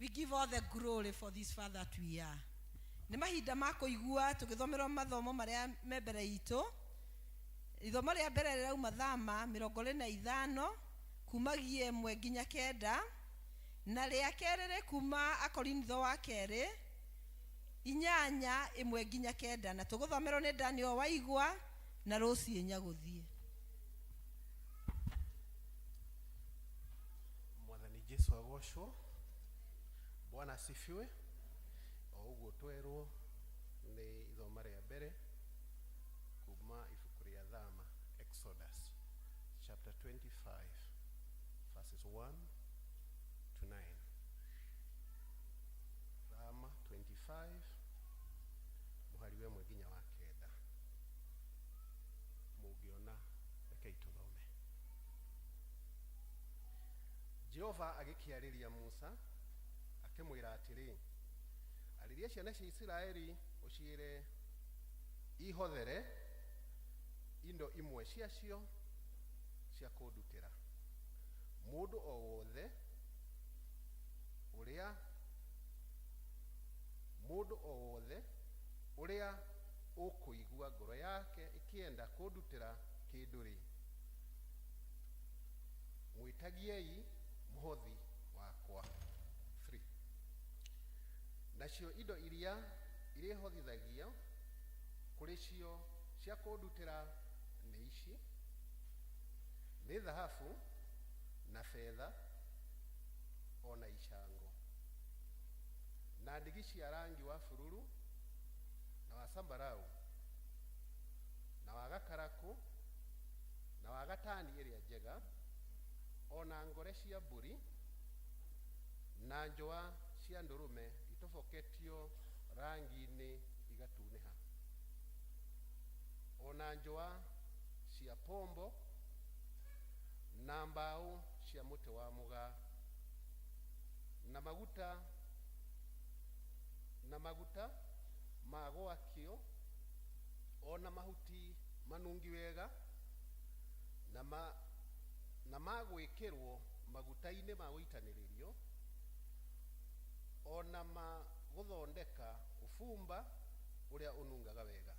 We give all the glory for this father that we are. Nĩ mahinda ma kũigua tũgĩthomerwo mathomo marĩa me mbere itũ. Ithomo rĩa mbere rĩrauma Thama 45. kumagia 1 nginya 9, na rĩa kerĩ rĩ kuma Akorintho wa kerĩ 8 1 nginya 9, na tũgũthomerwo nĩ Daniel Waigwa na Rosie Nyagũthiĩ. Mwathani Jesu agocwo. Bwana asifiwe. O ũguo twerwo nĩ ithoma rĩa mbere kuma ibuku rĩa Thama, Exodus chapter 25 verses 1 to 9. Thama 25 mũhari wa 1 nginya wa 9. Mũngĩona rekei tũthome. Jehova agĩkĩarĩria Musa akĩmwĩra atĩrĩ, arĩria ciana cia Isiraeli ũciĩre ihothere indo imwe ciacio cia kũndutĩra. Mũndũ o wothe ũrĩa ũrĩa ũkũigua ngoro yake ĩkĩenda kũndutĩra kĩndũ-rĩ, mwĩtagiei mũhothi wakwa. 3. Nacio indo iria irĩhothithagio kũrĩ cio cia kũndutĩra nĩ ici: nĩ thahabu na betha o na icango, na ndigi cia rangi wa bururu na wa zambarau na wa gakarakũ na wa gatani ĩrĩa njega, o na ngore cia mbũri na njũa cia ndũrũme itoboketio rangi-inĩ igatunĩha, o na njũa cia pombo na mbaũ cia mũtĩ wa mũgaa, na maguta ma gwakio, o na mahuti manungi wega, na ma gwĩkĩrwo maguta-inĩ ma gũitanĩrĩrio, o na ma gũthondeka ũbumba ũrĩa ũnungaga wega.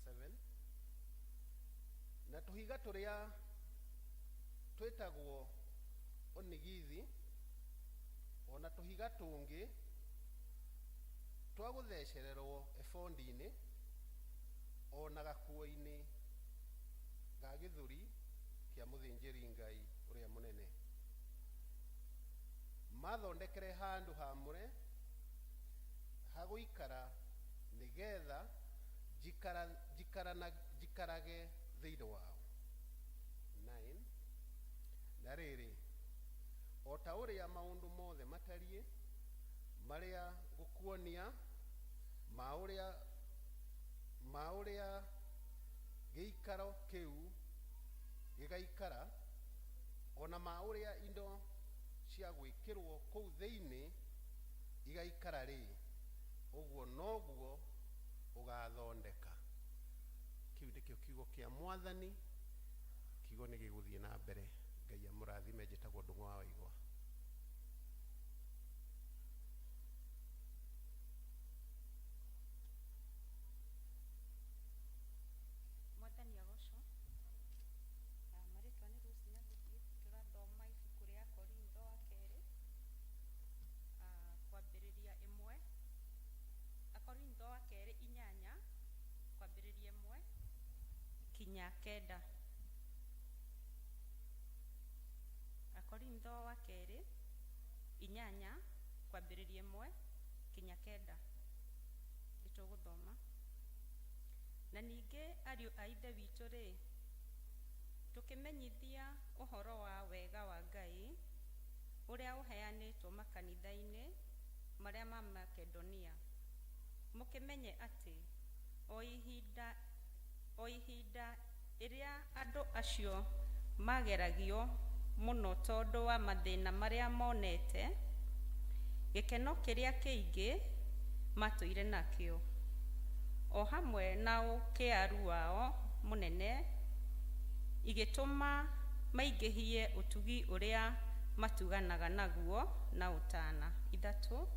7. Na tũhiga tũrĩa twĩtagwo onigithi, o na tũhiga tũngĩ twa gũthecererwo ebodi-inĩ, o na gakuo-inĩ ga gĩthũri kĩa mũthĩnjĩri-Ngai ũrĩa mũnene. Mathondekere handũ haamũre ha gũikara, nĩgetha njikarage thĩinĩ wao. 9. Na rĩrĩ, o ta ũrĩa maũndũ mothe matariĩ marĩa ngũkuonia ma ũrĩa gĩikaro kĩu gĩgaikara, o na ma ũrĩa indo cia gwĩkĩrwo kũu thĩinĩ igaikara-rĩ, ũguo noguo ũgathondeka. Kĩu nĩkĩo kiugo kĩa Mwathani. Kiugo nĩ gĩgũthiĩ na mbere. Ngai amũrathime. Njĩtagwo Ndung'u wa Waigwa. Mwathani agocwo. Marĩtwa nĩ Rose Nyagũthiĩ. Tũrathoma ibuku rĩa Korintho wa kerĩ, kwambĩrĩria 1. Akorintho wa kerĩ 8 kwambĩrĩria 1 kinya 9. Akorintho wa kerĩ 8 kwambĩrĩria 1 kinya 9. Nĩtũgũthoma. Na ningĩ ariũ a Ithe witũ rĩ, tũkĩmenyithia ũhoro wa wega wa Ngai ũrĩa ũheanĩtwo makanitha-inĩ marĩa ma Makedonia, mũkĩmenye atĩ o ihinda ĩrĩa andũ acio mageragio mũno tondũ wa mathĩna marĩa monete, gĩkeno kĩrĩa kĩingĩ matũire nakĩo, o hamwe na ũkĩaru wao mũnene, igĩtũma maingĩhie ũtugi ũrĩa matuganaga naguo na ũtana. 3.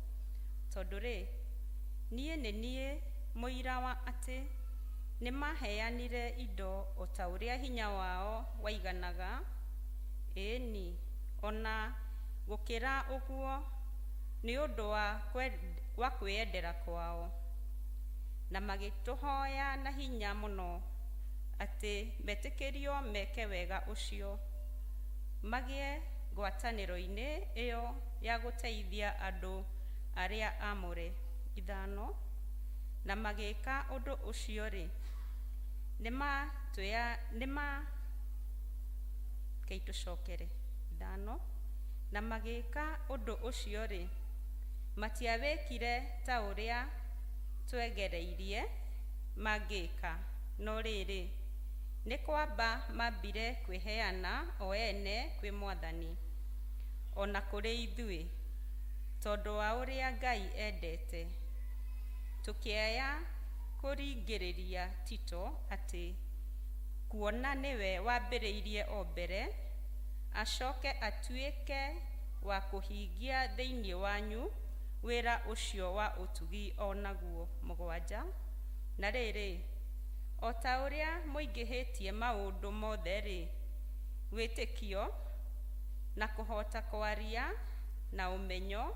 Tondũ rĩ, niĩ nĩ niĩ mũira wa atĩ nĩmaheanire indo o ta ũrĩa hinya wao waiganaga, Ĩĩni, o na gũkĩra ũguo, nĩ ũndũ wa kwĩyendera kwao, na magĩtũhoya na hinya mũno atĩ metĩkĩrio meke wega ũcio, magĩe ngwatanĩro-inĩ ĩyo ya gũteithia andũ arĩa aamũre. Ithano, na magĩka ũndũ ũcio-rĩ, nĩma rekei tũcokere. Ithano, na magĩka ũndũ ũcio-rĩ, matiawĩkire ta ũrĩa twegereirie mangĩka, no rĩrĩ, nĩ kwamba mambire kwĩheana o ene kwĩ Mwathani, o na kũrĩ ithuĩ, tondũ wa ũrĩa Ngai endete. Tũkĩaya kũringĩrĩria Tito atĩ kuona nĩwe wambĩrĩirie o mbere, acoke atuĩke wa kũhingia thĩinĩ wanyu wĩra ũcio wa ũtugi o naguo. Mũgwanja, na rĩrĩ, o ta ũrĩa mũingĩhĩtie maũndũ mothe-rĩ, wĩtĩkio, na kũhota kwaria, na ũmenyo,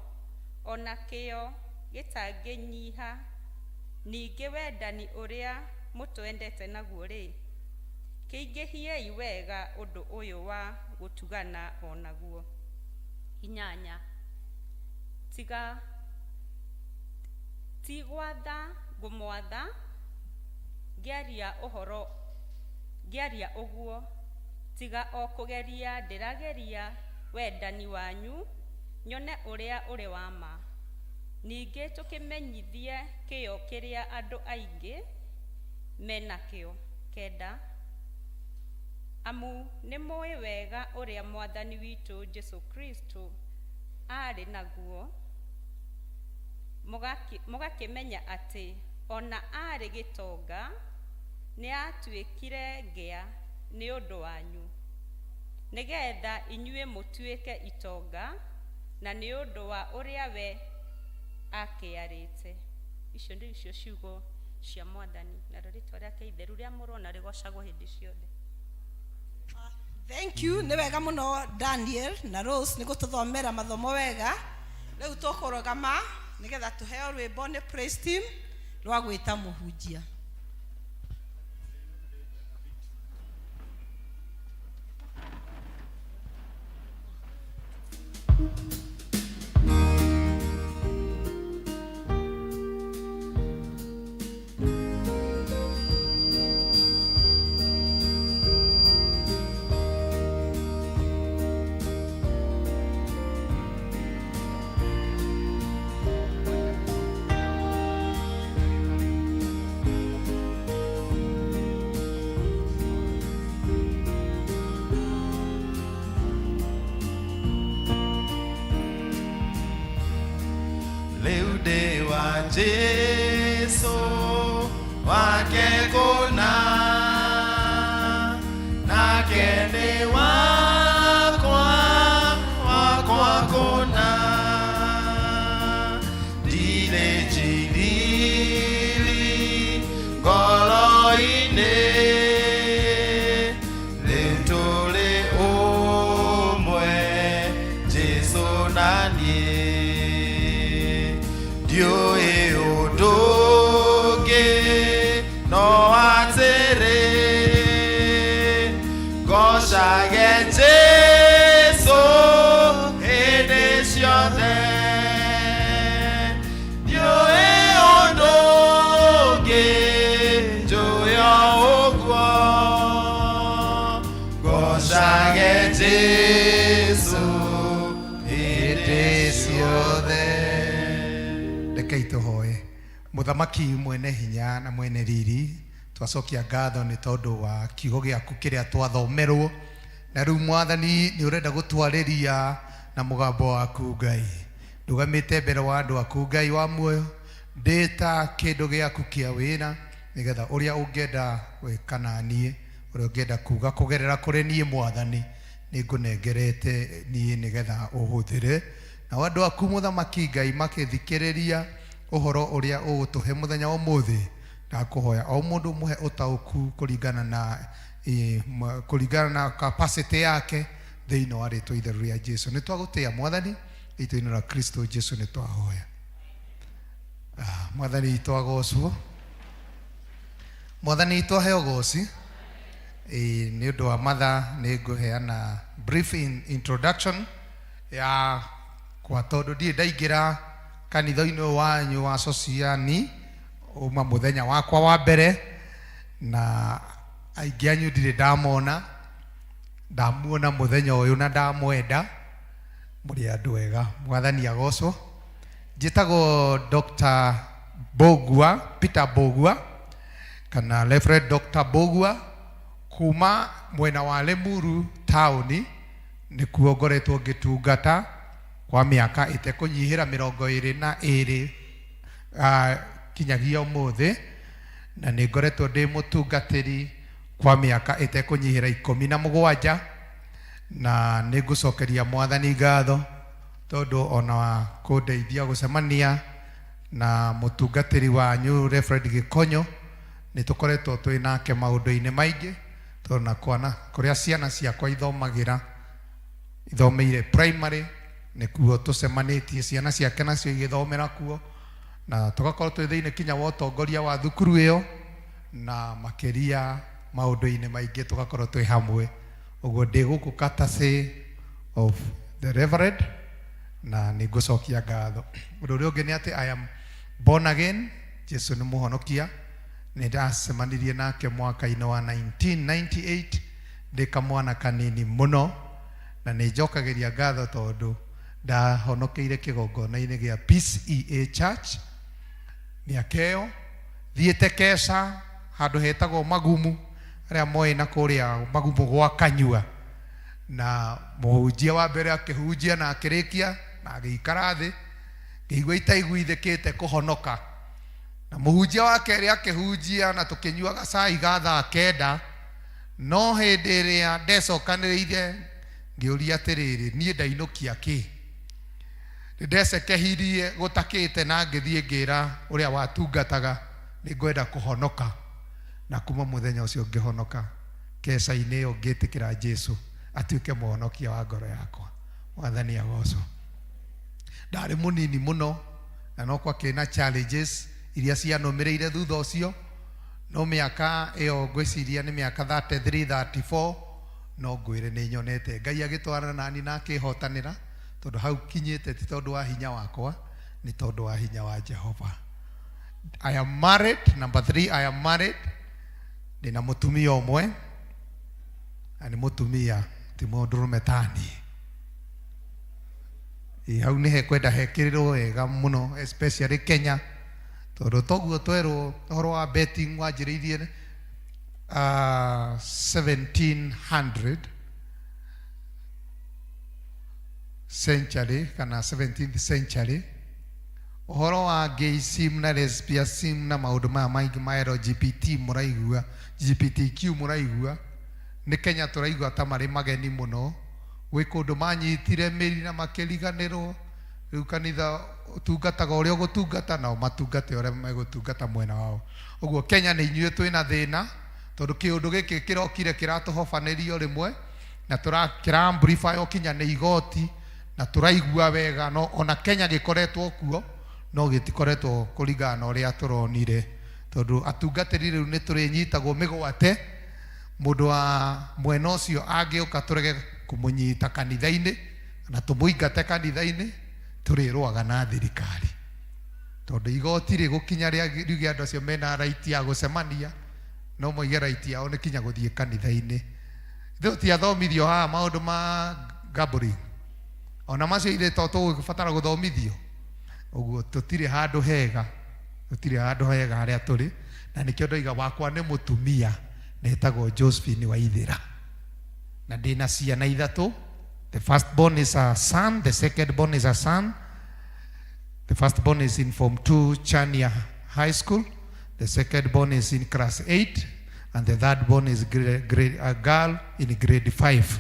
o na kĩyo gĩtangĩnyiha, ningĩ wendani ũrĩa mũtwendete naguo-rĩ, kĩingĩhiei wega ũndũ ũyũ wa gũtugana o naguo. Inyanya, tiga ti gwatha ngũmwatha ngĩaria ũhoro ngĩaria ũguo, tiga o kũgeria ndĩrageria wendani wanyu nyone ũrĩa ũrĩ wa ma. Ningĩ tũkĩmenyithie kĩyo kĩrĩa andũ aingĩ menakĩo. Kenda, amu nĩ mũĩ wega ũrĩa Mwathani witũ Jesu Kristo aarĩ naguo, mũgakĩmenya atĩ ona aarĩ gĩtonga nĩatuĩkire ngĩa nĩ ũndũ wanyu, nĩgetha inyuĩ mũtuĩke itonga na nĩ ũndũ wa ũrĩa we akĩarĩte. Icio nĩcio ciugo cia Mwathani, narĩo rĩtwa rĩake itheru rĩamũrwo na rĩgocagwo hĩndĩ ciothe. Thank you, nĩ wega mũno Daniel na Rose nĩ gũtũthomera mathomo wega. Rĩu tũkũrũgama nĩgetha tũheo rwĩmbo nĩ praise team rwa gwĩta mũhunjia. Rĩu ndĩ wa Jesu wake kũna, nake nĩ wakwa, wakwa kũna. Ndirĩ njiriri ngoro-inĩ, rĩu tũrĩ ũmwe Jesu na niĩ. Ndiũĩ ũndũ ũngĩ no atĩrĩ, ngocage Jesu hĩndĩ ciothe. Ndiũĩ ũndũ ũngĩ, njũĩ o ũguo, ngocage Jesu hĩndĩ ciothe. Rekei tũhoe. Mũthamaki mwene hinya na mwene riri, twacokia ngatho nĩ tondũ wa kiugo gĩaku kĩrĩa twathomerwo, na rĩu Mwathani nĩ ũrenda gũtwarĩria na mũgambo waku Ngai. Ndũgamĩte mbere wa andũ aku Ngai wa muoyo, ndĩta kĩndũ gĩaku kĩa wĩra, nĩgetha ũrĩa ũngĩenda gwĩka na niĩ, ũrĩa ũngĩenda kuga kũgerera kũrĩ niĩ Mwathani, nĩngũnengerete niĩ nĩgetha ũhũthĩre. Nao andũ aku Mũthamaki Ngai makĩthikĩrĩria ũhoro ũrĩa ũgũtũhe mũthenya wa ũmũthĩ, ndakũhoya o mũndũ mũhe ũtaũku kũringana na kũringana na capacity yake Thĩinĩ wa rĩtwa itheru rĩa Jesu nĩ twagũtĩa Mwathani, rĩtwa-inĩ rĩa Kristo Jesu nĩ twahoya. Mwathani witũ agocwo, Mwathani witũ aheo goci. Ĩĩ, nĩ ũndũ wa mathaa nĩ ngũheana brief introduction ya kwa tondũ ndirĩ ndaingĩra kanitha-inĩ ũyũ wanyu wa Sociani uma mũthenya wakwa wa mbere, na aingĩ anyu ndirĩ ndamona, ndamuona mũthenya ũyũ na ndamwenda, mũrĩ andũ ega. Mwathani agocwo. Njĩtagwo Dr. Mbũgua, Peter Mbũgua, kana Reverend Dr. Mbũgua, kuma mwena wa Limuru taũni, nĩkuo ngoretwo ngĩtungata kwa mĩaka ĩtekũnyihĩra 22, kinyagia ũmũthĩ, na nĩ ngoretwo ndĩ mũtungatĩri kwa mĩaka ĩtekũnyihĩra 17, na nĩ ngũcokeria Mwathani ngatho tondũ ona kũndeithia gũcemania na mũtungatĩri wanyu Reverend Gĩkonyo, nĩ tũkoretwo twĩ nake maũndũ-inĩ maingĩ, tondũ na kwana kũrĩa ciana ciakwa ithomagĩra, ithomeire primary, nĩkuo tũcemanĩtie, ciana ciake nacio igĩthomera kuo, na tũgakorwo twĩ thĩinĩ kinya wa ũtongoria wa thukuru ĩyo, na makĩria maũndũ-inĩ maingĩ tũgakorwo twĩ hamwe. Ũguo ndĩ gũkũ courtesy of the Reverend, na nĩ ngũcokia ngatho. Ũndũ ũrĩa ũngĩ nĩ atĩ I am born again, Jesu nĩ mũhonokia, nĩ ndacemanirie nake mwaka-inĩ wa 1998 ndĩ kamwana kanini mũno, na nĩ njokagĩria ngatho tondũ ndahonokeire kĩgongona-inĩ gĩa Peace EA Church mĩaka ĩyo, thiĩte keca handũ hetagwo Magumu, arĩa moĩ na kũrĩa Magumu gwa Kanyua, na mũhunjia wa mbere akĩhunjia na akĩrĩkia na agĩikara thĩ, ngĩigua itaiguithĩkĩte kũhonoka, na mũhunjia wa kerĩ akĩhunjia na tũkĩnyua gacai ga thaa 9, no hĩndĩ ĩrĩa ndecokanĩrĩire ngĩũria atĩrĩrĩ, niĩ ndainũkia kĩ? Nĩndecekehirie gũtakĩte na ngĩthiĩ ngĩra ũrĩa watungataga nĩ ngwenda kũhonoka, na kuma mũthenya ũcio ngĩhonoka keca-inĩ ĩyo, ngĩtĩkĩra Jesu atuĩke mũhonokia wa ngoro yakwa. Mwathani agocwo. Ndarĩ mũnini mũno na no kwakĩrĩ na challenges iria cianũmĩrĩire thutha ũcio, no mĩaka ĩyo ngwĩciria nĩ mĩaka 33 34, no ngwĩre nĩ nyonete Ngai agĩtwarana nani na akĩhotanĩra, tondũ hau kinyĩte ti tondũ wa hinya wakwa, nĩ tondũ wa hinya wa Jehova. I am married. Number 3, I am married. Ndĩna mũtumia ũmwe, na nĩ mũtumia ti mũndũrũme tani. Ĩ, hau nĩ hekwenda hekĩrĩrwo wega mũno, especially Kenya, tondũ toguo twerwo ũhoro wa betting wanjĩrĩirie 1700 century kana 17th century, ũhoro wa gayism na lesbianism na maũndũ maya maingĩ ma LGBT mũraigua, LGBTQ mũraigua, nĩ Kenya tũraigua ta marĩ mageni mũno. Gwĩ kũndũ manyitire mĩri na makĩriganĩrwo. Rĩu kanitha ũtungataga ũrĩa ũgũtungata, nao matungate ũrĩa megũtungata mwena wao. Ũguo Kenya nĩ inyuĩ twĩna thĩna, tondũ kĩũndũ gĩkĩ kĩrokire kĩratũhobanĩrio rĩmwe na kĩra amplify o kinya nĩ igoti, na tũraigua wega, no ona Kenya gĩkoretwo kuo no gĩtikoretwo kũringana na ũrĩa tũronire, tondũ atungatĩri rĩu nĩ tũrĩnyitagwo mĩgwate. Mũndũ wa mwena ũcio angĩũka tũrege kũmũnyita kanitha-inĩ na tũmũingate kanitha-inĩ, tũrĩrũaga na thirikari, tondũ igoti rĩgũkinya riuge andũ acio mena right ya gũcemania, no moige right yao nĩ kinya gũthiĩ kanitha-inĩ. Ithuĩ tũtiathomithio haha maũndũ ma gambling, ona macio ithuĩ to tũgũbatara gũthomithio. Ũguo tũtirĩ handũ hega, tũtirĩ handũ hega harĩa tũrĩ, na nĩkĩo ndoiga wakwa nĩ mũtumia na etagwo Josephine Waithĩra, na ndĩna ciana 3. The first born is a son, the second born is a son. The first born is in form 2 Chania High School, the second born is in class 8, and the third born is a girl in grade 5.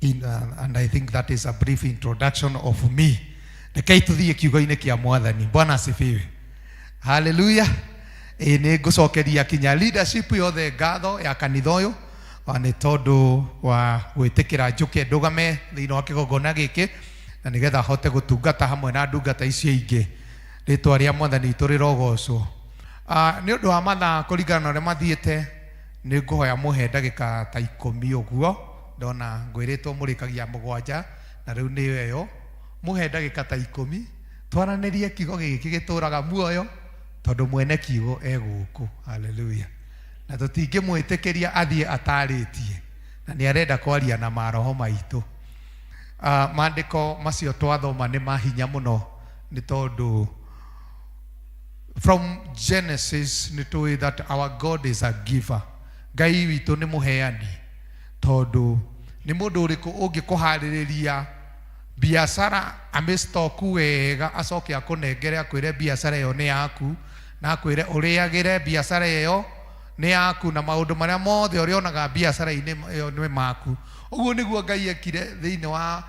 And I think that is a brief introduction of me. Rekei tuthiĩ kiugo-inĩ kĩa Mwathani. Bwana asifiwe. Hallelujah. Ĩ, nĩ ngũcokeria kinya leadership yothe ngatho ya kanitha ũyũ. Nĩ tondũ wa gwĩtĩkĩra njũke ndũgame thĩinĩ wa kĩgongona gĩkĩ na nĩgetha hote gũtungata hamwe na ndungata icio ingĩ. Rĩtwa rĩa Mwathani witũ rĩrogocwo. Nĩ ũndũ wa mathaa kũringana na ũrĩa mathiĩte, nĩ ngũhoya mũhe ndagĩka ta 10 ũguo. Ndona ngwĩrĩtwo mũrĩkagia 7 na rĩu nĩyo ĩyo. Mũhe ndagĩka ta 10 twaranĩrie kiugo gĩkĩ gĩtũraga muoyo, tondũ mwene kiugo e gũkũ. Haleluya. Na tũtingĩmwĩtĩkĩria athiĩ atarĩtie, na nĩ arenda kwaria na maroho maitũ. Maandĩko macio twathoma nĩ mahinya mũno, nĩ tondũ from Genesis nĩ tũĩ that our God is a giver. Ngai witũ nĩ mũheani, tondũ nĩ mũndũ ũrĩkũ ũngĩkũharĩrĩria biacara amĩstoku wega acoke akũnengere akwĩre biacara ĩyo nĩ yaku, na akwĩre ũrĩagĩre biacara ĩyo nĩ yaku na maũndũ marĩa mothe ũrĩonaga biacara-inĩ ĩyo nĩ maku. Ũguo nĩguo Ngai ekire thĩinĩ wa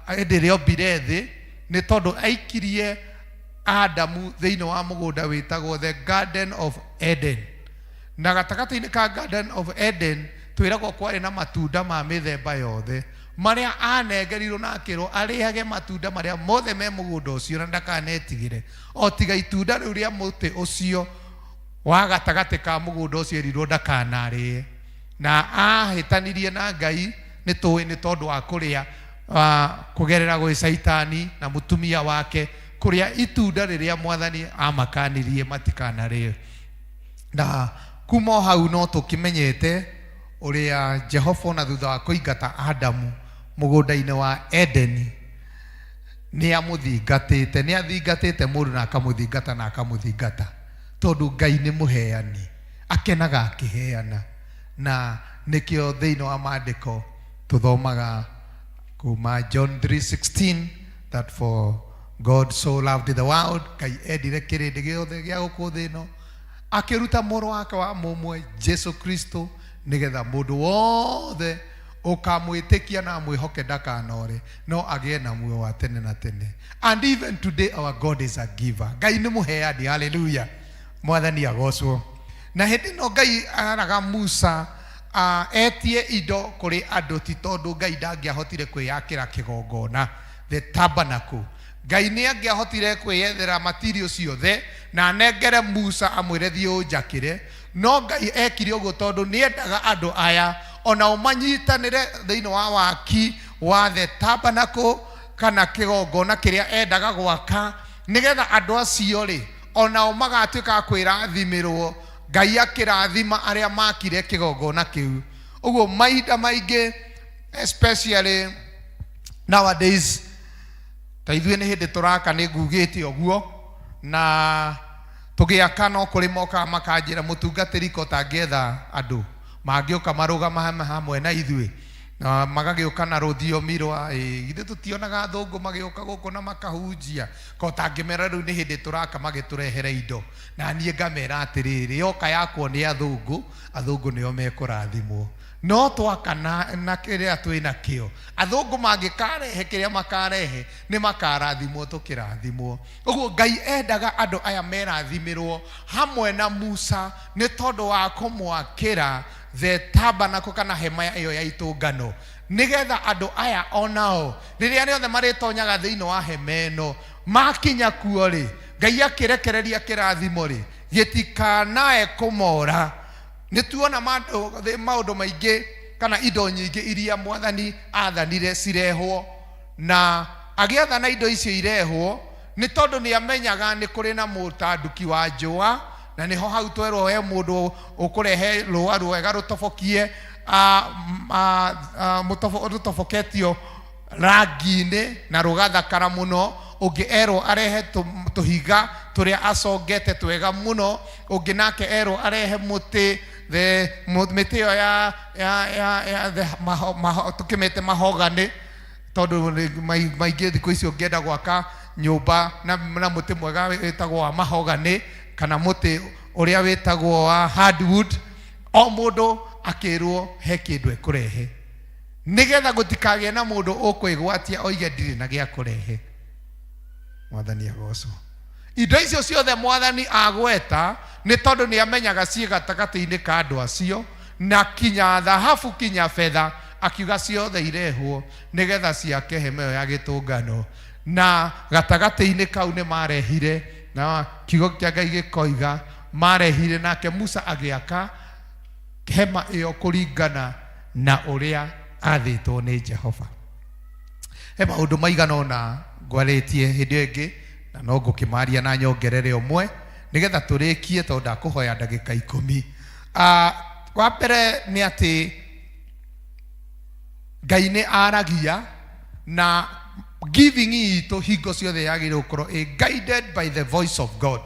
hĩndĩ ĩrĩa ombire thĩ, nĩ tondũ aikirie Adamu thĩinĩ wa mũgũnda wĩtagwo the Garden of Eden. Na gatagatĩ-inĩ ka Garden of Eden twĩragwo kwarĩ na matunda ma mĩthemba yothe marĩa anengerirwo na akĩrwo arĩage matunda marĩa mothe me mũgũnda ũcio na ndakanetigĩre, o tiga itunda rĩu rĩa mũtĩ ũcio wa gatagatĩ ka mũgũnda ũcio erirwo ndakanarĩe. Na ahĩtanirie na Ngai, nĩ tũĩ nĩ tondũ wa kũrĩa kũgerera gwĩ Caitani na mũtumia wake, kũrĩa itunda rĩrĩa Mwathani amakanirie matikanarĩe. Na kuma o hau no tũkĩmenyete ũrĩa Jehova ona thutha wa kũingata Adamu mũgũnda-inĩ wa Edeni nĩ amũthingatĩte, nĩ athingatĩte mũndũ na akamũthingata na akamũthingata, tondũ Ngai nĩ mũheani, akenaga akĩheana. Na nĩkĩo thĩinĩ wa maandĩko tũthomaga kuma John 3:16 that for God so loved the world, Ngai endire kĩrĩndĩ gĩothe gĩa gũkũ thĩ ĩno, akĩruta mũrũ wake wa mũmwe Jesu Kristo, nĩgetha mũndũ wothe ũkamwĩtĩkia na amwĩhoke ndakanore, no agĩe na muoyo wa tene na tene. And even today our God is a giver. Ngai nĩ mũheani. Haleluya. Mwathani agocwo. Na hĩndĩ ĩno Ngai araga Musa etie indo kũrĩ andũ, ti tondũ Ngai ndangĩahotire kwĩyakĩra kĩgongona, the tabernacle. Ngai nĩ angĩahotire kwĩyethera material ciothe na anengere Musa amwĩre thiĩ ũnjakĩre, no Ngai ekire ũguo tondũ nĩ endaga andũ aya onao manyitanĩre thĩinĩ wa waki wa the tabernacle, kana kĩgongona kĩrĩa endaga gwaka, nĩgetha andũ acio rĩ onao magatuĩka a kwĩrathimĩrwo. Ngai akĩrathima arĩa makire kĩgongona kĩu. Ũguo mahinda maingĩ, especially nowadays, ta ithuĩ nĩ hĩndĩ tũraka, nĩ ngugĩte ũguo, na tũgĩaka no kũrĩ mokaga makanjĩra mũtungatĩri ko tangĩetha andũ mangĩũka marũgama hamwe na ithuĩ, na magagĩũka na rũthiomi rwa githĩ tũtionaga athũngũ magĩũka gũkũ na makahunjia, ko tangĩmera rĩu nĩ hĩndĩ tũraka magĩtũrehere indo. Na niĩ ngamera atĩrĩrĩ, yoka yakwo nĩ athũngũ, athũngũ nĩo mekũrathimwo. No twaka na kĩrĩa twĩ nakĩo, athũngũ mangĩkarehe kĩrĩa makarehe, nĩ makarathimwo tũkĩrathimwo. Ũguo Ngai endaga andũ aya merathimĩrwo hamwe na Musa nĩ tondũ wa kũmwakĩra the tabernacle, kana hema ĩyo ya itũngano, nĩgetha andũ aya onao rĩrĩa rĩothe marĩtonyaga thĩinĩ wa hema ĩno, makinya kuo rĩ, Ngai akĩrekereria kĩrathimo rĩ, gĩtikanae kũmora. Nĩ tuona maũndũ maingĩ kana indo nyingĩ iria Mwathani athanire cirehwo, na agĩathana indo icio irehwo nĩ tondũ nĩ amenyaga nĩ kũrĩ na mũtanduki wa njũa, na nĩho hau twerwo he mũndũ ũkũrehe rũa rwega rũtobokie, rũtoboketio rangi-inĩ na rũgathakara mũno. Ũngĩ erwo arehe tũhiga tũrĩa acongete twega mũno. Ũngĩ nake erwo arehe mũtĩ, mĩtĩ ĩyo ya tũkĩmĩte mahogany, tondũ maingĩ thikũ ici ũngĩenda gwaka nyũmba na mũtĩ mwega wĩtagwo wa mahogany, kana mũtĩ ũrĩa wĩtagwo wa hardwood, o mũndũ akĩrwo he kĩndũ ekũrehe, nĩgetha gũtikagĩe na mũndũ ũkwĩgwatia oige ndirĩ na gĩa kũrehe. Mwathani agocwo. Indo icio ciothe Mwathani agweta nĩ tondũ nĩ amenyaga ciĩ gatagatĩ-inĩ ka andũ acio, Na kinya thahabu kinya betha, akiuga ciothe irehwo nigetha ciake hema ĩyo ya gĩtũngano. Na gatagatĩ-inĩ kau nĩ marehire, na kiugo kĩa Ngai gĩkoiga marehire, nake Musa agĩaka hema ĩyo kũringana na ũrĩa athĩtwo nĩ Jehova. He maũndũ maigana ũna ngwarĩtie hĩndĩ ĩyo ĩngĩ, na no ngũkĩmaria na nyongerere ũmwe nĩgetha tũrĩkie, tondũ ndakũhoya ndagĩka 10. Wa mbere nĩ atĩ Ngai nĩ aragia, na giving itũ hingo ciothe yagĩrĩirwo gũkorwo ĩ guided by the voice of God.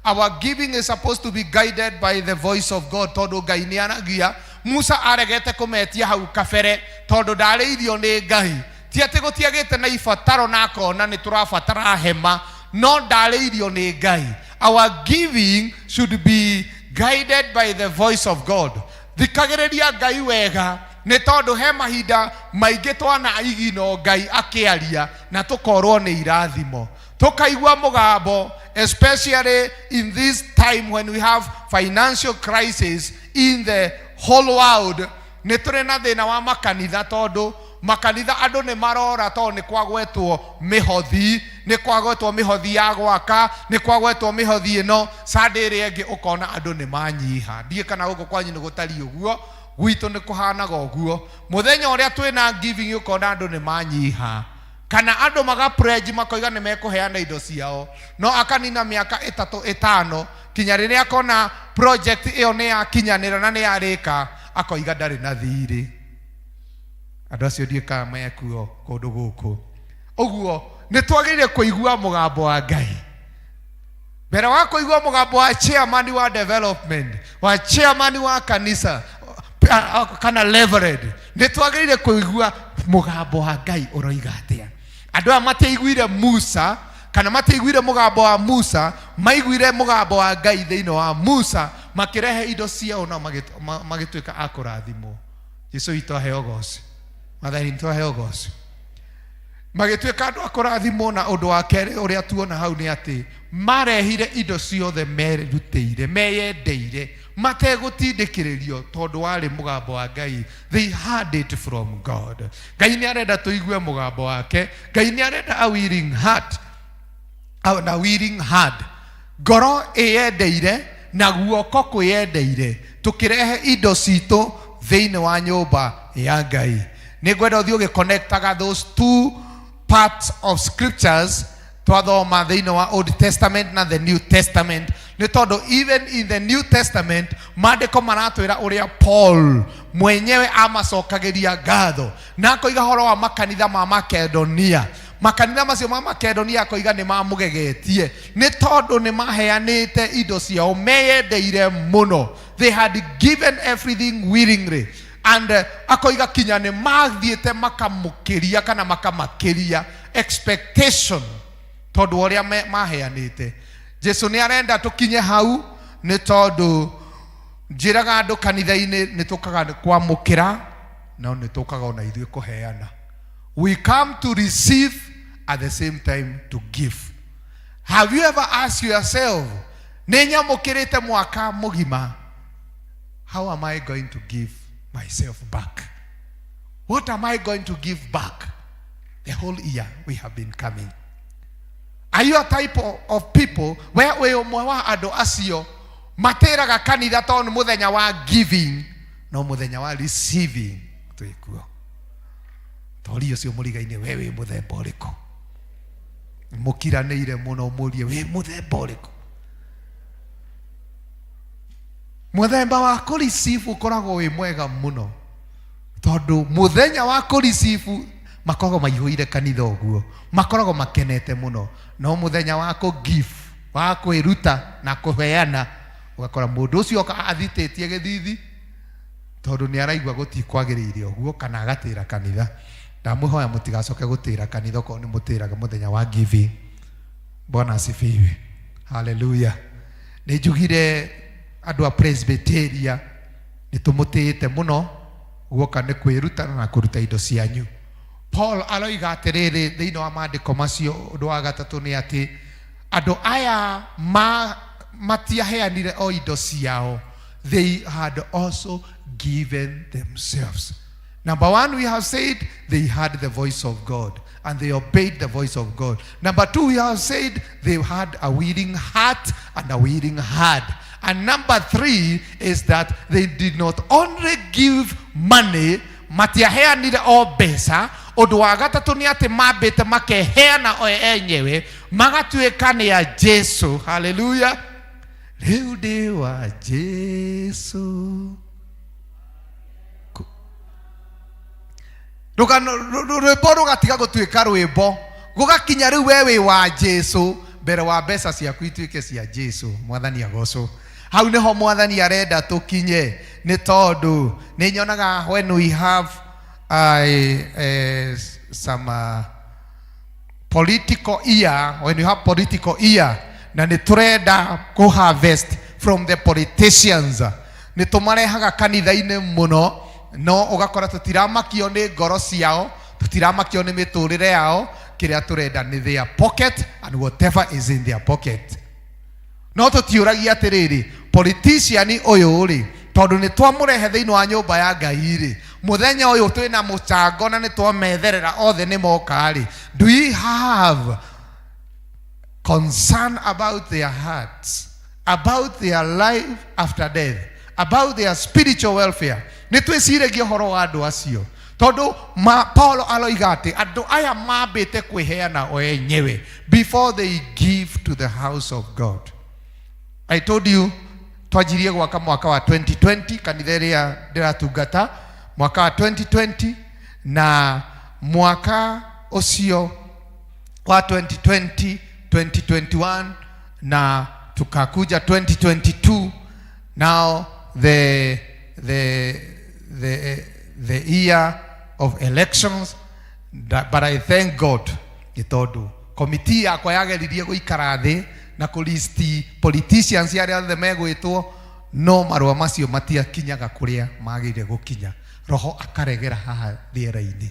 Our giving is supposed to be guided by the voice of God, tondũ Ngai nĩ aragia. Musa aregete kũmetia hau kabere tondũ ndarĩirio nĩ Ngai. Ti atĩ gũtiagĩte na ibataro na akona nĩ tũrabatara hema, no ndarĩirio nĩ Ngai. Our giving should be guided by the voice of God. Thikagĩrĩria Ngai wega, nĩ tondũ he mahinda maingĩ twana igino Ngai akĩaria na tũkorwo nĩ irathimo, tũkaigua mũgambo, especially in this time when we have financial crisis in the whole world. Nĩ tũrĩ na thĩna wa makanitha, tondũ makanitha andũ nĩ marora, tondũ nĩ kwagwetwo mĩhothi, nĩ kwagwetwo mĩhothi ya gwaka, nĩ kwagwetwo mĩhothi ĩno. Sunday ĩrĩa ĩngĩ ũkona andũ nĩ manyiha. Ndiĩ kana gũkũ kwanyu nĩ gũtariĩ ũguo, gwitũ nĩ kũhanaga ũguo. Mũthenya ũrĩa twĩna giving ũkona andũ nĩ manyiha, kana andũ maga pledge makoiga nĩ mekũheana indo ciao, no akanina mĩaka 3 5 kinya rĩrĩa akona project ĩyo nĩ yakinyanĩra na nĩ yarĩka, akoiga ndarĩ na thirĩ. Andũ acio ndiũĩ kana mekuo kũndũ gũkũ. Ũguo nĩ twagĩrĩire kũigua mũgambo wa Ngai mbere wa kũigua mũgambo wa chairman wa development, wa chairman wa kanisa kana reverend. Nĩ twagĩrĩire kũigua mũgambo wa Ngai ũroiga atĩa. Andũ aya matiaiguire Musa, kana matiaiguire mũgambo wa Musa, maiguire mũgambo wa Ngai thĩinĩ wa Musa, makĩrehe indo ciao na magĩtuĩka a kũrathimwo. Jesu witũ aheo goci, Mwathani witũ aheo goci. Magĩtuĩka andũ a kũrathimwo. Na ũndũ wa kerĩ ũrĩa tuona hau nĩ atĩ marehire indo ciothe merutĩire, meyendeire, mategũtindĩkĩrĩrio, tondũ warĩ mũgambo wa Ngai. They heard it from God. Ngai nĩ arenda tũigue mũgambo wake. Ngai nĩ arenda a willing heart na willing hand, ngoro ĩyendeire na guoko kwĩyendeire, tũkĩrehe indo citũ thĩinĩ wa nyũmba ya Ngai. Nĩ ngwenda ũthiĩ ũgĩconnectaga those two parts of scriptures twathoma thĩinĩ wa Old Testament na the New Testament, nĩ tondũ even in the New Testament maandĩko maratwĩra ũrĩa Paul mwenyewe amacokagĩria ngatho, na akoiga horo wa makanitha ma Makedonia. Makanitha macio ma Makedonia akoiga nĩ mamũgegetie nĩ tondũ nĩ maheanĩte indo ciao meyendeire mũno. They had given everything willingly, and akoiga kinya nĩ mathiĩte makamũkĩria kana makamakĩria expectation tondũ wa ũrĩa maheanĩte. Jesu nĩ arenda tũkinye hau, nĩ tondũ njĩraga andũ kanitha-inĩ nĩ tũkaga kwamũkĩra, no nĩ tũkaga ona ithuĩ kũheana. We come to receive, at the same time to give. Have you ever asked yourself, nĩ nyamũkĩrĩte mwaka mũgima, how am I going to give myself back? What am I going to give back? The whole year we have been coming. Are you a type of people where wĩ ũmwe wa andũ acio matĩraga kanitha tondũ nĩ mũthenya wa giving, no mũthenya wa receiving twĩkuo? Tori ũcio mũrigaine, we wĩ mũthemba ũrĩkũ? Mũkiranĩire mũno, mũrie wĩ mũthemba ũrĩkũ. Mũthemba wa kũreceive ũkoragwo wĩ mwega mũno, tondũ mũthenya wa kũreceive makoragwo maihũire kanitha ũguo, makoragwo makenete mũno. No mũthenya wa kũgive, wa kwĩruta na kũheana, ũgakora mũndũ ũcio oka athitĩtie gĩthithi tondũ nĩ araigua gũtikwagĩrĩire ũguo, kana agatĩra kanitha. Ndamwĩhoya mũtigacoke gũtĩra kanitha okorwo nĩ mũtĩraga mũthenya wa giving. Bwana asifiwe, haleluya. Nĩ njugire andũ a Presbyteria nĩ tũmũtĩĩte mũno guoka nĩ kwĩruta na kũruta indo cianyu. Paul aroiga atĩrĩrĩ thĩinĩ wa maandĩko macio, ũndũ wa gatatũ nĩ atĩ andũ aya matiaheanire o indo ciao. They had also given themselves. Number one, we have said they heard the voice of God and they obeyed the voice of God. Number two, we have said they had a willing heart and a willing hand. And number three is that they did not only give money, matiaheanire o mbeca. Ũndũ wa gatatũ nĩ atĩ mambĩte makeheana o enyewe magatuĩka nĩ a Jesu. Haleluya! Rĩu ndĩ wa Jesu. Rũgano rwĩmbo rũgatiga gũtuĩka rwĩmbo, gũgakinya rĩu we wĩ wa Jesu mbere wa mbeca ciaku ituĩke cia Jesu. Mwathani agocwo. Hau nĩho Mwathani arenda tũkinye, nĩ tondũ nĩ nyonaga when we have some political year, when you have political year, na nĩ tũrenda kũ harvest from the politicians, nĩ tũmarehaga kanitha-inĩ mũno, no ũgakora tũtiramakio nĩ ngoro ciao, tũtiramakio nĩ mĩtũrĩre yao. Kĩrĩa tũrenda nĩ their pocket and whatever is in their pocket. No tũtiũragia atĩrĩrĩ, politician ũyũ rĩ, tondũ nĩ twamũrehe thĩinĩ wa nyũmba ya Ngai rĩ, mũthenya ũyũ twĩna mũcango na nĩ twametherera othe nĩ moka rĩ, do we have concern about their hearts, about their life after death, about their spiritual welfare? Nĩ twĩciragia ũhoro wa andũ acio? Tondũ Paulo aroiga atĩ andũ aya mambĩte kwĩheana o enyewe before they give to the house of God. I told you twanjirie gwaka mwaka wa 2020, kanitha ĩrĩa ndĩratungata mwaka wa 2020, na mwaka ũcio wa 2020, 2021 na tukakuja 2022. Now the year of elections. But I thank God nĩ tondũ komiti yakwa yageririe gũikara thĩ na kũlisti politicians arĩa othe megwĩtwo, no marũa macio matiakinyaga kũrĩa magĩrĩire gũkinya. Roho akaregera haha rĩera-inĩ.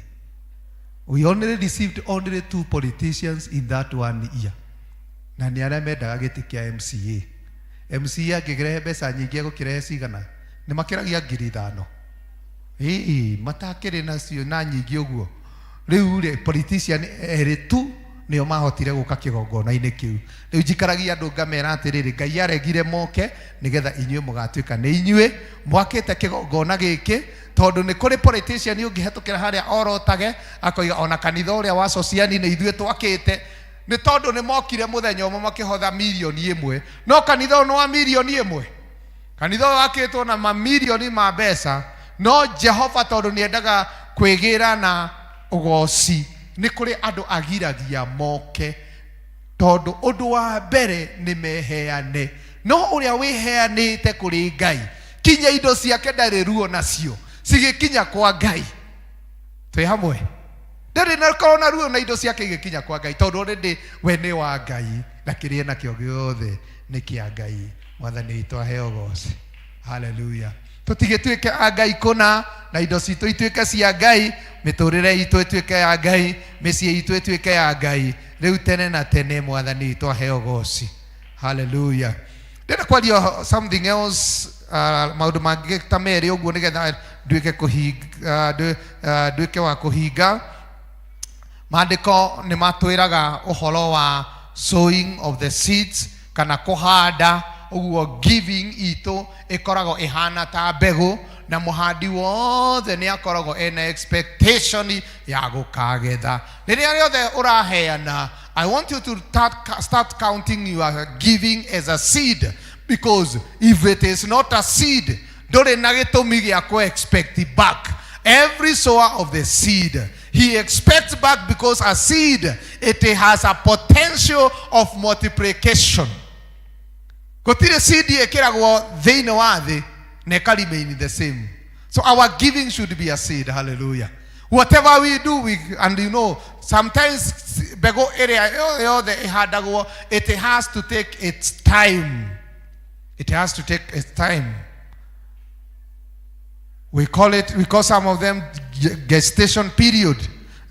We only received only two politicians in that one year, na nĩ arĩa mendaga gĩtĩ kĩa MCA. MCA angĩkĩrehe mbeca nyingĩ, egũkĩrehe cigana? Nĩ makĩragia 5,000. Ĩĩ, matakĩrĩ nacio na nyingĩ ũguo. Rĩu rĩ, politician erĩ tu nĩo mahotire gũka kĩgongona-inĩ kĩu. Rĩu njikaragia andũ ngamera atĩrĩrĩ, Ngai aregire moke nĩgetha inyuĩ mũgatuĩka nĩ inyuĩ mwakĩte kĩgongona gĩkĩ, tondũ nĩ kũrĩ politician ũngĩhetũkĩra harĩa orotage akoiga ona kanitha ũrĩa wa Sociani nĩ ithuĩ twakĩte, nĩ tondũ nĩ mokire mũthenya ũmwe makĩhotha 1 million. No kanitha ũyũ nĩ wa 1 million? Kanitha ũyũ wakĩtwo na mamirioni ma mbeca. No Jehova tondũ nĩ endaga kwĩgĩra na ũgoci, nĩ kũrĩ andũ agiragia moke, tondũ ũndũ wa mbere nĩ meheane. No ũrĩa wĩheanĩte kũrĩ Ngai, kinya indo ciake ndarĩ ruo nacio cigĩkinya kwa Ngai. Twĩ hamwe? Ndarĩ na korwo na ruo na indo ciake igĩkinya kwa Ngai, tondũ already we nĩ wa Ngai na kĩrĩa nakĩo gĩothe nĩ kĩa Ngai. Mwathani witũ aheo goci. Haleluya! Tũtigĩtuĩke a Ngai kũna, na indo citũ ituĩke cia Ngai, mĩtũrĩre itũ ĩtuĩke ya Ngai, mĩciĩ itũ ĩtuĩke ya Ngai rĩu tene na tene. Mwathani witũ aheo goci. Haleluya! Ndĩrenda kwaria something else, maũndũ mangĩ ta merĩ ũguo, nĩgetha nduĩke kũhinga, nduĩke wa kũhinga. Maandĩko nĩ matwĩraga ũhoro wa sowing of the seeds, kana kũhanda. Ũguo giving itũ ĩkoragwo ĩhana ta mbegũ, na mũhandi wothe nĩ akoragwo ena expectation ya gũkagetha. Rĩrĩa rĩothe ũraheana, I want you to start counting your giving as a seed, because if it is not a seed, ndũrĩ na gĩtũmi gĩa kũ expect back. Every sower of the seed, he expects back, because a seed, it has a potential of multiplication. Gũtirĩ seed ĩkĩragwo thĩinĩ wa thĩ na ĩka remain the same. So our giving should be a seed. Hallelujah! Whatever we do, we, and you know, sometimes mbegũ ĩrĩa yothe ĩhandagwo, it has to take its time. It has to take its time. We call some of them gestation period.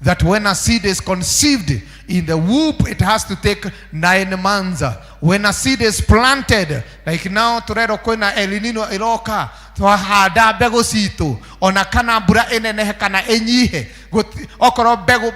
That when a seed is conceived in the womb, it has to take 9 months. When a seed is planted, like now turerwo kwĩna El Nino ĩroka, twahanda mbegũ citũ, ona kana mbura ĩnenehe kana ĩnyihe, okorwo mbegũ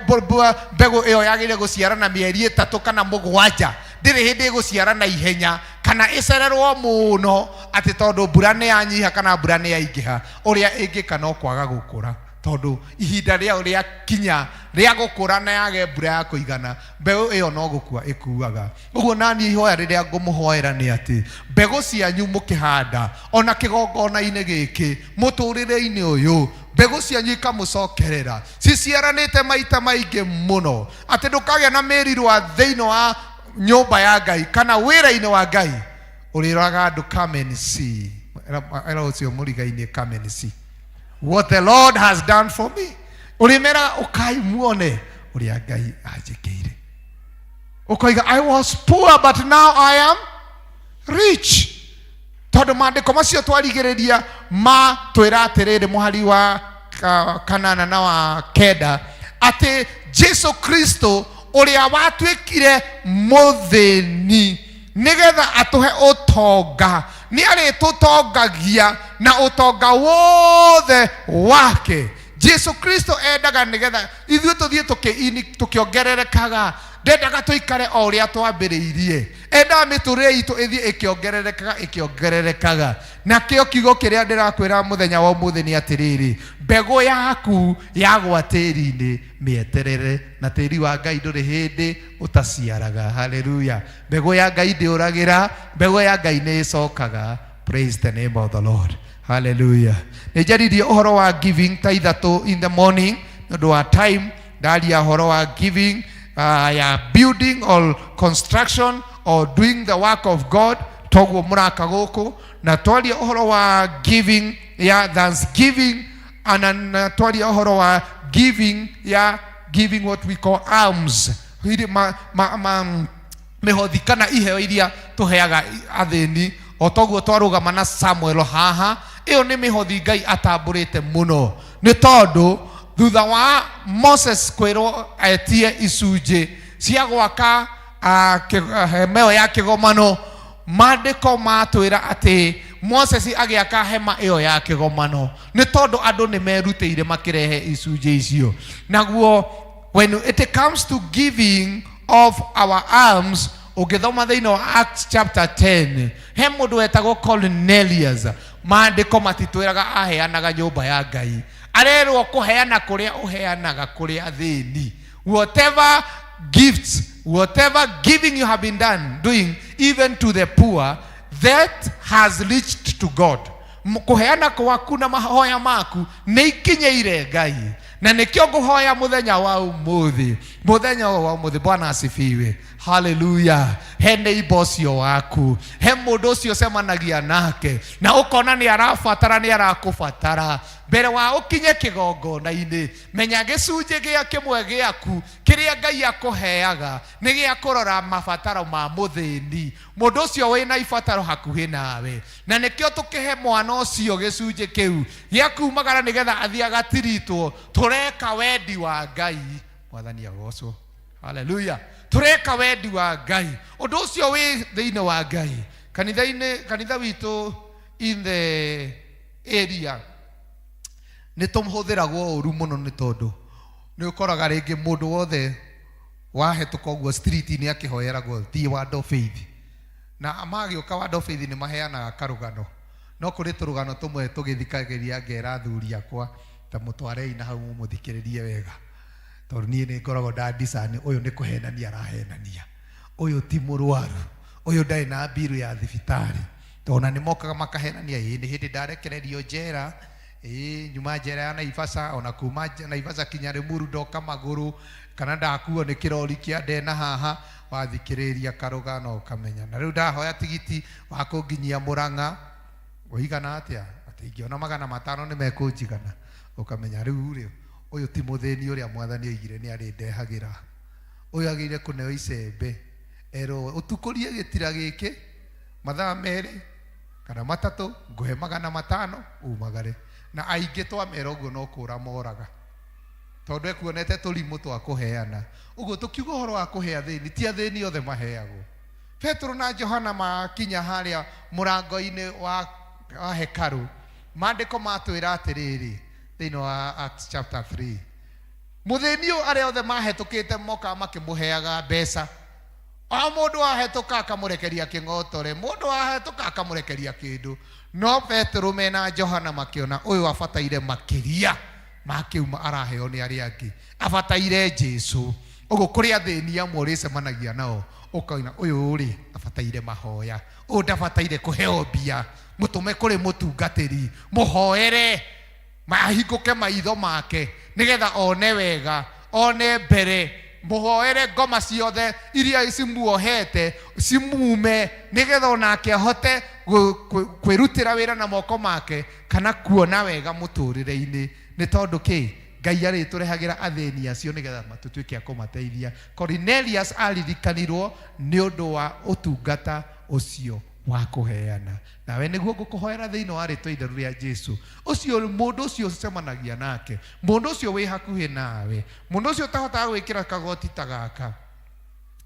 ĩyo yagĩrĩire gũciara na mĩeri 3 kana 7, ndĩrĩ hĩndĩ ĩgũciara na ihenya kana ĩcererwo mũno atĩ tondũ mbura nĩ yanyiha kana mbura nĩ yaingĩha. Ũrĩa ĩngĩka no kwaga gũkũra, tondũ ihinda rĩao rĩa kinya rĩa gũkũra na yage mbura ya kũigana, mbeũ ĩyo no gũkua ĩkuaga. Ũguo naniĩ ihoya rĩrĩa ngũmũhoera nĩ atĩ mbegũ cianyu mũkĩhanda ona kĩgongona-inĩ gĩkĩ, mũtũrĩre-inĩ ũyũ, mbegũ cianyu ikamũcokerera ciciaranĩte maita maingĩ mũno, atĩ ndũkagĩa na mĩrirwa thĩinĩ wa nyũmba ya Ngai kana wĩra-inĩ wa Ngai. Ũrĩraga andũ, "Come and see." Era ũcio mũriga-inĩ, "Come and see what the Lord has done for me." Ũrĩmera, "Ũkai muone ũrĩa Ngai anjĩkĩire." Ũkoiga, "I was poor, but now I am rich," tondũ maandĩko macio twarigĩrĩria ma twĩra atĩrĩrĩ, mũhari wa 8 na wa 9, atĩ Jesu Kristo ũrĩa watuĩkire mũthĩni nĩgetha atũhe ũtonga, nĩ arĩtũtongagia na ũtonga wothe wake. Jesu Kristo endaga nĩgetha ithuĩ tũthiĩ tũkĩongererekaga. Ndendaga tũikare o ũrĩa twambĩrĩirie, endaga mĩtũrĩre itũ ĩthiĩ ĩkĩongererekaga, ĩkĩongererekaga. Nakĩo kiugo kĩrĩa ndĩrakwĩra mũthenya wa ũmũthĩ nĩ atĩrĩrĩ, mbegũ yaku yagwa tĩri-inĩ, mĩeterere, na tĩri wa Ngai ndũrĩ hĩndĩ ũtaciaraga. Haleluya! Mbegũ ya Ngai ndĩũragĩra, mbegũ ya Ngai nĩ ĩcokaga. Praise the name of the Lord. Haleluya! Nĩ njaririe ũhoro wa giving ta 3 in the morning. Nĩ ũndũ wa time, ndaria ũhoro wa giving ya building or construction or doing the work of God, toguo mũraka gũkũ, na twaria ũhoro wa giving ya thanksgiving, ana na twaria ũhoro wa giving ya giving what we call alms, Hiri ma mĩhothi kana iheo iria tũheaga athĩni, o toguo twarũgama na Samuel haha. Ĩyo nĩ mĩhothi Ngai atambũrĩte mũno, nĩ tondũ thutha wa Moses kwĩrwo etie icunjĩ cia gwaka hema ĩyo ya kĩgomano, maandĩko matwĩra atĩ Moses agĩaka hema ĩyo ya kĩgomano nĩ tondũ andũ nĩ merutĩire makĩrehe icunjĩ icio. Naguo when it comes to giving of our alms, ũngĩthoma thĩinĩ wa Acts chapter 10, he mũndũ wetagwo Cornelius. Maandĩko matitwĩraga aheanaga nyũmba ya Ngai, arerwo kũheana kũrĩa ũheanaga kũrĩ athĩni. Whatever gifts, whatever giving you have been done doing even to the poor, that has reached to God. Kũheana kwaku na mahoya maku nĩ ikinyĩire Ngai, na nĩkĩo ngũhoya mũthenya wa ũmũthĩ, mũthenya ũyũ wa ũmũthĩ. Bwana asifiwe. Haleluya! He neighbor ũcio waku, he mũndũ ũcio ũcemanagia nake na ũkona nĩ arabatara, nĩ arakũbatara, mbere wa ũkinye kĩgongona-inĩ, menya gĩcunjĩ gĩa kĩmwe gĩaku kĩrĩa Ngai akũheaga nĩ gĩa kũrora mabataro ma mũthĩni, mũndũ ũcio wĩna ibataro hakuhĩ nawe. Na nĩkĩo tũkĩhe mwana ũcio gĩcunjĩ kĩu gĩa kumagara nĩgetha athiĩ agatiritwo. Tũreka wendi wa Ngai. Mwathani agocwo. Haleluya! Tũreka wendi wa Ngai, ũndũ ũcio wĩ thĩinĩ wa Ngai. Kanitha-inĩ, kanitha witũ in the area nĩ tũhũthĩragwo ũru mũno, nĩ tondũ nĩ ũkoraga rĩngĩ mũndũ wothe wahetũka ũguo street-inĩ akĩhoeragwo, thiĩ Word of Faith. Na magĩũka Word of Faith nĩ maheanaga karũgano, no kũrĩ tũrũgano tũmwe tũgĩthikagĩria ngera athuri akwa ta mũtwarei na hau mũmũthikĩrĩrie wega, tondũ niĩ nĩ ngoragwo ndandicani ũyũ nĩ kũhenania arahenania, ũyũ ti mũrwaru, ũyũ ndarĩ na mbiru ya thibitarĩ. Tondũ ona nĩ mokaga makahenania, ĩĩ nĩ hĩndĩ ndarekererio njera, ĩĩ nyuma njera ya Naivasha, ona kuma Naivasha kinya Limuru ndoka magũrũ, kana ndakuo nĩ kĩrori kĩa ndena haha. Wathikĩrĩria karũgano ũkamenya. Na rĩu ndahoya tigiti wa kũnginyia Mũrang'a ũigana atĩa, atĩ ingĩona 500 nĩ mekũnjigana. Ũkamenya rĩu rĩ, ũyũ ti mũthĩni ũrĩa Mwathani oigire nĩ arĩndehagĩra. Ũyũ agĩrĩire kũneo icembe, erwo ũtukũrie gĩtira gĩkĩ mathaa 2 kana 3, ngũhe 500 umagare. Na aingĩ twamera ũguo no kũra moraga. Tondũ ekuonete tũrimũ twa kũheana. Ũguo tũkiuga ũhoro wa kũhe athĩni, ti athĩni othe maheagwo. Petero na Johana makinya harĩa mũrango-inĩ wa, wa hekarũ, maandĩko matwĩra atĩrĩrĩ thĩinĩ wa Acts chapter 3, mũthĩni ũyũ arĩa othe mahetũkĩte mokaga makĩmũheaga mbeca. O mũndũ ahetũka akamũrekeria kĩng'otore, mũndũ ahetũka akamũrekeria kĩndũ. No Petero mena Johana makĩona ũyũ abataire makĩria makiuma araheo nĩ arĩa angĩ, abataire Jesu. Ũguo kũrĩ athĩni amwe ũrĩcemanagia nao ũkoina ũyũ rĩ abataire mahoya, ũyũ ndabataire kũheo mbia, mũtũme kũrĩ mũtungatĩri, mũhoere mahingũke maitho make nĩgetha one wega, one mbere, mũhoere ngoma ciothe iria cimuohete cimume nĩgetha onake ahote kwĩrutĩra wĩra na moko make kana kuona wega mũtũrĩre-inĩ. Nĩ tondũ kĩ? Ngai arĩtũrehagĩra athĩni acio nĩgetha tũtuĩke a kũmateithia. Cornelius aririkanirwo nĩ ũndũ wa ũtungata ũcio wa kũheana. Nawe nĩguo ngũkũhoera thĩinĩ wa rĩtwa itheru rĩa Jesu. Ũcio mũndũ ũcio ũcemanagia nake, mũndũ ũcio wĩ hakuhĩ nawe, mũndũ ũcio ũtahotaga gwĩkĩra kagoti ta gaka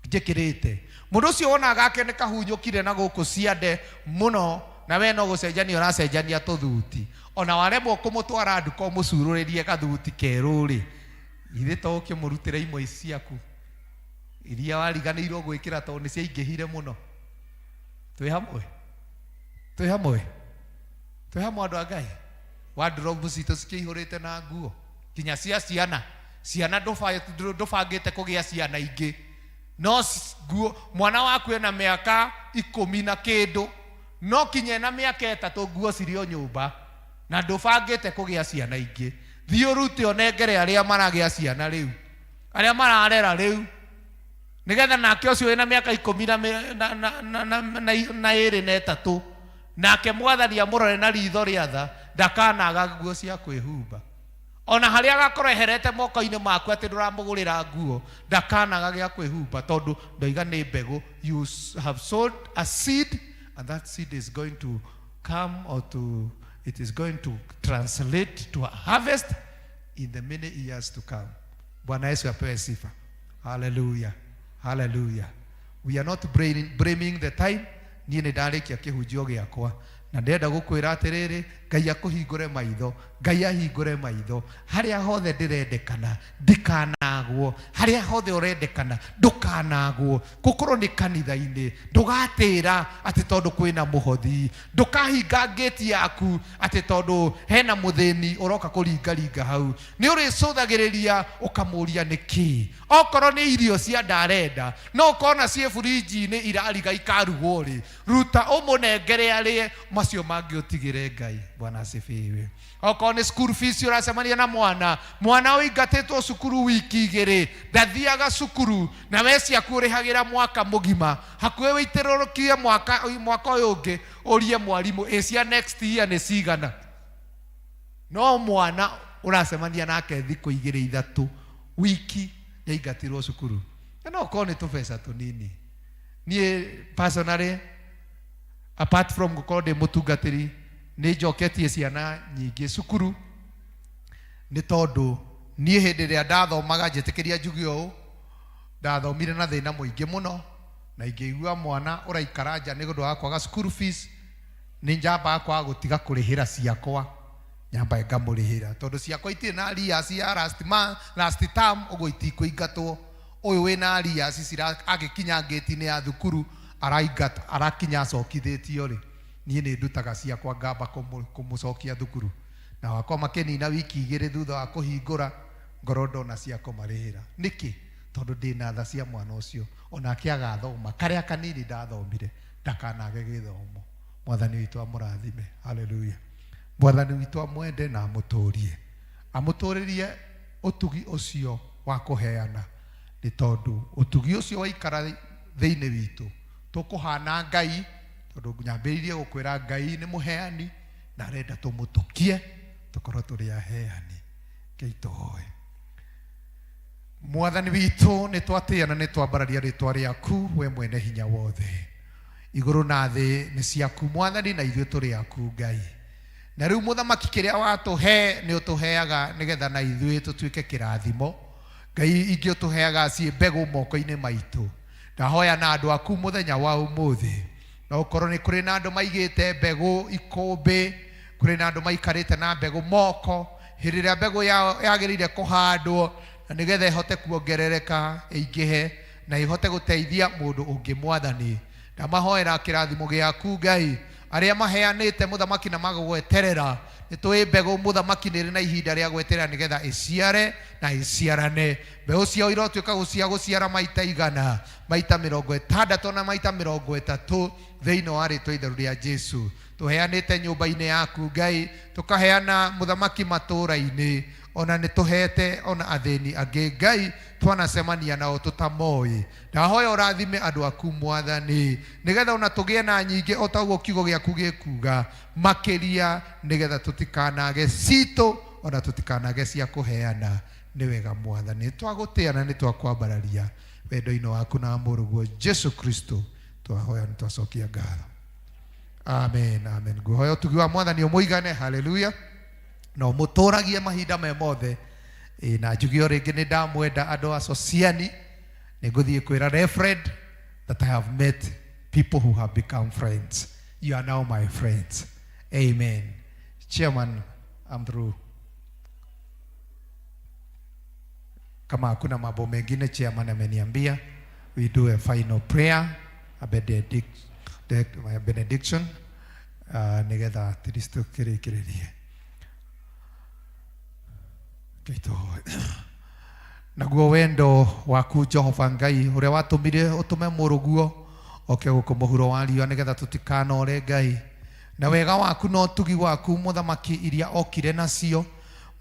njĩkĩrĩte, mũndũ ũcio wonaga gake nĩ kahunyũkire na gũkũ ciande mũno, na we no gũcenjania ũracenjania tũthuti, ona waremwo kũmũtwara nduka ũmũcurũrĩrie gathuti kerũ rĩ, githĩ to ũkĩmũrutĩre imwe ciaku iria wariganĩirwo gwĩkĩra tondũ nĩ ciaingĩhire mũno. Twĩ hamwe, twĩ hamwe, twĩ hamwe andũ a Ngai. Wardrobe citũ cikĩihũrĩte na nguo nginya cia ciana. Ciana ndũbangĩte kũgĩa ciana ingĩ, no nguo mwana waku ena mĩaka ikũmi na kĩndũ, no kinya ena mĩaka 3 nguo cirĩ o nyũmba na ndũbangĩte kũgĩa ciana ingĩ. Thiĩ ũrute ũnengere arĩa maragĩa ciana rĩu, arĩa mararera rĩu, nĩgetha nake ũcio wĩna mĩaka ikũmi na na ĩrĩ na ĩtatũ, nake mwathani amũrore na ritho rĩa tha, ndakanaga nguo cia kwĩhumba. Ona harĩa agakorwo eherete moko-inĩ maku atĩ ndũramũgũrĩra nguo, ndakanaga gĩa kwĩhumba, tondũ ndoiga nĩ mbegũ. You have sowed a seed and that seed is going to come or to, it is going to translate to a harvest in the many years to come. Bwana Yesu apewe sifa. Hallelujah. Hallelujah. We are not blaming the time. Niĩ nĩ ndarĩkia kĩhunjio gĩakwa na ndĩrenda gũkwĩra atĩrĩrĩ, Ngai akũhingũre maitho, Ngai ahingũre maitho. Harĩa hothe ndĩrendekana ndikanagwo, harĩa hothe ũrendekana ndũkanagwo. Gũkorwo nĩ kanitha-inĩ, ndũgatĩra atĩ tondũ kwĩna mũhothi, ndũkahinga ngĩti yaku atĩ tondũ hena mũthĩni ũroka kũringaringa hau. Nĩ ũrĩcũthagĩrĩria ũkamũria nĩkĩ. Okorwo nĩ irio cia ndarenda, no ũkona ciĩ burinji-inĩ irariga ikarugwo rĩ, ruta ũmũnengere arĩe, macio mangĩ ũtigĩre Ngai. Bwana asifiwe. Okorwo nĩ school fees ũracemania na mwana, mwana ũingatĩtwo cukuru wiki igĩrĩ, ndathiaga cukuru, na we ciaku ũrĩhagĩra mwaka mũgima, hakuhĩ wĩitĩrũrũkie mwaka ũyũ ũngĩ, ũrie mwarimũ, ĩ cia next year nĩ cigana? No mwana ũracemania nake thikũ igĩrĩ ithatũ wiki nĩaingatirwo cukuru, na no ũkorwo nĩ tũbeca tũnini. Niĩ personally, apart from gũkorwo ndĩ mũtungatĩri, nĩ njoketie ciana nyingĩ cukuru, nĩ tondũ niĩ hĩndĩ ĩrĩa ndathomaga, njĩtĩkĩria njuge ũũ, ndathomire na thĩna mũingĩ mũno, na ingĩigua mwana ũraikara nja nĩ ũndũ wa kwaga school fees, nĩ njambaga kwaga gũtiga kũrĩhĩra ciakwa, nyambaga ngamũrĩhĩra, tondũ ciakwa itirĩ na arrears ya last month, last term, ũguo itikũingatwo. Ũyũ wĩna arrears agĩkinya ngĩti-inĩ ya thukuru, araingata, arakinya acokithĩtio rĩ, niĩ nĩ ndutaga ciakwa ngamba kũmũcokia thukuru. Na wakwa makĩnina wiki igĩrĩ thutha wa kũhingũra, ngorwo ndona cia kũmarĩhĩra. Nĩkĩ? Tondũ ndĩna tha cia mwana ũcio, onake agathoma, karĩa kanini ndathomire, ndakanage gĩthomo. Mwathani witũ amũrathime. Hallelujah. Mwathani witũ amwende na amũtũrie, amũtũrĩrie ũtugi ũcio wa kũheana, nĩ tondũ ũtugi ũcio waikara thĩinĩ witũ tũkũhana Ngai, tondũ nyambĩrĩirie gũkwĩra Ngai nĩ mũheani na arenda tũmũtũkie tũkorwo tũrĩ aheani. Ngai tũhoe. Mwathani witũ, nĩ twatĩĩa na nĩ twambararia rĩtwa rĩaku, we mwene hinya wothe. Igũrũ na thĩ nĩ ciaku Mwathani, na ithuĩ tũrĩ aku Ngai. Na rĩu mũthamaki kĩrĩa watũhe nĩ ũtũheaga nĩgetha na ithuĩ tũtuĩke kĩrathimo. Ngai ingĩ ũtũheaga ciĩ mbegũ moko-inĩ maitũ. Ndahoya na andũ aku mũthenya wa ũmũthĩ, no ũkorwo nĩ kũrĩ na andũ maigĩte mbegũ ikũmbĩ, kũrĩ na andũ maikarĩte na mbegũ moko, hĩndĩ ĩrĩa mbegũ yao yagĩrĩire kũhandwo na nĩgetha ĩhote kuongerereka ĩingĩhe na ĩhote gũteithia mũndũ ũngĩ. Mwathani, ndamahoera kĩrathimo gĩaku Ngai, arĩa maheanĩte mũthamaki na magweterera. Nĩ tũĩ mbegũ mũthamaki nĩ ĩrĩ na ihinda rĩa gweterera nĩgetha ĩciare na ĩciarane. Mbeũ ciao irotuĩka cia gũciara maita 100, maita 60 na maita 30 thĩinĩ wa rĩtwa itheru rĩa Jesu. Tũheanĩte nyũmba-inĩ yaku Ngai, tũkaheana mũthamaki matũũra-inĩ, ona nĩ tũhete ona athĩni angĩ Ngai twanacemania nao tũtamoĩ. Ndahoya ũrathime andũ aku Mwathani, nĩgetha ona tũgĩe na nyingĩ o ta ũguo kiugo gĩaku gĩkuga, makĩria nĩgetha tũtikanage citũ ona tũtikanage cia kũheana. Nĩ wega Mwathani, nĩtwagũtĩa na nĩtwakwambararia wendo-inĩ waku na mũrũguo Jesu Kristo, twahoya nĩ twacokia ngatho. Amen, amen. Nguhoya ũtugi wa Mwathani ũmũigane. Haleluya. Na ũmũtũragie mahinda me mothe. Na njuge o rĩngĩ nĩ ndamwenda andũ a Sociani. Nĩ ngũthiĩ kwĩra Reverend that I have met people who have become friends. You are now my friends. Amen. Chairman, I'm through. Kama hakuna mambo mengine, chairman ameniambia we do a final prayer, a benediction, nigetha at least tũkĩrĩkĩrĩrie. Naguo wendo waku Jehova Ngai ũrĩa watũmire ũtũme mũrũguo oke gũkũ mũhuro wa riũa nĩgetha tũtikanore Ngai, na wega waku na ũtugi waku mũthamaki iria okire nacio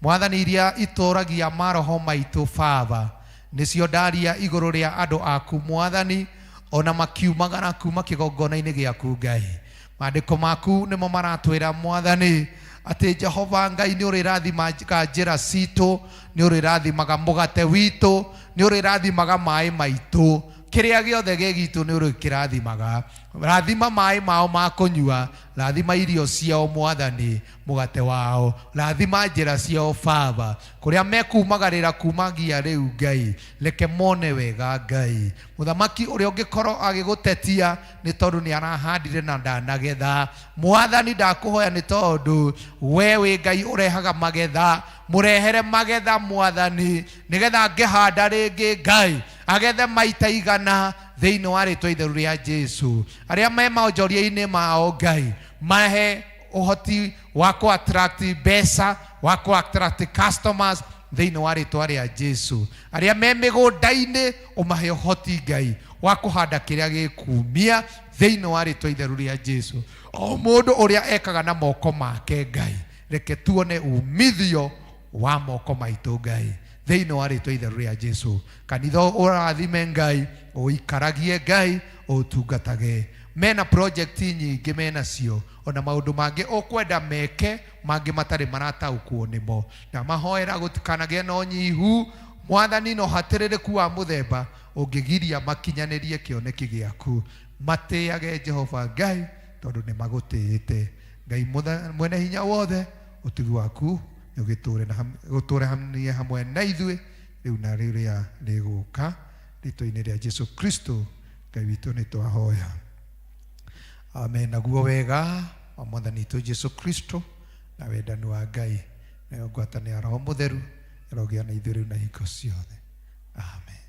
Mwathani, iria itũragia maroho maitũ Baba, nĩcio ndaria igũrũ rĩa andũ aku Mwathani, ona makiumagara kuma kĩgongona-inĩ gĩaku Ngai. Maandĩko maku nĩmo maratwĩra Mwathani atĩ Jehova Ngai nĩ ũrĩrathimaga njĩra citũ, nĩ ũrĩrathimaga mũgate witũ, nĩ ũrĩrathimaga maĩ maitũ, kĩrĩa gĩothe gĩ gitũ nĩ ũrĩkĩrathimaga. Rathima maĩ mao ma kũnyua, rathima irio ciao Mwathani, mũgate wao, rathima njĩra ciao Baba, kũrĩa mekumagarĩra kumagia rĩu Ngai, reke mone wega Ngai. Mũthamaki ũrĩa ũngĩkorwo agĩgũtetia nĩ tondũ nĩ arahandire na ndanagetha, Mwathani ndakũhoya nĩ tondũ we wĩ Ngai ũrehaga magetha, mũrehere magetha Mwathani, nĩgetha angĩhanda rĩngĩ Ngai agethe maita 100 thĩinĩ wa rĩtwa itheru rĩa Jesu. Arĩa me maonjoria-inĩ mao Ngai, mahe ũhoti wa kũ attract mbeca, wa kũ attract customers thĩinĩ wa rĩtwa rĩa Jesu. Arĩa me mĩgũnda-inĩ ũmahe ũhoti Ngai wa kũhanda kĩrĩa gĩkumia thĩinĩ wa rĩtwa itheru rĩa Jesu. O mũndũ ũrĩa ekaga na moko make Ngai, reke tuone umithio wa moko maitũ Ngai thĩinĩ wa rĩtwa itheru rĩa Jesu. Kanitha ũrathime Ngai, ũikaragie Ngai, ũtungatage. Mena project nyingĩ menacio, ona maũndũ mangĩ ũkwenda meke, mangĩ matarĩ marataũkwo nĩmo. Na mahoera gũtikanagĩe na ũnyihu Mwathani, no hatĩrĩrĩku wa mũthemba ũngĩgiria makinyanĩrie kĩoneki gĩaku. Matĩage Jehova Ngai tondũ nĩ magũtĩĩte. Ngai mwene hinya wothe, ũtugi waku nĩ ũgĩtũũre hamwe na ithuĩ rĩu na rĩrĩa rĩgũka, rĩtwa-inĩ rĩa Jesu Kristo Ngai witũ nĩ twahoya. Amen. Naguo wega wa Mwathani witũ Jesu Kristo na wendani wa Ngai nayo ngwatanĩro ya Roho Mũtheru ĩrogĩa na ithuĩ rĩu na hingo ciothe. Amen.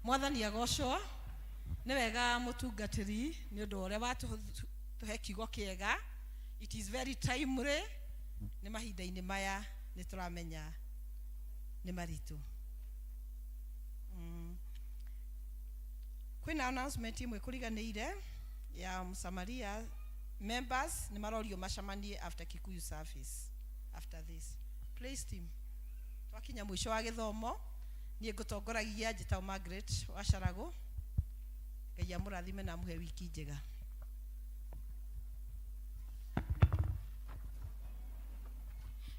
Mwathani agocwo. Nĩ wega mũtungatĩri nĩ ũndũ wa ũrĩa watũhe kiugo kĩega. It is very timely. Nĩ mahinda-inĩ maya nĩ tũramenya nĩ maritũ. Kwĩna announcement ĩmwe kũriganĩire ya Msamaria members nĩ marorio macemanie after Kikuyu service after this. Please team. Twakinya mũico wa gĩthomo, niĩ ngũtongoragia njĩtagwo Margaret wa Carago. Ngai amũrathime na amũhe wiki njega.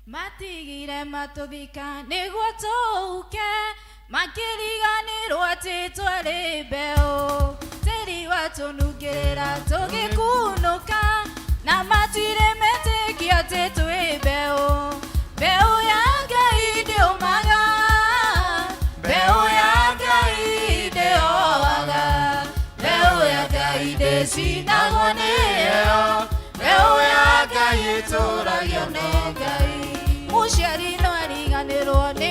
Matigire matũthika nĩguo tũũke, makĩriganĩrwo atĩ twarĩ mbeũ, tĩri watũnungĩrĩra. twĩra tũgĩkunũka na matirĩ metĩkia atĩ twĩ mbeũ mbeũ ya Ngai ndĩũmaga mbeũ ya Ngai ndĩoaga mbeũ ya Ngai ndĩcinagwo nĩ heho mbeũ ya Ngai ĩtũragio nĩ Ngai mũciari no ariganĩrwo nĩ